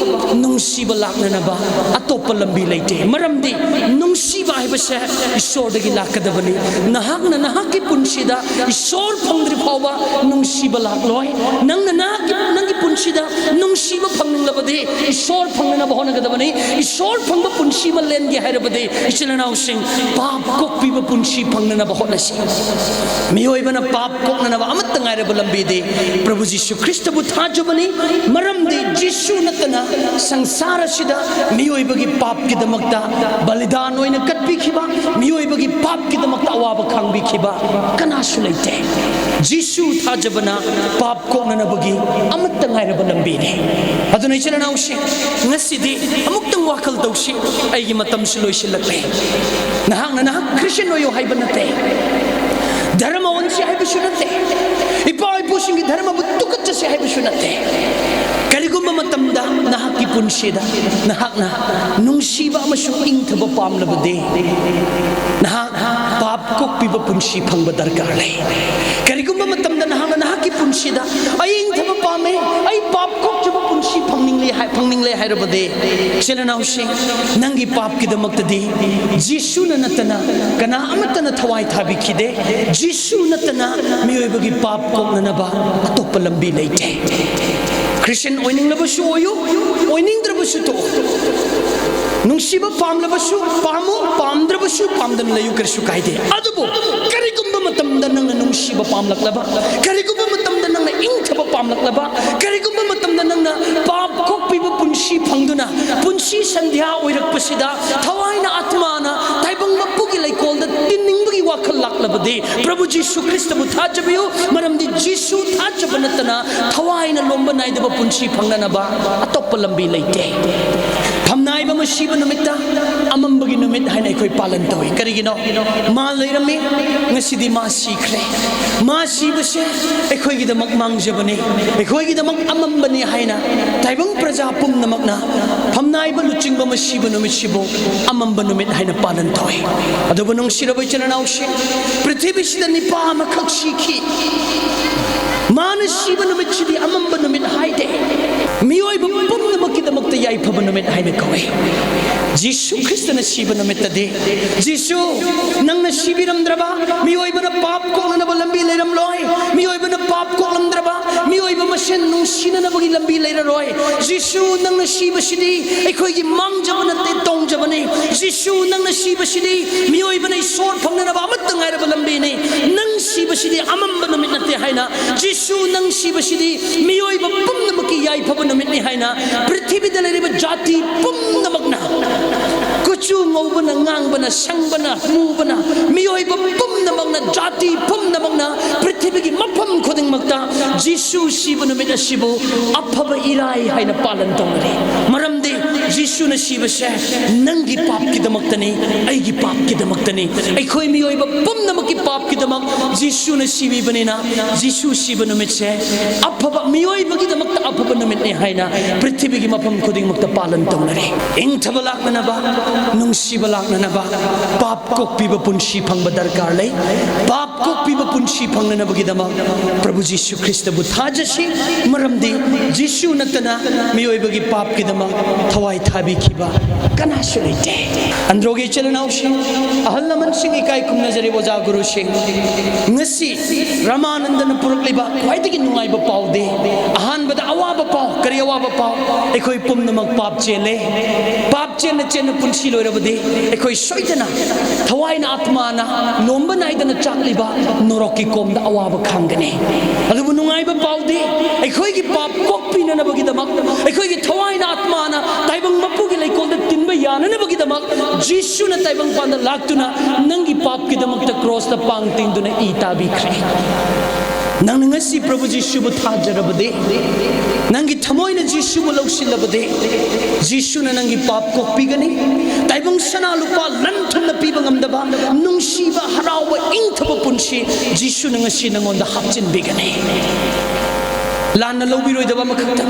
ꯅꯨꯡꯁꯤꯕ ꯂꯥꯛꯅꯅꯕ ꯑꯇꯣꯞꯄ ꯂꯝꯕꯤ ꯂꯩꯇꯦ꯫ ꯃꯔꯝꯗꯤ ꯅꯨꯡꯁꯤꯕ ꯍꯥꯏꯕꯁꯦ ꯏꯁꯣꯔꯗꯒꯤ ꯂꯥꯛꯀꯗꯕꯅꯤ꯫ ꯅꯍꯥꯛꯅ ꯅꯍꯥꯛꯀꯤ ꯄꯨꯟꯁꯤꯗ ꯏꯁꯣꯔ ꯐꯪꯗ꯭ꯔꯤ ꯐꯥꯎꯕ ꯅꯨꯡꯁꯤꯕ ꯂꯥꯛꯂꯣꯏ꯫ ꯅꯪꯅ ꯅꯍꯥꯛꯀꯤ, ꯅꯪꯒꯤ ꯄꯨꯟꯁꯤꯗ ꯅꯨꯡꯁꯤꯕ ꯐꯪꯅꯤꯡꯂꯕꯗꯤ ꯏꯁꯣꯔ ꯐꯪꯅꯅꯕ ꯍꯣꯠꯅꯒꯗꯕꯅꯤ꯫ ꯏꯁꯣꯔ ꯐꯪꯕ ꯄꯨꯟꯁꯤ ꯑꯃ ꯂꯦꯟꯒꯦ ꯍꯥꯏꯔꯕꯗꯤ, ꯏꯆꯤꯜ ꯏꯅꯥꯎꯁꯤꯡ, ꯄꯥꯞ ꯀꯣꯛꯄꯤꯕ ꯄꯨꯟꯁꯤ ꯐꯪꯅꯅꯕ ꯍꯣꯠꯅꯁꯤ꯫ ꯃꯤꯑꯣꯏꯕꯅ ꯄꯥꯞ ꯀꯣꯛꯅꯅꯕ ꯑꯃꯠꯇ ꯉꯥꯏꯔꯕ ꯂꯝꯕꯤꯗꯤ ꯄ꯭ꯔꯚꯨ ꯖꯤꯁꯨ ꯈ꯭ꯔꯤꯁꯇꯕꯨ ꯊꯥꯖꯕꯅꯤ꯫ ꯃꯔꯝꯗꯤ ꯖꯤꯁꯨ ꯅꯠꯇꯅ ꯁꯪꯁꯥꯔ ꯑꯁꯤꯗ ꯃꯤꯑꯣꯏꯕꯒꯤ ꯄꯥꯞꯀꯤꯗꯃꯛꯇ ꯕꯂꯤꯗꯥꯟ ꯑꯣꯏꯅ ꯀꯠꯄꯤꯈꯤꯕ, ꯃꯤꯑꯣꯏꯕꯒꯤ ꯄꯥꯞꯀꯤꯗꯃꯛꯇ ꯑꯋꯥꯕ ꯈꯥꯡꯕꯤꯈꯤꯕ ꯀꯅꯥꯁꯨ ꯂꯩꯇꯦ꯫ ꯖꯤꯁꯨ ꯊꯥꯖꯕꯅ ꯄꯥꯞ ꯀꯣꯛꯅꯅꯕꯒꯤ ꯑꯃꯠꯇ ꯉꯥꯏꯔꯕ ꯂꯝꯕꯤꯅꯤ꯫ ꯑꯗꯨꯅ ꯏꯆꯤꯜ ꯏꯅꯥꯎꯁꯤꯡ, ꯉꯁꯤꯗꯤ ꯑꯃꯨꯛꯇꯪ ꯋꯥꯈꯜ ꯇꯧꯁꯤ꯫ ꯑꯩꯒꯤ ꯃꯇꯝꯁꯨ ꯂꯣꯏꯁꯤꯜꯂꯛꯂꯦ꯫ ꯅꯍꯥꯛꯅ ꯅꯍꯥꯛ ꯈ꯭ꯔꯤꯁꯇꯤꯌꯟ ꯑꯣꯏꯌꯨ ꯍꯥꯏꯕ ꯅꯠꯇꯦ꯫ The ꯍꯥꯏꯕꯁꯨ ꯅꯠꯇꯦ, ꯏꯄꯥ ꯏꯄꯨꯁꯤꯡꯒꯤ ꯙꯔꯃꯕꯨ ꯇꯨꯀꯠꯆꯁꯦ ꯍꯥꯏꯕꯁꯨ ꯅꯠꯇꯦ꯫ ꯀꯔꯤꯒꯨꯝꯕ ꯃꯇꯝꯗ ꯅꯍꯥꯛꯀꯤ ꯄꯨꯟꯁꯤꯗ ꯅꯍꯥꯛꯅ ꯅꯨꯡꯁꯤꯕ ꯑꯃꯁꯨꯡ ꯏꯪꯊꯕ ꯄꯥꯝꯂꯕꯗꯤ, ꯅꯍꯥꯛ ꯄꯥꯞ ꯀꯣꯛꯄꯤꯕ ꯄꯨꯟꯁꯤ ꯐꯪꯕ ꯗꯔꯀꯥꯔ ꯂꯩ꯫ ꯀꯔꯤꯒꯨꯝꯕ ꯃꯇꯝꯗ ꯅꯍꯥꯛꯅ ꯅꯍꯥꯛꯀꯤ ꯄꯨꯟꯁꯤꯗ, "ꯑꯩ ꯏꯪꯊꯕ ꯄꯥꯝꯃꯦ, ꯑꯩ ꯄꯥꯞ ꯀꯣꯛꯆꯕ ꯄꯨꯟꯁꯤ ꯐꯪꯅꯤꯡꯂꯦ" ꯍꯥꯏ-, ꯐꯪꯅꯤꯡꯂꯦ ꯍꯥꯏꯔꯕꯗꯤ, ꯏꯆꯤꯜ ꯏꯅꯥꯎꯁꯤꯡ, ꯅꯪꯒꯤ ꯄꯥꯞꯀꯤꯗꯃꯛꯇꯗꯤ ꯖꯤꯁꯨꯅ ꯅꯠꯇꯅ ꯀꯅꯥ ꯑꯃꯠꯇꯅ ꯊꯋꯥꯏ ꯊꯥꯕꯤꯈꯤꯗꯦ꯫ ꯖꯤꯁꯨ ꯅꯠꯇꯅ ꯃꯤꯑꯣꯏꯕꯒꯤ ꯄꯥꯞ ꯀꯣꯛꯅꯅꯕ ꯑꯇꯣꯞꯄ ꯂꯝꯕꯤ ꯂꯩꯇꯦ꯫ ꯈ꯭ꯔꯤꯁꯇꯤꯌꯟ ꯑꯣꯏꯅꯤꯡꯂꯕꯁꯨ ꯑꯣꯏꯌꯨ, ꯑꯣꯏꯅꯤꯡꯗ꯭ꯔꯕꯁꯨ ꯇꯣꯛꯎ꯫ ꯅꯨꯡꯁꯤꯕ ꯄꯥꯝꯂꯕꯁꯨ ꯄꯥꯝꯃꯨ, ꯄꯥꯝꯗ꯭ꯔꯕꯁꯨ ꯄꯥꯝꯗꯅ ꯂꯩꯌꯨ, ꯀꯔꯤꯁꯨ ꯀꯥꯏꯗꯦ꯫ ꯑꯗꯨꯕꯨ ꯀꯔꯤꯒꯨꯝꯕ ꯃꯇꯝꯗ ꯅꯪꯅ ꯅꯨꯡꯁꯤꯕ ꯄꯥꯝꯂꯛꯂꯕ, ꯀꯔꯤꯒꯨꯝꯕ ꯃꯇꯝꯗ ꯅꯪꯅ ꯏꯪꯊꯕ ꯄꯥꯝꯂꯛꯂꯕ, ꯀꯔꯤꯒꯨꯝꯕ ꯃꯇꯝꯗ ꯅꯪꯅ ꯄꯥꯞ ꯀꯣꯛꯄꯤꯕ ꯄꯨꯟꯁꯤ ꯐꯪꯗꯨꯅ ꯄꯨꯟꯁꯤ ꯁꯟꯙ꯭ꯌꯥ ꯑꯣꯏꯔꯛꯄꯁꯤꯗ ꯊꯋꯥꯏꯅ, ꯑꯥꯠꯃꯥꯅ ꯇꯥꯏꯕꯪ ꯃꯄꯨꯒꯤ ꯂꯩꯀꯣꯜꯗ ꯇꯤꯟꯅꯤꯡꯕꯒꯤ ꯋꯥꯈꯜ ꯂꯥꯛꯂꯕꯗꯤ, ꯄ꯭ꯔꯚꯨ ꯖꯤꯁꯨ ꯈ꯭ꯔꯤꯁꯇꯕꯨ ꯊꯥꯖꯕꯤꯌꯨ, ꯃꯔꯝꯗꯤ ꯖꯤꯁꯨ ꯊꯥꯖꯕ ꯅꯠꯇꯅ ꯊꯋꯥꯏꯅ ꯂꯣꯝꯕ ꯅꯥꯏꯗꯕ ꯄꯨꯟꯁꯤ ꯐꯪꯅꯅꯕ ꯑꯇꯣꯞꯄ ꯂꯝꯕꯤ ꯂꯩꯇꯦ꯫ ꯐꯝꯅꯥꯏꯕ ꯑꯃ ꯁꯤꯕ ꯅꯨꯃꯤꯠꯇ ꯑꯃꯝꯕꯒꯤ ꯅꯨꯃꯤꯠ ꯍꯥꯏꯅ ꯑꯩꯈꯣꯏ ꯄꯥꯂꯟ ꯇꯧꯏ꯫ ꯀꯔꯤꯒꯤꯅꯣ? ꯃꯥ ꯂꯩꯔꯝꯃꯤ, ꯉꯁꯤꯗꯤ ꯃꯥ ꯁꯤꯈ꯭ꯔꯦ꯫ ꯃꯥ ꯁꯤꯕꯁꯦ ꯑꯩꯈꯣꯏꯒꯤꯗꯃꯛ ꯃꯥꯡꯖꯕꯅꯤ, ꯑꯩꯈꯣꯏꯒꯤꯗꯃꯛ ꯑꯃꯝꯕꯅꯤ ꯍꯥꯏꯅ ꯇꯥꯏꯕꯪ ꯄ꯭ꯔꯖꯥ ꯄꯨꯝꯅꯃꯛꯅ ꯐꯝꯅꯥꯏꯕ ꯂꯨꯆꯤꯡꯕ ꯑꯃ ꯁꯤꯕ ꯅꯨꯃꯤꯠꯁꯤꯕꯨ ꯑꯃꯝꯕ ꯅꯨꯃꯤꯠ ꯍꯥꯏꯅ ꯄꯥꯂꯟ ꯇꯧꯏ꯫ ꯑꯗꯨꯕꯨ ꯅꯨꯡꯁꯤꯔꯕ ꯏꯆꯤꯜ ꯏꯅꯥꯎꯁꯤꯡ, ꯄ꯭ꯔꯤꯊꯤꯕꯤꯁꯤꯗ ꯅꯤꯄꯥ ꯑꯃꯈꯛ ꯁꯤꯈꯤ꯫ ꯃꯥꯅ ꯁꯤꯕ ꯅꯨꯃꯤꯠꯁꯤꯗꯤ ꯑꯃꯝꯕ ꯅꯨꯃꯤꯠ ꯍꯥꯏꯗꯦ, ꯃꯤꯑꯣꯏꯕ ꯄꯨꯝꯅꯃꯛꯀꯤꯗꯃꯛꯇ ꯌꯥꯏꯐꯕ ꯅꯨꯃꯤꯠ ꯍꯥꯏꯅ ꯀꯧꯏ꯫ ꯖꯤꯁꯨ ꯈ꯭ꯔꯤꯁꯇꯅ ꯁꯤꯕ ꯅꯨꯃꯤꯠꯇꯗꯤ, "ꯖꯤꯁꯨ, ꯅꯪꯅ ꯁꯤꯕꯤꯔꯝꯗ꯭ꯔꯕ, ꯃꯤꯑꯣꯏꯕꯅ ꯄꯥꯞ ꯀꯣꯛꯅꯅꯕ ꯂꯝꯕꯤ ꯂꯩꯔꯝꯂꯣꯏ, ꯃꯤꯑꯣꯏꯕꯅ ꯄꯥꯞ ꯀꯣꯛꯂꯝꯗ꯭ꯔꯕ, ꯃꯤꯑꯣꯏꯕ ꯃꯁꯦꯟ ꯅꯨꯡꯁꯤꯅꯅꯕꯒꯤ ꯂꯝꯕꯤ ꯂꯩꯔꯔꯣꯏ꯫ ꯖꯤꯁꯨ, ꯅꯪꯅ ꯁꯤꯕꯁꯤꯗꯤ ꯑꯩꯈꯣꯏꯒꯤ ꯃꯥꯡꯖꯕ ꯅꯠꯇꯦ, ꯇꯣꯡꯖꯕꯅꯤ꯫ ꯖꯤꯁꯨ, ꯅꯪꯅ ꯁꯤꯕꯁꯤꯗꯤ ꯃꯤꯑꯣꯏꯕꯅ ꯏꯁꯣꯔ ꯐꯪꯅꯅꯕ ꯑꯃꯠꯇ ꯉꯥꯏꯔꯕ ꯂꯝꯕꯤꯅꯤ꯫ ꯅꯪ ꯁꯤꯕꯁꯤꯗꯤ ꯑꯃꯝꯕ ꯅꯨꯃꯤꯠ ꯅꯠꯇꯦ" ꯍꯥꯏꯅ, ꯖꯤꯁꯨ, ꯅꯪ ꯁꯤꯕꯁꯤꯗꯤ ꯃꯤꯑꯣꯏꯕ ꯄꯨꯝꯅꯃꯛꯀꯤ ꯌꯥꯏꯐꯕ ꯅꯨꯃꯤꯠꯅꯤ ꯍꯥꯏꯅ ꯄ꯭ꯔꯤꯊꯤꯕꯤꯗ ꯂꯩꯔꯤꯕ ꯖꯥꯇꯤ ꯄꯨꯝꯅꯃꯛꯅ, ꯀꯨꯆꯨ ꯉꯧꯕꯅ, ꯉꯥꯡꯕꯅ, ꯁꯪꯕꯅ, ꯃꯨꯕꯅ, ꯃꯤꯑꯣꯏꯕ ꯄꯨꯝꯅꯃꯛꯅ, ꯖꯥꯇꯤ ꯄꯨꯝꯅꯃꯛꯅ, ꯄ꯭ꯔꯤꯊꯤꯕꯤꯒꯤ ꯃꯐꯝ ꯈꯨꯗꯤꯡꯃꯛꯇ ꯖꯤꯁꯨ ꯁꯤꯕ ꯅꯨꯃꯤꯠ ꯑꯁꯤꯕꯨ ꯑꯐꯕ ꯏꯔꯥꯏ ꯍꯥꯏꯅ ꯄꯥꯂꯟ ꯇꯧꯅꯔꯤ꯫ ꯃꯔꯝꯗꯤ ꯖꯤꯁꯨꯅ ꯁꯤꯕꯁꯦ ꯅꯪꯒꯤ ꯄꯥꯞꯀꯤꯗꯃꯛꯇꯅꯤ, ꯑꯩꯒꯤ ꯄꯥꯞꯀꯤꯗꯃꯛꯇꯅꯤ꯫ ꯑꯩꯈꯣꯏ ꯃꯤꯑꯣꯏꯕ ꯄꯨꯝꯅꯃꯛꯀꯤ ꯄꯥꯞꯀꯤꯗꯃꯛ ꯖꯤꯁꯨꯅ ꯁꯤꯕꯤꯕꯅꯤꯅ, ꯖꯤꯁꯨ ꯁꯤꯕ ꯅꯨꯃꯤꯠꯁꯦ ꯑꯐꯕ, ꯃꯤꯑꯣꯏꯕꯒꯤꯗꯃꯛꯇ ꯑꯐꯕ ꯅꯨꯃꯤꯠꯅꯤ ꯍꯥꯏꯅ ꯄ꯭ꯔꯤꯊꯤꯕꯤꯒꯤ ꯃꯐꯝ ꯈꯨꯗꯤꯡꯃꯛꯇ ꯄꯥꯂꯟ ꯇꯧꯅꯔꯤ꯫ ꯏꯪꯊꯕ ꯂꯥꯛꯅꯅꯕ, ꯅꯨꯡꯁꯤꯕ ꯂꯥꯛꯅꯅꯕ, ꯄꯥꯞ ꯀꯣꯛꯄꯤꯕ ꯄꯨꯟꯁꯤ ꯐꯪꯕ ꯗꯔꯀꯥꯔ ꯂꯩ꯫ ꯄꯥꯞ ꯀꯣꯛꯄꯤꯕ ꯄꯨꯟꯁꯤ ꯐꯪꯅꯅꯕꯒꯤꯗꯃꯛ ꯄ꯭ꯔꯚꯨ ꯖꯤꯁꯨ ꯈ꯭ꯔꯤꯁꯇꯕꯨ ꯊꯥꯖꯁꯤ, ꯃꯔꯝꯗꯤ ꯖꯤꯁꯨ ꯅꯠꯇꯅ ꯃꯤꯑꯣꯏꯕꯒꯤ ꯄꯥꯞꯀꯤꯗꯃꯛ ꯊꯋꯥꯏ ꯊꯥꯕꯤꯈꯤꯕ ꯀꯅꯥꯁꯨ ꯂꯩꯇꯦ꯫ ꯑꯟꯗ꯭ꯔꯣꯒꯤ ꯏꯆꯤꯜ ꯏꯅꯥꯎꯁꯤꯡ, ꯑꯍꯜ ꯂꯃꯟꯁꯤꯡ, ꯏꯀꯥꯏ ꯈꯨꯝꯅꯖꯔꯤꯕ ꯑꯣꯖꯥ ꯒꯨꯔꯨꯁꯤꯡ, ꯉꯁꯤ ꯔꯥꯃꯥꯅꯟꯗꯅ ꯄꯨꯔꯛꯂꯤꯕ ꯈ꯭ꯋꯥꯏꯗꯒꯤ ꯅꯨꯡꯉꯥꯏꯕ ꯄꯥꯎꯗꯤ, ꯑꯍꯥꯟꯕꯗ ꯑꯋꯥꯕ ꯄꯥꯎ꯫ ꯀꯔꯤ ꯑꯋꯥꯕ ꯄꯥꯎ? ꯑꯩꯈꯣꯏ ꯄꯨꯝꯅꯃꯛ ꯄꯥꯞ ꯆꯦꯜꯂꯦ꯫ ꯄꯥꯞ ꯆꯦꯟꯅ ꯆꯦꯟꯅ ꯄꯨꯟꯁꯤ ꯂꯣꯏꯔꯕꯗꯤ ꯑꯩꯈꯣꯏ ꯁꯣꯏꯗꯅ ꯊꯋꯥꯏꯅ ꯑꯥꯠꯃꯥꯅ ꯂꯣꯝꯕ ꯅꯥꯏꯗꯅ ꯆꯥꯛꯂꯤꯕ ꯅꯣꯔꯣꯛꯀꯤ ꯀꯣꯝꯗ ꯑꯋꯥꯕ ꯈꯥꯡꯒꯅꯤ꯫ ꯑꯗꯨꯕꯨ ꯅꯨꯡꯉꯥꯏꯕ ꯄꯥꯎꯗꯤ, ꯑꯩꯈꯣꯏꯒꯤ ꯄꯥꯞ ꯀꯣꯛꯄꯤꯅꯅꯕꯒꯤꯗꯃꯛ, ꯑꯩꯈꯣꯏꯒꯤ ꯊꯋꯥꯏꯅ ꯑꯥꯠꯃꯥꯅ ꯇꯥꯏꯕꯪ ꯃꯄꯨꯒꯤ ꯂꯩꯀꯣꯜꯗ ꯇꯤꯟꯕ ꯌꯥꯅꯅꯕꯒꯤꯗꯃꯛ ꯖꯤꯁꯨꯅ ꯇꯥꯏꯕꯪꯄꯥꯟꯗ ꯂꯥꯛꯇꯨꯅ ꯅꯪꯒꯤ ꯄꯥꯞꯀꯤꯗꯃꯛꯇ ꯀ꯭ꯔꯣꯁꯇ ꯄꯥꯡ ꯇꯤꯡꯗꯨꯅ ꯏ ꯇꯥꯕꯤꯈ꯭ꯔꯦ꯫ ꯅꯪꯅ ꯉꯁꯤ ꯄ꯭ꯔꯚꯨ ꯖꯤꯁꯨꯕꯨ ꯊꯥꯖꯔꯕꯗꯤ, ꯅꯪꯒꯤ ꯊꯃꯣꯏꯅ ꯖꯤꯁꯨꯕꯨ ꯂꯧꯁꯤꯜꯂꯕꯗꯤ, ꯖꯤꯁꯨꯅ ꯅꯪꯒꯤ ꯄꯥꯞ ꯀꯣꯛꯄꯤꯒꯅꯤ꯫ ꯇꯥꯏꯕꯪ ꯁꯅꯥ ꯂꯨꯄꯥ ꯂꯟ ꯊꯨꯝꯅ ꯄꯤꯕ ꯉꯝꯗꯕ ꯅꯨꯡꯁꯤꯕ, ꯍꯔꯥꯎꯕ, ꯏꯪꯊꯕ ꯄꯨꯟꯁꯤ ꯖꯤꯁꯨꯅ ꯉꯁꯤ ꯅꯪꯉꯣꯟꯗ ꯍꯥꯞꯆꯤꯟꯕꯤꯒꯅꯤ꯫ ꯂꯥꯟꯅ ꯂꯧꯕꯤꯔꯣꯏꯗꯕ ꯑꯃꯈꯛꯇ,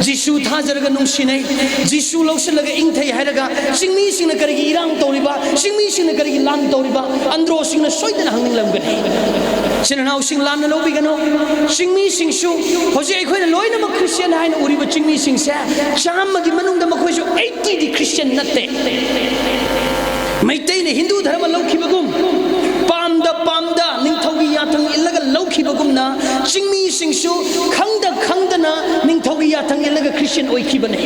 ꯖꯤꯁꯨ ꯊꯥꯖꯔꯒ ꯅꯨꯡꯁꯤꯅꯩ, ꯖꯤꯁꯨ ꯂꯧꯁꯤꯜꯂꯒ ꯏꯪꯊꯩ ꯍꯥꯏꯔꯒ ꯆꯤꯡꯃꯤꯁꯤꯡꯅ ꯀꯔꯤꯒꯤ ꯏꯔꯥꯡ ꯇꯧꯔꯤꯕ, ꯆꯤꯡꯃꯤꯁꯤꯡꯅ ꯀꯔꯤꯒꯤ ꯂꯥꯟ ꯇꯧꯔꯤꯕ, ꯑꯟꯗ꯭ꯔꯣꯁꯤꯡꯅ ꯁꯣꯏꯗꯅ ꯍꯪꯅꯤꯡꯂꯝꯒꯅꯤ꯫ ꯏꯆꯤꯟ ꯏꯅꯥꯎꯁꯤꯡ, ꯂꯥꯟꯅ ꯂꯧꯕꯤꯒꯅꯨ꯫ ꯆꯤꯡꯃꯤꯁꯤꯡꯁꯨ, ꯍꯧꯖꯤꯛ ꯑꯩꯈꯣꯏꯅ ꯂꯣꯏꯅꯃꯛ ꯈ꯭ꯔꯤꯁꯇꯤꯌꯥꯟ ꯍꯥꯏꯅ ꯎꯔꯤꯕ ꯆꯤꯡꯃꯤꯁꯤꯡꯁꯦ, ꯆꯥꯝꯃꯒꯤ ꯃꯅꯨꯡꯗ ꯃꯈꯣꯏꯁꯨ ꯑꯩꯠꯇꯤꯗꯤ ꯈ꯭ꯔꯤꯁꯇꯤꯌꯥꯟ ꯅꯠꯇꯦ꯫ ꯃꯩꯇꯩꯅ ꯍꯤꯟꯗꯨ ꯙꯔꯃ ꯂꯧꯈꯤꯕꯒꯨꯝ, ꯄꯥꯝꯗ ꯄꯥꯝꯗ ꯅꯤꯡꯊꯧꯒꯤ ꯌꯥꯊꯪ ꯏꯜꯂꯒ ꯂꯧꯈꯤꯕꯒꯨꯝꯅ, ꯆꯤꯡꯃꯤꯁꯤꯡꯁꯨ ꯈꯪꯗ ꯈꯪꯗꯅ ꯅꯤꯡꯊꯧꯒꯤ ꯌꯥꯊꯪ ꯏꯜꯂꯒ ꯈ꯭ꯔꯤꯁꯇꯤꯌꯥꯟ ꯑꯣꯏꯈꯤꯕꯅꯤ꯫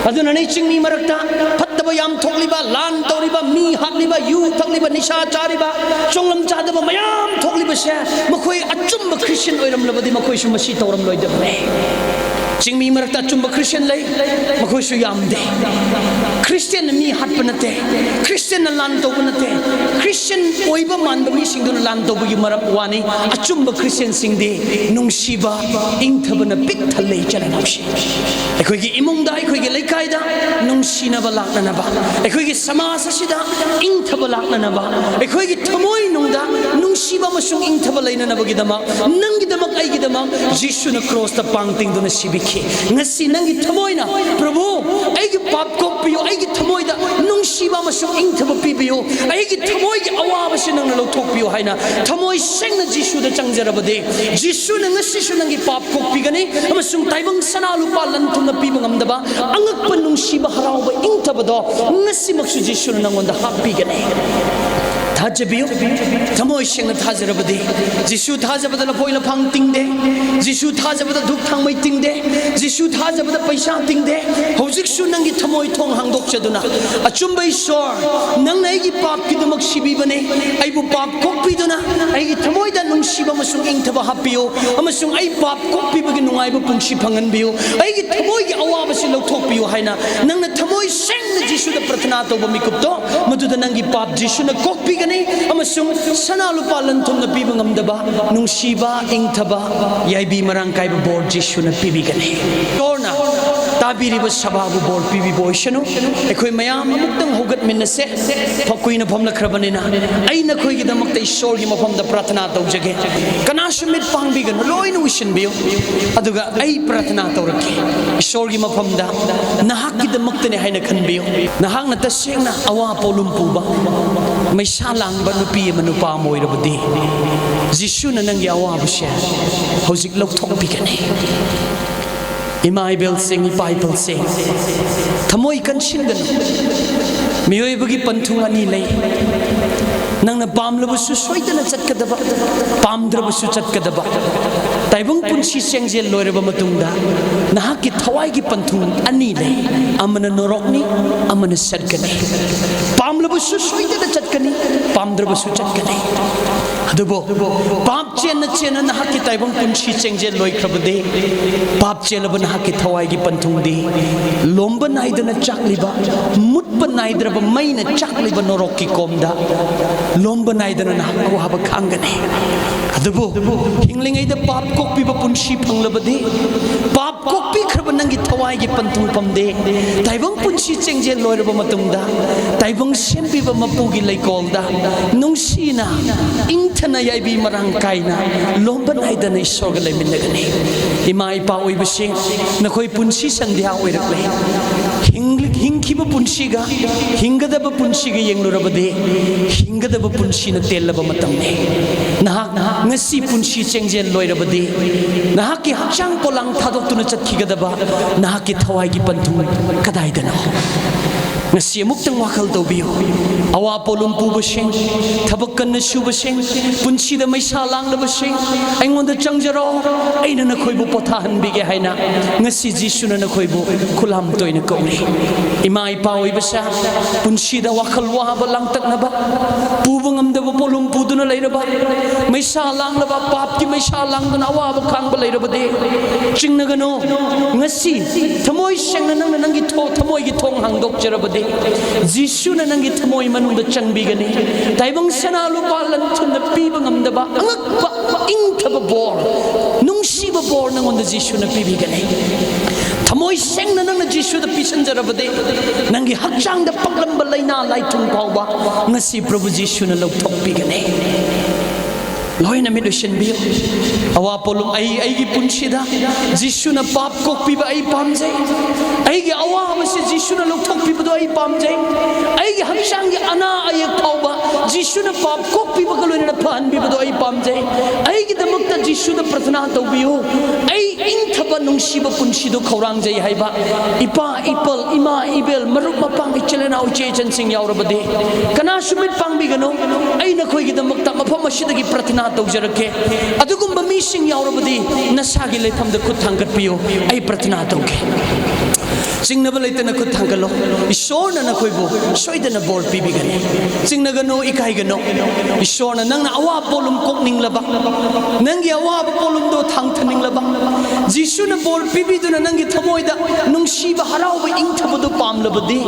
ꯑꯗꯨꯅꯅꯦ ꯆꯤꯡꯃꯤ ꯃꯔꯛꯇ ꯐꯠꯇꯕ ꯌꯥꯝ ꯊꯣꯛꯂꯤꯕ, ꯂꯥꯟ ꯇꯧꯔꯤꯕ, ꯃꯤ ꯍꯥꯠꯂꯤꯕ, ꯌꯨ ꯊꯛꯂꯤꯕ, ꯅꯤꯁꯥ ꯆꯥꯔꯤꯕ, ꯆꯣꯡꯂꯝ ꯆꯥꯗꯕ ꯃꯌꯥꯝ ꯊꯣꯛꯂꯤꯕꯁꯦ꯫ ꯃꯈꯣꯏ ꯑꯆꯨꯝꯕ ꯈ꯭ꯔꯤꯁꯇꯤꯌꯥꯟ ꯑꯣꯏꯔꯝꯂꯕꯗꯤ ꯃꯈꯣꯏꯁꯨ ꯃꯁꯤ ꯇꯧꯔꯝꯂꯣꯏꯗꯕꯅꯤ꯫ ꯆꯤꯡꯃꯤ ꯃꯔꯛꯇ ꯑꯆꯨꯝꯕ ꯈ꯭ꯔꯤꯁꯇꯤꯌꯥꯟ ꯂꯩ, ꯃꯈꯣꯏꯁꯨ ꯌꯥꯝꯗꯦ꯫ ꯈ꯭ꯔꯤꯁꯇꯤꯌꯥꯟꯅ ꯃꯤ ꯍꯥꯠꯄ ꯅꯠꯇꯦ, ꯈ꯭ꯔꯤꯁꯇꯤꯌꯥꯟꯅ ꯂꯥꯟ ꯇꯧꯕ ꯅꯠꯇꯦ꯫ ꯈ꯭ꯔꯤꯁꯇꯤꯌꯥꯟ ꯑꯣꯏꯕ ꯃꯥꯟꯕ ꯃꯤꯁꯤꯡꯗꯨꯅ ꯂꯥꯟ ꯇꯧꯕꯒꯤ ꯃꯔꯝ ꯋꯥꯅꯤ꯫ ꯑꯆꯨꯝꯕ ꯈ꯭ꯔꯤꯁꯇꯤꯌꯥꯟꯁꯤꯡꯗꯤ ꯅꯨꯡꯁꯤꯕ, ꯏꯪꯊꯕꯅ ꯄꯤꯛ ꯊꯜꯂꯦ, ꯏꯆꯤꯜ ꯏꯅꯥꯎꯁꯤꯡ꯫ ꯑꯩꯈꯣꯏꯒꯤ ꯏꯃꯨꯡꯗ, ꯑꯩꯈꯣꯏꯒꯤ ꯂꯩꯀꯥꯏꯗ ꯅꯨꯡꯁꯤꯅꯕ ꯂꯥꯛꯅꯅꯕ, ꯑꯩꯈꯣꯏꯒꯤ ꯁꯃꯥꯖ ꯑꯁꯤꯗ ꯏꯪꯊꯕ ꯂꯥꯛꯅꯅꯕ, ꯑꯩꯈꯣꯏꯒꯤ ꯊꯃꯣꯏꯅꯨꯡꯗ ꯅꯨꯡꯁꯤꯕ ꯑꯃꯁꯨꯡ ꯏꯪꯊꯕ ꯂꯩꯅꯅꯕꯒꯤꯗꯃꯛ, ꯅꯪꯒꯤꯗꯃꯛ, ꯑꯩꯒꯤꯗꯃꯛ ꯖꯤꯁꯨꯅ ꯀ꯭ꯔꯣꯁꯇ ꯄꯥꯡ ꯇꯤꯡꯗꯨꯅ ꯁꯤꯕꯤꯈꯤ꯫ ꯉꯁꯤ ꯅꯪꯒꯤ ꯊꯃꯣꯏꯅ, "ꯄ꯭ꯔꯚꯨ, ꯑꯩꯒꯤ ꯄꯥꯞ ꯀꯣꯛꯄꯤꯌꯨ, ꯑꯩꯒꯤ ꯊꯃꯣꯏꯗ ꯅꯨꯡꯁꯤꯕ ꯑꯃꯁꯨꯡ ꯏꯪꯊꯕ ꯄꯤꯕꯤꯌꯨ, ꯑꯩꯒꯤ ꯊꯃꯣꯏꯒꯤ ꯑꯋꯥꯕꯁꯤ ꯅꯪꯅ ꯂꯧꯊꯣꯛꯄꯤꯌꯨ" ꯍꯥꯏꯅ ꯊꯃꯣꯏ ꯁꯦꯡꯅ ꯖꯤꯁꯨꯗ ꯆꯪꯖꯔꯕꯗꯤ, ꯖꯤꯁꯨꯅ ꯉꯁꯤꯁꯨ ꯅꯪꯒꯤ ꯄꯥꯞ ꯀꯣꯛꯄꯤꯒꯅꯤ ꯑꯃꯁꯨꯡ ꯇꯥꯏꯕꯪ ꯁꯅꯥ ꯂꯨꯄꯥ ꯂꯟ ꯊꯨꯝꯅ ꯄꯤꯕ ꯉꯝꯗꯕ ꯑꯉꯛꯄ ꯅꯨꯡꯁꯤꯕ, ꯍꯔꯥꯎꯕ, ꯏꯪꯊꯕꯗꯣ ꯉꯁꯤꯃꯛꯁꯨ ꯖꯤꯁꯨꯅ ꯅꯪꯉꯣꯟꯗ ꯍꯥꯞꯄꯤꯒꯅꯤ꯫ ꯊꯥꯖꯕꯤꯌꯨ꯫ ꯊꯃꯣꯏ ꯁꯦꯡꯅ ꯊꯥꯖꯔꯕꯗꯤ, ꯖꯤꯁꯨ ꯊꯥꯖꯕꯗ ꯂꯐꯣꯏ ꯂꯐꯥꯡ ꯇꯤꯡꯗꯦ, ꯖꯤꯁꯨ ꯊꯥꯖꯕꯗ ꯙꯨꯛ ꯊꯥꯡꯃꯩ ꯇꯤꯡꯗꯦ, ꯖꯤꯁꯨ ꯊꯥꯖꯕꯗ ꯄꯩꯁꯥ ꯇꯤꯡꯗꯦ꯫ ꯍꯧꯖꯤꯛꯁꯨ ꯅꯪꯒꯤ ꯊꯃꯣꯏ ꯊꯣꯡ ꯍꯥꯡꯗꯣꯛꯆꯗꯨꯅ, "ꯑꯆꯨꯝꯕ ꯏꯁꯣꯔ, ꯅꯪꯅ ꯑꯩꯒꯤ ꯄꯥꯞꯀꯤꯗꯃꯛ ꯁꯤꯕꯤꯕꯅꯦ, ꯑꯩꯕꯨ ꯄꯥꯞ ꯀꯣꯛꯄꯤꯗꯨꯅ, ꯑꯩꯒꯤ ꯊꯃꯣꯏꯗ ꯅꯨꯡꯁꯤꯕ ꯑꯃꯁꯨꯡ ꯏꯪꯊꯕ ꯍꯥꯞꯄꯤꯌꯨ, ꯑꯃꯁꯨꯡ ꯑꯩ ꯄꯥꯞ ꯀꯣꯛꯄꯤꯕꯒꯤ ꯅꯨꯡꯉꯥꯏꯕ ꯄꯨꯟꯁꯤ ꯐꯪꯍꯟꯕꯤꯌꯨ, ꯑꯩꯒꯤ ꯊꯃꯣꯏꯒꯤ ꯑꯋꯥꯕꯁꯤ ꯂꯧꯊꯣꯛꯄꯤꯌꯨ" ꯍꯥꯏꯅ ꯅꯪꯅ ꯊꯃꯣꯏ ꯁꯦꯡꯅ ꯖꯤꯁꯨꯗ ꯄ꯭ꯔꯊꯅꯥ ꯇꯧꯕ ꯃꯤꯀꯨꯞꯇꯣ, ꯃꯗꯨꯗ ꯅꯪꯒꯤ ꯄꯥꯞ ꯖꯤꯁꯨꯅ ꯀꯣꯛꯄꯤꯒꯅꯤ ꯑꯃꯁꯨꯡ ꯁꯅꯥ ꯂꯨꯄꯥ ꯂꯟ ꯊꯨꯝꯅ ꯄꯤꯕ ꯉꯝꯗꯕ ꯅꯨꯡꯁꯤꯕ, ꯏꯪꯊꯕ, ꯌꯥꯏꯕꯤ ꯃꯔꯥꯡ ꯀꯥꯏꯕ ꯕꯣꯔ ꯖꯤꯁꯨꯅ ꯄꯤꯕꯤꯒꯅꯤ꯫ ꯏꯁꯣꯔꯅ ꯇꯥꯕꯤꯔꯤꯕ ꯁꯚꯥꯕꯨ ꯕꯣꯔ ꯄꯤꯕꯤꯕ ꯑꯣꯏꯁꯅꯨ꯫ ꯑꯩꯈꯣꯏ ꯃꯌꯥꯝ ꯑꯃꯨꯛꯇꯪ ꯍꯧꯒꯠꯃꯤꯟꯅꯁꯦ꯫ ꯐ-, ꯀꯨꯏꯅ ꯐꯝꯂꯛꯈ꯭ꯔꯕꯅꯤꯅ ꯑꯩ ꯅꯈꯣꯏꯒꯤꯗꯃꯛꯇ ꯏꯁꯣꯔꯒꯤ ꯃꯐꯝꯗ ꯄ꯭ꯔꯥꯊꯅꯥ ꯇꯧꯖꯒꯦ꯫ ꯀꯅꯥꯁꯨ ꯃꯤꯠ ꯄꯥꯡꯕꯤꯒꯅꯨ, ꯂꯣꯏꯅ ꯎꯏꯁꯤꯟꯕꯤꯌꯨ꯫ ꯑꯗꯨꯒ ꯑꯩ ꯄ꯭ꯔꯥꯊꯅꯥ ꯇꯧꯔꯛꯀꯦ꯫ ꯏꯁꯣꯔꯒꯤ ꯃꯐꯝꯗ ꯅꯍꯥꯛꯀꯤꯗꯃꯛꯇꯅꯦ ꯍꯥꯏꯅ ꯈꯟꯕꯤꯌꯨ꯫ ꯅꯍꯥꯛꯅ ꯇꯁꯦꯡꯅ ꯑꯋꯥ ꯄꯣꯠꯂꯨꯝ ꯄꯨꯕ, ꯃꯩꯁꯥ ꯂꯥꯡꯕ ꯅꯨꯄꯤ ꯑꯃ, ꯅꯨꯄꯥ ꯑꯃ ꯑꯣꯏꯔꯕꯗꯤ, ꯖꯤꯁꯨꯅ ꯅꯪꯒꯤ ꯑꯋꯥꯕꯁꯦ ꯍꯧꯖꯤꯛ ꯂꯧꯊꯣꯛꯄꯤꯒꯅꯤ꯫ ꯏꯃꯥ ꯏꯕꯦꯜꯁꯤꯡ, ꯏꯄꯥ ꯏꯄꯨꯜꯁꯤꯡ, ꯊꯃꯣꯏ ꯀꯟꯁꯤꯟꯒꯅꯨ꯫ ꯃꯤꯑꯣꯏꯕꯒꯤ ꯄꯟꯊꯨꯡ ꯑꯅꯤ ꯂꯩ꯫ ꯅꯪꯅ ꯄꯥꯝꯂꯕꯁꯨ ꯁꯣꯏꯗꯅ ꯆꯠꯀꯗꯕ, ꯄꯥꯝꯗ꯭ꯔꯕꯁꯨ ꯆꯠꯀꯗꯕ꯫ ꯇꯥꯏꯕꯪ ꯄꯨꯟꯁꯤ ꯆꯦꯡꯖꯦꯜ ꯂꯣꯏꯔꯕ ꯃꯇꯨꯡꯗ ꯅꯍꯥꯛꯀꯤ ꯊꯋꯥꯏꯒꯤ ꯄꯟꯊꯨꯡ ꯑꯅꯤ ꯂꯩ꯫ ꯑꯃꯅ ꯅꯣꯔꯣꯛꯅꯤ, ꯑꯃꯅ ꯁꯠꯒꯅꯤ꯫ ꯄꯥꯝꯂꯕꯁꯨ ꯁꯣꯏꯗꯅ ꯆꯠꯀꯅꯤ, ꯄꯥꯝꯗ꯭ꯔꯕꯁꯨ ꯆꯠꯀꯅꯤ꯫ ꯑꯗꯨꯕꯨ ꯄꯥꯞ ꯆꯦꯟꯅ ꯆꯦꯟꯅ ꯅꯍꯥꯛꯀꯤ ꯇꯥꯏꯕꯪ ꯄꯨꯟꯁꯤ ꯆꯦꯡꯖꯦꯜ ꯂꯣꯏꯈ꯭ꯔꯕꯗꯤ, ꯄꯥꯞ ꯆꯦꯜꯂꯕ ꯅꯍꯥꯛꯀꯤ ꯊꯋꯥꯏꯒꯤ ꯄꯟꯊꯨꯡꯗꯤ ꯂꯣꯝꯕ ꯅꯥꯏꯗꯅ ꯆꯥꯛꯂꯤꯕ, ꯃꯨꯠꯄ ꯅꯥꯏꯗ꯭ꯔꯕ ꯃꯩꯅ ꯆꯥꯛꯂꯤꯕ ꯅꯣꯔꯣꯛꯀꯤ ꯀꯣꯝꯗ ꯂꯣꯝꯕ ꯅꯥꯏꯗꯅ ꯅꯍꯥꯛ ꯑꯋꯥꯕ ꯈꯥꯡꯒꯅꯤ꯫ ꯑꯗꯨꯕꯨ ꯍꯤꯡꯂꯤꯉꯩꯗ ꯄꯥꯞ ꯀꯣꯛꯄꯤꯕ ꯄꯨꯟꯁꯤ ꯐꯪꯂꯕꯗꯤ, ꯄꯥꯞ ꯀꯣꯛꯄꯤꯈ꯭ꯔꯕ ꯅꯪꯒꯤ ꯊꯋꯥꯏꯒꯤ ꯄꯟꯊꯨꯡꯐꯝꯗꯤ ꯇꯥꯏꯕꯪ ꯄꯨꯟꯁꯤ ꯆꯦꯡꯖꯦꯜ ꯂꯣꯏꯔꯕ ꯃꯇꯨꯡꯗ ꯇꯥꯏꯕꯪ ꯁꯦꯝꯕꯤꯕ ꯃꯄꯨꯒꯤ ꯂꯩꯀꯣꯜꯗ ꯅꯨꯡꯁꯤꯅ, ꯏꯪꯊꯅ, ꯌꯥꯏꯕꯤ ꯃꯔꯥꯡ ꯀꯥꯏꯅ, ꯂꯣꯝꯕ ꯅꯥꯏꯗꯅ ꯏꯁꯣꯔꯒ ꯂꯩꯃꯤꯟꯅꯒꯅꯤ꯫ ꯏꯃꯥ ꯏꯄꯥ ꯑꯣꯏꯕꯁꯤꯡ, ꯅꯈꯣꯏ ꯄꯨꯟꯁꯤ ꯁꯟꯙ꯭ꯌꯥ ꯑꯣꯏꯔꯛꯂꯦ꯫ ꯍꯤꯡ-, ꯍꯤꯡꯈꯤꯕ ꯄꯨꯟꯁꯤꯒ ꯍꯤꯡꯒꯗꯕ ꯄꯨꯟꯁꯤꯒ ꯌꯦꯡꯂꯨꯔꯕꯗꯤ, ꯍꯤꯡꯒꯗꯕ ꯄꯨꯟꯁꯤꯅ ꯇꯦꯜꯂꯕ ꯃꯇꯝꯅꯤ꯫ ꯅꯍꯥꯛ ꯉꯁꯤ ꯄꯨꯟꯁꯤ ꯆꯦꯡꯖꯦꯜ ꯂꯣꯏꯔꯕꯗꯤ, ꯅꯍꯥꯛꯀꯤ ꯍꯛꯆꯥꯡ ꯄꯣꯂꯥꯡ ꯊꯥꯗꯣꯛꯇꯨꯅ ꯆꯠꯈꯤꯒꯗꯕ ꯅꯍꯥꯛꯀꯤ ꯊꯋꯥꯏꯒꯤ ꯄꯟꯊꯨꯡ ꯀꯗꯥꯏꯗꯅꯣ? ꯉꯁꯤ ꯑꯃꯨꯛꯇꯪ ꯋꯥꯈꯜ ꯇꯧꯕꯤꯌꯨ꯫ ꯑꯋꯥ ꯄꯣꯠꯂꯨꯝ ꯄꯨꯕꯁꯤꯡ, ꯊꯕꯛ ꯀꯟꯅ ꯁꯨꯕꯁꯤꯡ, ꯄꯨꯟꯁꯤꯗ ꯃꯩꯁꯥ ꯂꯥꯡꯂꯕꯁꯤꯡ, ꯑꯩꯉꯣꯟꯗ ꯆꯪꯖꯔꯣ, ꯑꯩꯅ ꯅꯈꯣꯏꯕꯨ ꯄꯣꯊꯥꯍꯟꯕꯤꯒꯦ ꯍꯥꯏꯅ ꯉꯁꯤ ꯖꯤꯁꯨꯅ ꯅꯈꯣꯏꯕꯨ ꯈꯨꯂꯥꯝ ꯇꯣꯏꯅ ꯀꯧꯔꯤ꯫ ꯏꯃꯥ ꯏꯄꯥ ꯑꯣꯏꯕꯁꯦ, ꯄꯨꯟꯁꯤꯗ ꯋꯥꯈꯜ ꯋꯥꯕ ꯂꯥꯡꯇꯛꯅꯕ, ꯄꯨꯕ ꯉꯝꯗꯕ ꯄꯣꯠꯂꯨꯝ ꯄꯨꯗꯨꯅ ꯂꯩꯔꯕ, ꯃꯩꯁꯥ ꯂꯥꯡꯂꯕ, ꯄꯥꯞꯀꯤ ꯃꯩꯁꯥ ꯂꯥꯡꯗꯨꯅ ꯑꯋꯥꯕ ꯈꯥꯡꯕ ꯂꯩꯔꯕꯗꯤ, ꯆꯤꯡꯅꯒꯅꯨ꯫ ꯉꯁꯤ ꯊꯃꯣꯏ ꯁꯦꯡꯅ ꯅꯪꯅ ꯅꯪꯒꯤ ꯊꯣ-, ꯊꯃꯣꯏꯒꯤ ꯊꯣꯡ ꯍꯥꯡꯗꯣꯛꯆꯔꯕꯗꯤ, ꯖꯤꯁꯨꯅ ꯅꯪꯒꯤ ꯊꯃꯣꯏ ꯃꯅꯨꯡꯗ ꯆꯪꯕꯤꯒꯅꯤ꯫ ꯇꯥꯏꯕꯪ ꯁꯅꯥ ꯂꯨꯄꯥ ꯂꯟ ꯊꯨꯝꯅ ꯄꯤꯕ ꯉꯝꯗꯕ ꯑꯉꯛꯄ ꯏꯪꯊꯕ ꯕꯣꯔ, ꯅꯨꯡꯁꯤꯕ ꯕꯣꯔ ꯅꯪꯉꯣꯟꯗ ꯖꯤꯁꯨꯅ ꯄꯤꯕꯤꯒꯅꯤ꯫ ꯊꯃꯣꯏ ꯁꯦꯡꯅ ꯅꯪꯅ ꯖꯤꯁꯨꯗ ꯄꯤꯁꯤꯟꯖꯔꯕꯗꯤ, ꯅꯪꯒꯤ ꯍꯛꯆꯥꯡꯗ ꯄꯛꯂꯝꯕ ꯂꯥꯏꯅꯥ ꯂꯥꯏꯊꯨꯡ ꯐꯥꯎꯕ ꯉꯁꯤ ꯄ꯭ꯔꯚꯨ ꯖꯤꯁꯨꯅ ꯂꯧꯊꯣꯛꯄꯤꯒꯅꯤ꯫ ꯂꯣꯏꯅ ꯃꯤꯠ ꯎꯏꯁꯤꯟꯕꯤꯌꯨ꯫ ꯑꯋꯥ ꯄꯣꯠꯂꯨꯝ, ꯑꯩ, ꯑꯩꯒꯤ ꯄꯨꯟꯁꯤꯗ ꯖꯤꯁꯨꯅ ꯄꯥꯞ ꯀꯣꯛꯄꯤꯕ ꯑꯩ ꯄꯥꯝꯖꯩ꯫ ꯑꯩꯒꯤ ꯑꯋꯥꯕꯁꯤ ꯖꯤꯁꯨ ꯂꯧꯊꯣꯛꯄꯤꯕꯗꯣ ꯑꯩ ꯄꯥꯝꯖꯩ꯫ ꯑꯩꯒꯤ ꯍꯛꯆꯥꯡꯒꯤ ꯑꯅꯥ ꯑꯌꯦꯛ ꯐꯥꯎꯕ ꯖꯤꯁꯨꯅ ꯄꯥꯞ ꯀꯣꯛꯄꯤꯕꯒ ꯂꯣꯏꯅꯅ ꯐꯍꯟꯕꯤꯕꯗꯣ ꯑꯩ ꯄꯥꯝꯖꯩ꯫ ꯑꯩꯒꯤꯗꯃꯛꯇ ꯖꯤꯁꯨꯗ ꯄ꯭ꯔꯊꯅꯥ ꯇꯧꯕꯤꯌꯨ꯫ ꯑꯩ ꯏꯪꯊꯕ ꯅꯨꯡꯁꯤꯕ ꯄꯨꯟꯁꯤꯗꯨ ꯈꯧꯔꯥꯡꯖꯩ ꯍꯥꯏꯕ ꯏꯄꯥ ꯏꯄꯜ, ꯏꯃꯥ ꯏꯕꯦꯜ, ꯃꯔꯨꯞ ꯃꯄꯥꯡ, ꯏꯆꯤꯜ ꯏꯅꯥꯎ, ꯏꯆꯦ ꯏꯆꯟꯁꯤꯡ ꯌꯥꯎꯔꯕꯗꯤ, ꯀꯅꯥꯁꯨ ꯃꯤꯠ ꯄꯥꯡꯕꯤꯒꯅꯨ꯫ ꯑꯩ ꯅꯈꯣꯏꯒꯤꯗꯃꯛꯇ ꯃꯐꯝ ꯑꯁꯤꯗꯒꯤ ꯄ꯭ꯔꯊꯅꯥ ꯇꯧꯖꯔꯛꯀꯦ꯫ ꯑꯗꯨꯒꯨꯝꯕ ꯃꯤꯁꯤꯡ ꯌꯥꯎꯔꯕꯗꯤ, ꯅꯁꯥꯒꯤ ꯂꯩꯐꯝꯗ ꯈꯨꯠ ꯊꯥꯡꯒꯠꯄꯤꯌꯨ꯫ ꯑꯩ ꯄ꯭ꯔꯊꯅꯥ ꯇꯧꯒꯦ꯫ ꯆꯤꯡꯅꯕ ꯂꯩꯇꯅ ꯈꯨꯠ ꯊꯥꯡꯒꯠꯂꯣ꯫ ꯏꯁꯣꯔꯅ ꯅꯈꯣꯏꯕꯨ ꯁꯣꯏꯗꯅ ꯕꯣꯔ ꯄꯤꯕꯤꯒꯅꯤ꯫ ꯆꯤꯡꯅꯒꯅꯨ, ꯏꯀꯥꯏꯒꯅꯨ꯫ ꯏꯁꯣꯔꯅ ꯅꯪꯅ ꯑꯋꯥꯕ ꯄꯣꯠꯂꯨꯝ ꯀꯣꯛꯅꯤꯡꯂꯕ, ꯅꯪꯒꯤ ꯑꯋꯥꯕ ꯄꯣꯠꯂꯨꯝꯗꯣ ꯊꯥꯡꯊꯅꯤꯡꯂꯕ, ꯖꯤꯁꯨꯅ ꯕꯣꯔ ꯄꯤꯕꯤꯗꯨꯅ ꯅꯪꯒꯤ ꯊꯃꯣꯏꯗ ꯅꯨꯡꯁꯤꯕ, ꯍꯔꯥꯎꯕ, ꯏꯪꯊꯕꯗꯨ ꯄꯥꯝꯂꯕꯗꯤ,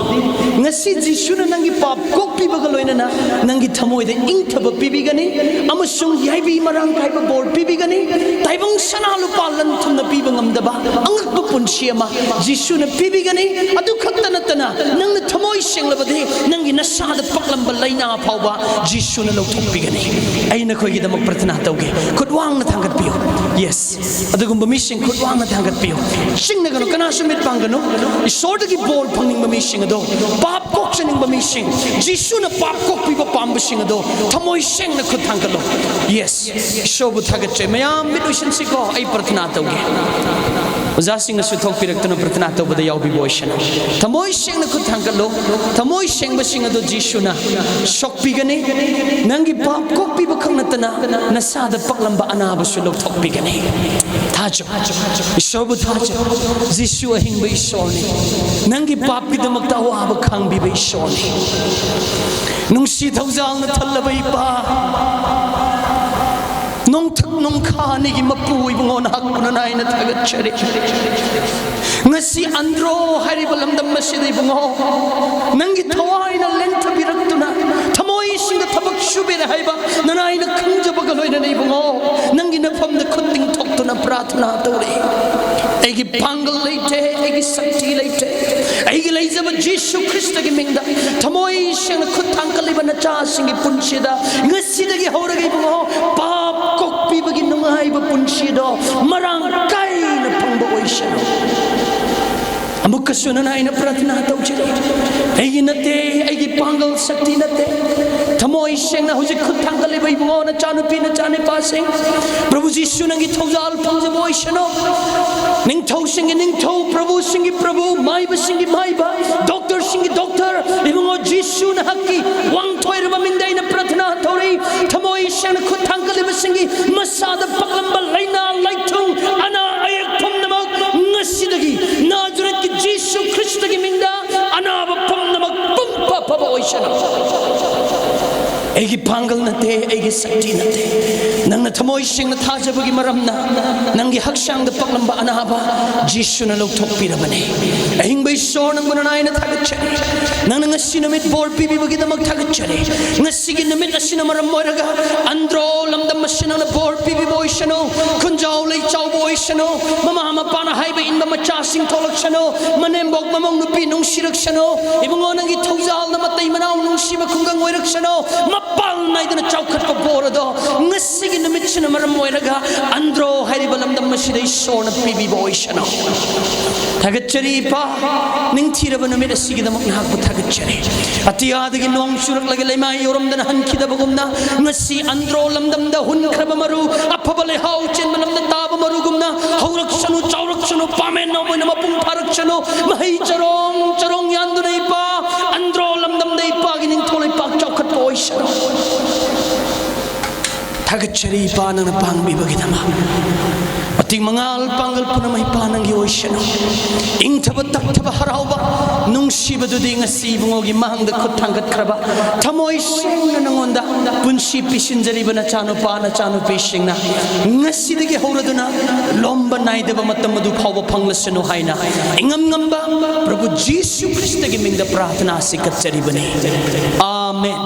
ꯉꯁꯤ ꯖꯤꯁꯨꯅ ꯅꯪꯒꯤ ꯄꯥꯞ ꯀꯣꯛꯄꯤꯕꯒ ꯂꯣꯏꯅꯅ ꯅꯪꯒꯤ ꯊꯃꯣꯏꯗ ꯏꯪꯊꯕ ꯄꯤꯕꯤꯒꯅꯤ ꯑꯃꯁꯨꯡ ꯌꯥꯏꯕꯤ ꯃꯔꯥꯡ ꯀꯥꯏꯕ ꯕꯣꯔ ꯄꯤꯕꯤꯒꯅꯤ꯫ ꯇꯥꯏꯕꯪ ꯁꯅꯥ ꯂꯨꯄꯥ ꯂꯟ ꯊꯨꯝꯅ ꯄꯤꯕ ꯉꯝꯗꯕ ꯑꯉꯛꯄ ꯄꯨꯟꯁꯤ ꯑꯃ ꯖꯤꯁꯨꯅ ꯄꯤꯕꯤꯒꯅꯤ꯫ ꯑꯗꯨ ꯈꯛꯇ ꯅꯠꯇꯅ, ꯅꯪꯅ ꯊꯃꯣꯏ ꯁꯦꯡꯂꯕꯗꯤ, ꯅꯪꯒꯤ ꯅꯁꯥꯗ ꯄꯛꯂꯝꯕ ꯂꯥꯏꯅꯥ ꯐꯥꯎꯕ ꯖꯤꯁꯨꯅ ꯂꯧꯊꯣꯛꯄꯤꯒꯅꯤ꯫ ꯑꯩ ꯅꯈꯣꯏꯒꯤꯗꯃꯛ ꯄ꯭ꯔꯊꯅꯥ ꯇꯧꯒꯦ꯫ ꯈꯨꯠ ꯋꯥꯡꯅ ꯊꯥꯡꯒꯠꯄꯤꯌꯨ꯫ ꯌꯦꯁ꯫ ꯑꯗꯨꯒꯨꯝꯕ ꯃꯤꯁꯤꯡ ꯈꯨꯠ ꯋꯥꯡꯅ ꯊꯥꯡꯒꯠꯄꯤꯌꯨ꯫ ꯆꯤꯡꯅꯒꯅꯨ, ꯀꯅꯥꯁꯨ ꯃꯤꯠ ꯄꯥꯡꯒꯅꯨ꯫ ꯏꯁꯣꯔꯗꯒꯤ ꯕꯣꯔ ꯐꯪꯅꯤꯡꯕ ꯃꯤꯁꯤꯡ ꯑꯗꯣ, ꯄꯥꯞ ꯀꯣꯛꯆꯅꯤꯡꯕ ꯃꯤꯁꯤꯡ, ꯖꯤꯁꯨꯅ ꯄꯥꯞ ꯀꯣꯛꯄꯤꯕ ꯄꯥꯝꯕꯁꯤꯡ ꯑꯗꯣ, ꯊꯃꯣꯏ ꯁꯦꯡꯅ ꯈꯨꯠ ꯊꯥꯡꯒꯠꯂꯣ꯫ ꯌꯦꯁ꯫ ꯏꯁꯣꯔꯕꯨ ꯊꯥꯒꯠꯆꯩ꯫ ꯃꯌꯥꯝ ꯃꯤꯠ ꯎꯏꯁꯤꯟꯁꯤꯀꯣ, ꯑꯩ ꯄ꯭ꯔꯊꯅꯥ ꯇꯧꯒꯦ꯫ ꯑꯣꯖꯥꯁꯤꯡꯅꯁꯨ ꯊꯣꯛꯄꯤꯔꯛꯇꯨꯅ ꯄ꯭ꯔꯊꯅꯥ ꯇꯧꯕꯗ ꯌꯥꯎꯕꯤꯕ ꯑꯣꯏꯁꯅꯨ꯫ ꯊꯃꯣꯏ ꯁꯦꯡꯅ ꯈꯨꯠ ꯊꯥꯡꯒꯠꯂꯣ꯫ ꯊꯃꯣꯏ ꯁꯦꯡꯕꯁꯤꯡ ꯑꯗꯨ ꯖꯤꯁꯨꯅ ꯁꯣꯛꯄꯤꯒꯅꯤ꯫ ꯅꯪꯒꯤ ꯄꯥꯞ ꯀꯣꯛꯄꯤꯕ ꯈꯛ ꯅꯠꯇꯅ, ꯅꯁꯥꯗ ꯄꯛꯂꯝꯕ ꯑꯅꯥꯕꯁꯨ ꯂꯧꯊꯣꯛꯄꯤꯒꯅꯤ꯫ ꯊꯥꯖꯧ꯫ ꯏꯁꯣꯔꯕꯨ ꯊꯥꯖꯧ꯫ ꯖꯤꯁꯨ ꯑꯍꯤꯡꯕ ꯏꯁꯣꯔꯅꯤ꯫ ꯅꯪꯒꯤ ꯄꯥꯞꯀꯤꯗꯃꯛꯇ ꯑꯋꯥꯕ ꯈꯥꯡꯕꯤꯕ ꯏꯁꯣꯔꯅꯤ꯫ ꯅꯨꯡꯁꯤ ꯊꯧꯖꯥꯜꯅ ꯊꯜꯂꯕ ꯏꯄꯥ, ꯅꯣꯡꯊꯛ ꯅꯣꯡꯈꯥ ꯑꯅꯤꯒꯤ ꯃꯄꯨ ꯏꯕꯨꯡꯉꯣ, ꯅꯍꯥꯛꯄꯨ ꯅꯅꯥꯏꯅ ꯊꯥꯒꯠꯆꯔꯤ꯫ ꯉꯁꯤ ꯑꯟꯗ꯭ꯔꯣ ꯍꯥꯏꯔꯤꯕ ꯂꯝꯗꯝ ꯑꯁꯤꯗ ꯏꯕꯨꯡꯉꯣ, ꯅꯪꯒꯤ ꯊꯋꯥꯏꯅ ꯂꯦꯟꯊꯕꯤꯔꯛꯇꯨꯅ ꯊꯃꯣꯏꯁꯤꯡꯗ ꯊꯕꯛ ꯁꯨꯕꯤꯔꯦ ꯍꯥꯏꯕ ꯅꯅꯥꯏꯅ ꯈꯪꯖꯕꯒ ꯂꯣꯏꯅꯅ ꯏꯕꯨꯡꯉꯣ, ꯅꯪꯒꯤ ꯅꯐꯝꯗ ꯈꯨꯠ ꯇꯤꯡꯊꯣꯛꯇꯨꯅ ꯄ꯭ꯔꯥꯊꯅꯥ ꯇꯧꯔꯤ꯫ ꯑꯩꯒꯤ ꯄꯥꯡꯒꯜ ꯂꯩꯇꯦ, ꯑꯩꯒꯤ ꯁꯛꯇꯤ ꯂꯩꯇꯦ꯫ ꯑꯩꯒꯤ ꯂꯩꯖꯕ ꯖꯤꯁꯨ ꯈ꯭ꯔꯤꯁꯇꯒꯤ ꯃꯤꯡꯗ ꯊꯃꯣꯏ ꯁꯦꯡꯅ ꯈꯨꯠ ꯊꯥꯡꯒꯠꯂꯤꯕ ꯅꯆꯥꯁꯤꯡꯒꯤ ꯄꯨꯟꯁꯤꯗ ꯉꯁꯤꯗꯒꯤ ꯍꯧꯔꯒ ꯏꯕꯨꯡꯉꯣ, ꯄꯥꯞ ꯀꯣꯛꯄꯤꯕꯒꯤ ꯅꯨꯡꯉꯥꯏꯕ ꯄꯨꯟꯁꯤꯗꯣ ꯃꯔꯥꯡ ꯀꯥꯏꯅ ꯐꯪꯕ ꯑꯣꯏꯁꯅꯨ꯫ ꯑꯃꯨꯛꯀꯁꯨ ꯅꯅꯥꯏꯅ ꯄ꯭ꯔꯊꯅꯥ ꯇꯧꯖꯔꯤ꯫ ꯑꯩꯒꯤ ꯅꯠꯇꯦ, ꯑꯩꯒꯤ ꯄꯥꯡꯒꯜ ꯁꯛꯇꯤ ꯅꯠꯇꯦ꯫ ꯊꯃꯣꯏ ꯁꯦꯡꯅ ꯍꯧꯖꯤꯛ ꯈꯨꯠ ꯊꯥꯡꯒꯠꯂꯤꯕ ꯏꯕꯨꯡꯉꯣ, ꯅꯆꯥꯅꯨꯄꯤ, ꯅꯆꯥꯅꯨꯄꯥꯁꯤꯡ, ꯄ꯭ꯔꯚꯨ ꯖꯤꯁꯨ ꯅꯪꯒꯤ ꯊꯧꯖꯥꯜ ꯐꯪꯖꯕ ꯑꯣꯏꯁꯅꯨ꯫ ꯅꯤꯡꯊꯧꯁꯤꯡꯒꯤ ꯅꯤꯡꯊꯧ, ꯄ꯭ꯔꯚꯨꯁꯤꯡꯒꯤ ꯄ꯭ꯔꯚꯨ, ꯃꯥꯏꯕꯁꯤꯡꯒꯤ ꯃꯥꯏꯕ, ꯗꯣꯛꯇꯔꯁꯤꯡꯒꯤ ꯗꯣꯛꯇꯔ, ꯏꯕꯨꯡꯉꯣ ꯖꯤꯁꯨ ꯅꯍꯥꯛꯀꯤ ꯋꯥꯡꯊꯣꯏꯔꯕ ꯃꯤꯡꯗ ꯑꯩꯅ ꯄ꯭ꯔꯊꯅꯥ ꯇꯧꯔꯤ꯫ ꯊꯃꯣꯏ ꯁꯦꯡꯅ ꯈꯨꯠ ꯊꯥꯡꯒꯠꯂꯤꯕꯁꯤꯡꯒꯤ ꯃꯁꯥꯗ ꯄꯛꯂꯝꯕ ꯂꯥꯏꯅꯥ ꯂꯥꯏꯊꯨꯡ ꯑꯅꯥ ꯑꯌꯦꯛ ꯄꯨꯝꯅꯃꯛ ꯉꯁꯤꯗꯒꯤ ꯅꯥꯖꯔꯦꯠꯀꯤ ꯖꯤꯁꯨ ꯈ꯭ꯔꯤꯁꯇꯒꯤ ꯃꯤꯡꯗ ꯑꯅꯥꯕ ꯄꯨꯝꯅꯃꯛ ꯄꯨꯝꯕ ꯐꯕ ꯑꯣꯏꯁꯅꯨ꯫ ꯑꯩꯒꯤ ꯄꯥꯡꯒꯜ ꯅꯠꯇꯦ, ꯑꯩꯒꯤ ꯁꯛꯇꯤ ꯅꯠꯇꯦ꯫ ꯅꯪꯅ ꯊꯃꯣꯏ ꯁꯦꯡꯅ ꯊꯥꯖꯕꯒꯤ ꯃꯔꯝꯅ ꯅꯪꯒꯤ ꯍꯛꯆꯥꯡꯗ ꯄꯛꯂꯝꯕ ꯑꯅꯥꯕ ꯖꯤꯁꯨꯅ ꯂꯧꯊꯣꯛꯄꯤꯔꯕꯅꯤ꯫ ꯑꯍꯤꯡꯕ ꯏꯁꯣꯔ, ꯅꯪꯕꯨ ꯅꯅꯥꯏꯅ ꯊꯥꯒꯠꯆꯔꯤ꯫ ꯅꯪꯅ ꯉꯁꯤ ꯅꯨꯃꯤꯠ ꯕꯣꯔ ꯄꯤꯕꯤꯕꯒꯤꯗꯃꯛ ꯊꯥꯒꯠꯆꯔꯤ꯫ ꯉꯁꯤꯒꯤ ꯅꯨꯃꯤꯠ ꯑꯁꯤꯅ ꯃꯔꯝ ꯑꯣꯏꯔꯒ ꯑꯟꯗ꯭ꯔꯣ ꯂꯝꯗꯝ ꯑꯁꯤ ꯅꯪꯅ ꯕꯣꯔ ꯄꯤꯕꯤꯕ ꯑꯣꯏꯁꯅꯨ꯫ ꯈꯨꯟꯖꯥꯎ ꯂꯩꯆꯥꯎꯕ ꯑꯣꯏꯁꯅꯨ꯫ ꯃꯃꯥ ꯃꯄꯥꯅ ꯍꯥꯏꯕ ꯏꯟꯕ ꯃꯆꯥꯁꯤꯡ ꯊꯣꯛꯂꯛꯁꯅꯨ꯫ ꯃꯅꯦꯝꯕꯣꯛ ꯃꯃꯧ ꯅꯨꯄꯤ ꯅꯨꯡꯁꯤꯔꯛꯁꯅꯨ꯫ ꯏꯕꯨꯡꯉꯣ, ꯅꯪꯒꯤ ꯊꯧꯖꯥꯜꯅ ꯃꯇꯩ ꯃꯅꯥꯎ ꯅꯨꯡꯁꯤꯕ ꯈꯨꯡꯒꯪ ꯑꯣꯏꯔꯛꯁꯅꯨ꯫ ꯃꯄꯥꯜ ꯅꯥꯏꯗꯅ ꯆꯥꯎꯈꯠꯄ ꯕꯣꯔ ꯑꯗꯣ ꯉꯁꯤꯒꯤ ꯅꯨꯃꯤꯠꯁꯤꯅ ꯃꯔꯝ ꯑꯣꯏꯔꯒ ꯑꯟꯗ꯭ꯔꯣ ꯍꯥꯏꯔꯤꯕ ꯂꯝꯗꯝ ꯑꯁꯤꯗ ꯏꯁꯣꯔꯅ ꯄꯤꯕꯤꯕ ꯑꯣꯏꯁꯅꯨ꯫ ꯊꯥꯒꯠꯆꯔꯤ ꯏꯄꯥ, ꯅꯤꯡꯊꯤꯔꯕ ꯅꯨꯃꯤꯠ ꯑꯁꯤꯒꯤꯗꯃꯛ ꯅꯍꯥꯛꯄꯨ ꯊꯥꯒꯠꯆꯔꯤ꯫ ꯑꯇꯤꯌꯥꯗꯒꯤ ꯅꯣꯡ ꯆꯨꯔꯛꯂꯒ ꯂꯩꯃꯥꯏ ꯌꯧꯔꯝꯗꯅ ꯍꯟꯈꯤꯗꯕꯒꯨꯝꯅ, ꯉꯁꯤ ꯑꯟꯗ꯭ꯔꯣ ꯂꯝꯗꯝꯗ ꯍꯨꯟꯈ꯭ꯔꯕ ꯃꯔꯨ, ꯑꯐꯕ ꯂꯩꯍꯥꯎ ꯆꯦꯟꯕ ꯂꯝꯗ ꯇꯥꯕ ꯃꯔꯨꯒꯨꯝꯅ, ꯍꯧꯔꯛꯁꯅꯨ, ꯆꯥꯎꯔꯛꯁꯅꯨ, ꯄꯥꯃꯦꯟ ꯑꯣꯏꯅ ꯃꯄꯨꯡ ꯐꯥꯔꯛꯁꯅꯨ, ꯃꯍꯩ ꯆꯔꯣꯡ ꯆꯔꯣꯡ ꯌꯥꯟꯗꯨꯅ ꯏꯄꯥ, ꯑꯟꯗ꯭ꯔꯣ ꯂꯝꯗꯝꯗ ꯏꯄꯥꯒꯤ ꯅꯤꯡꯊꯧ ꯂꯩꯄꯥꯛ ꯆꯥꯎꯈꯠꯄ ꯑꯣꯏꯁꯅꯨ꯫ ꯊꯥꯒꯠꯆꯔꯤ ꯏꯄꯥ, ꯅꯪꯅ ꯄꯥꯡꯕꯤꯕꯒꯤꯗꯃꯛ꯫ ꯃꯇꯤꯛ ꯃꯉꯥꯜ ꯄꯥꯡꯒꯜ ꯄꯨꯝꯅꯃꯛ ꯏꯄꯥ ꯅꯪꯒꯤ ꯑꯣꯏꯁꯅꯨ꯫ ꯏꯪꯊꯕ ꯇꯞꯊꯕ ꯍꯔꯥꯎꯕ ꯅꯨꯡꯁꯤꯕꯗꯨꯗꯤ ꯉꯁꯤ ꯏꯕꯨꯡꯉꯣꯒꯤ ꯃꯥꯡꯗ ꯈꯨꯠ ꯊꯥꯡꯒꯠꯈ꯭ꯔꯕ ꯊꯃꯣꯏ ꯁꯦꯡꯅ ꯅꯉꯣꯟꯗ ꯄꯨꯟꯁꯤ ꯄꯤꯁꯤꯟꯖꯔꯤꯕ ꯅꯆꯥꯅꯨꯄꯥ ꯅꯆꯥꯅꯨꯄꯤꯁꯤꯡꯅ ꯉꯁꯤꯗꯒꯤ ꯍꯧꯔꯗꯨꯅ ꯂꯣꯝꯕ ꯅꯥꯏꯗꯕ ꯃꯇꯝ ꯑꯗꯨ ꯐꯥꯎꯕ ꯐꯪꯂꯁꯅꯨ ꯍꯥꯏꯅ ꯏꯉꯝ ꯉꯝꯕ ꯄ꯭ꯔꯚꯨ ꯖꯤꯁꯨ ꯈ꯭ꯔꯤꯁꯇꯒꯤ ꯃꯤꯡꯗ ꯄ꯭ꯔꯥꯊꯅꯥ ꯑꯁꯤ ꯀꯠꯆꯔꯤꯕꯅꯤ꯫ ꯑꯥꯃꯦꯟ꯫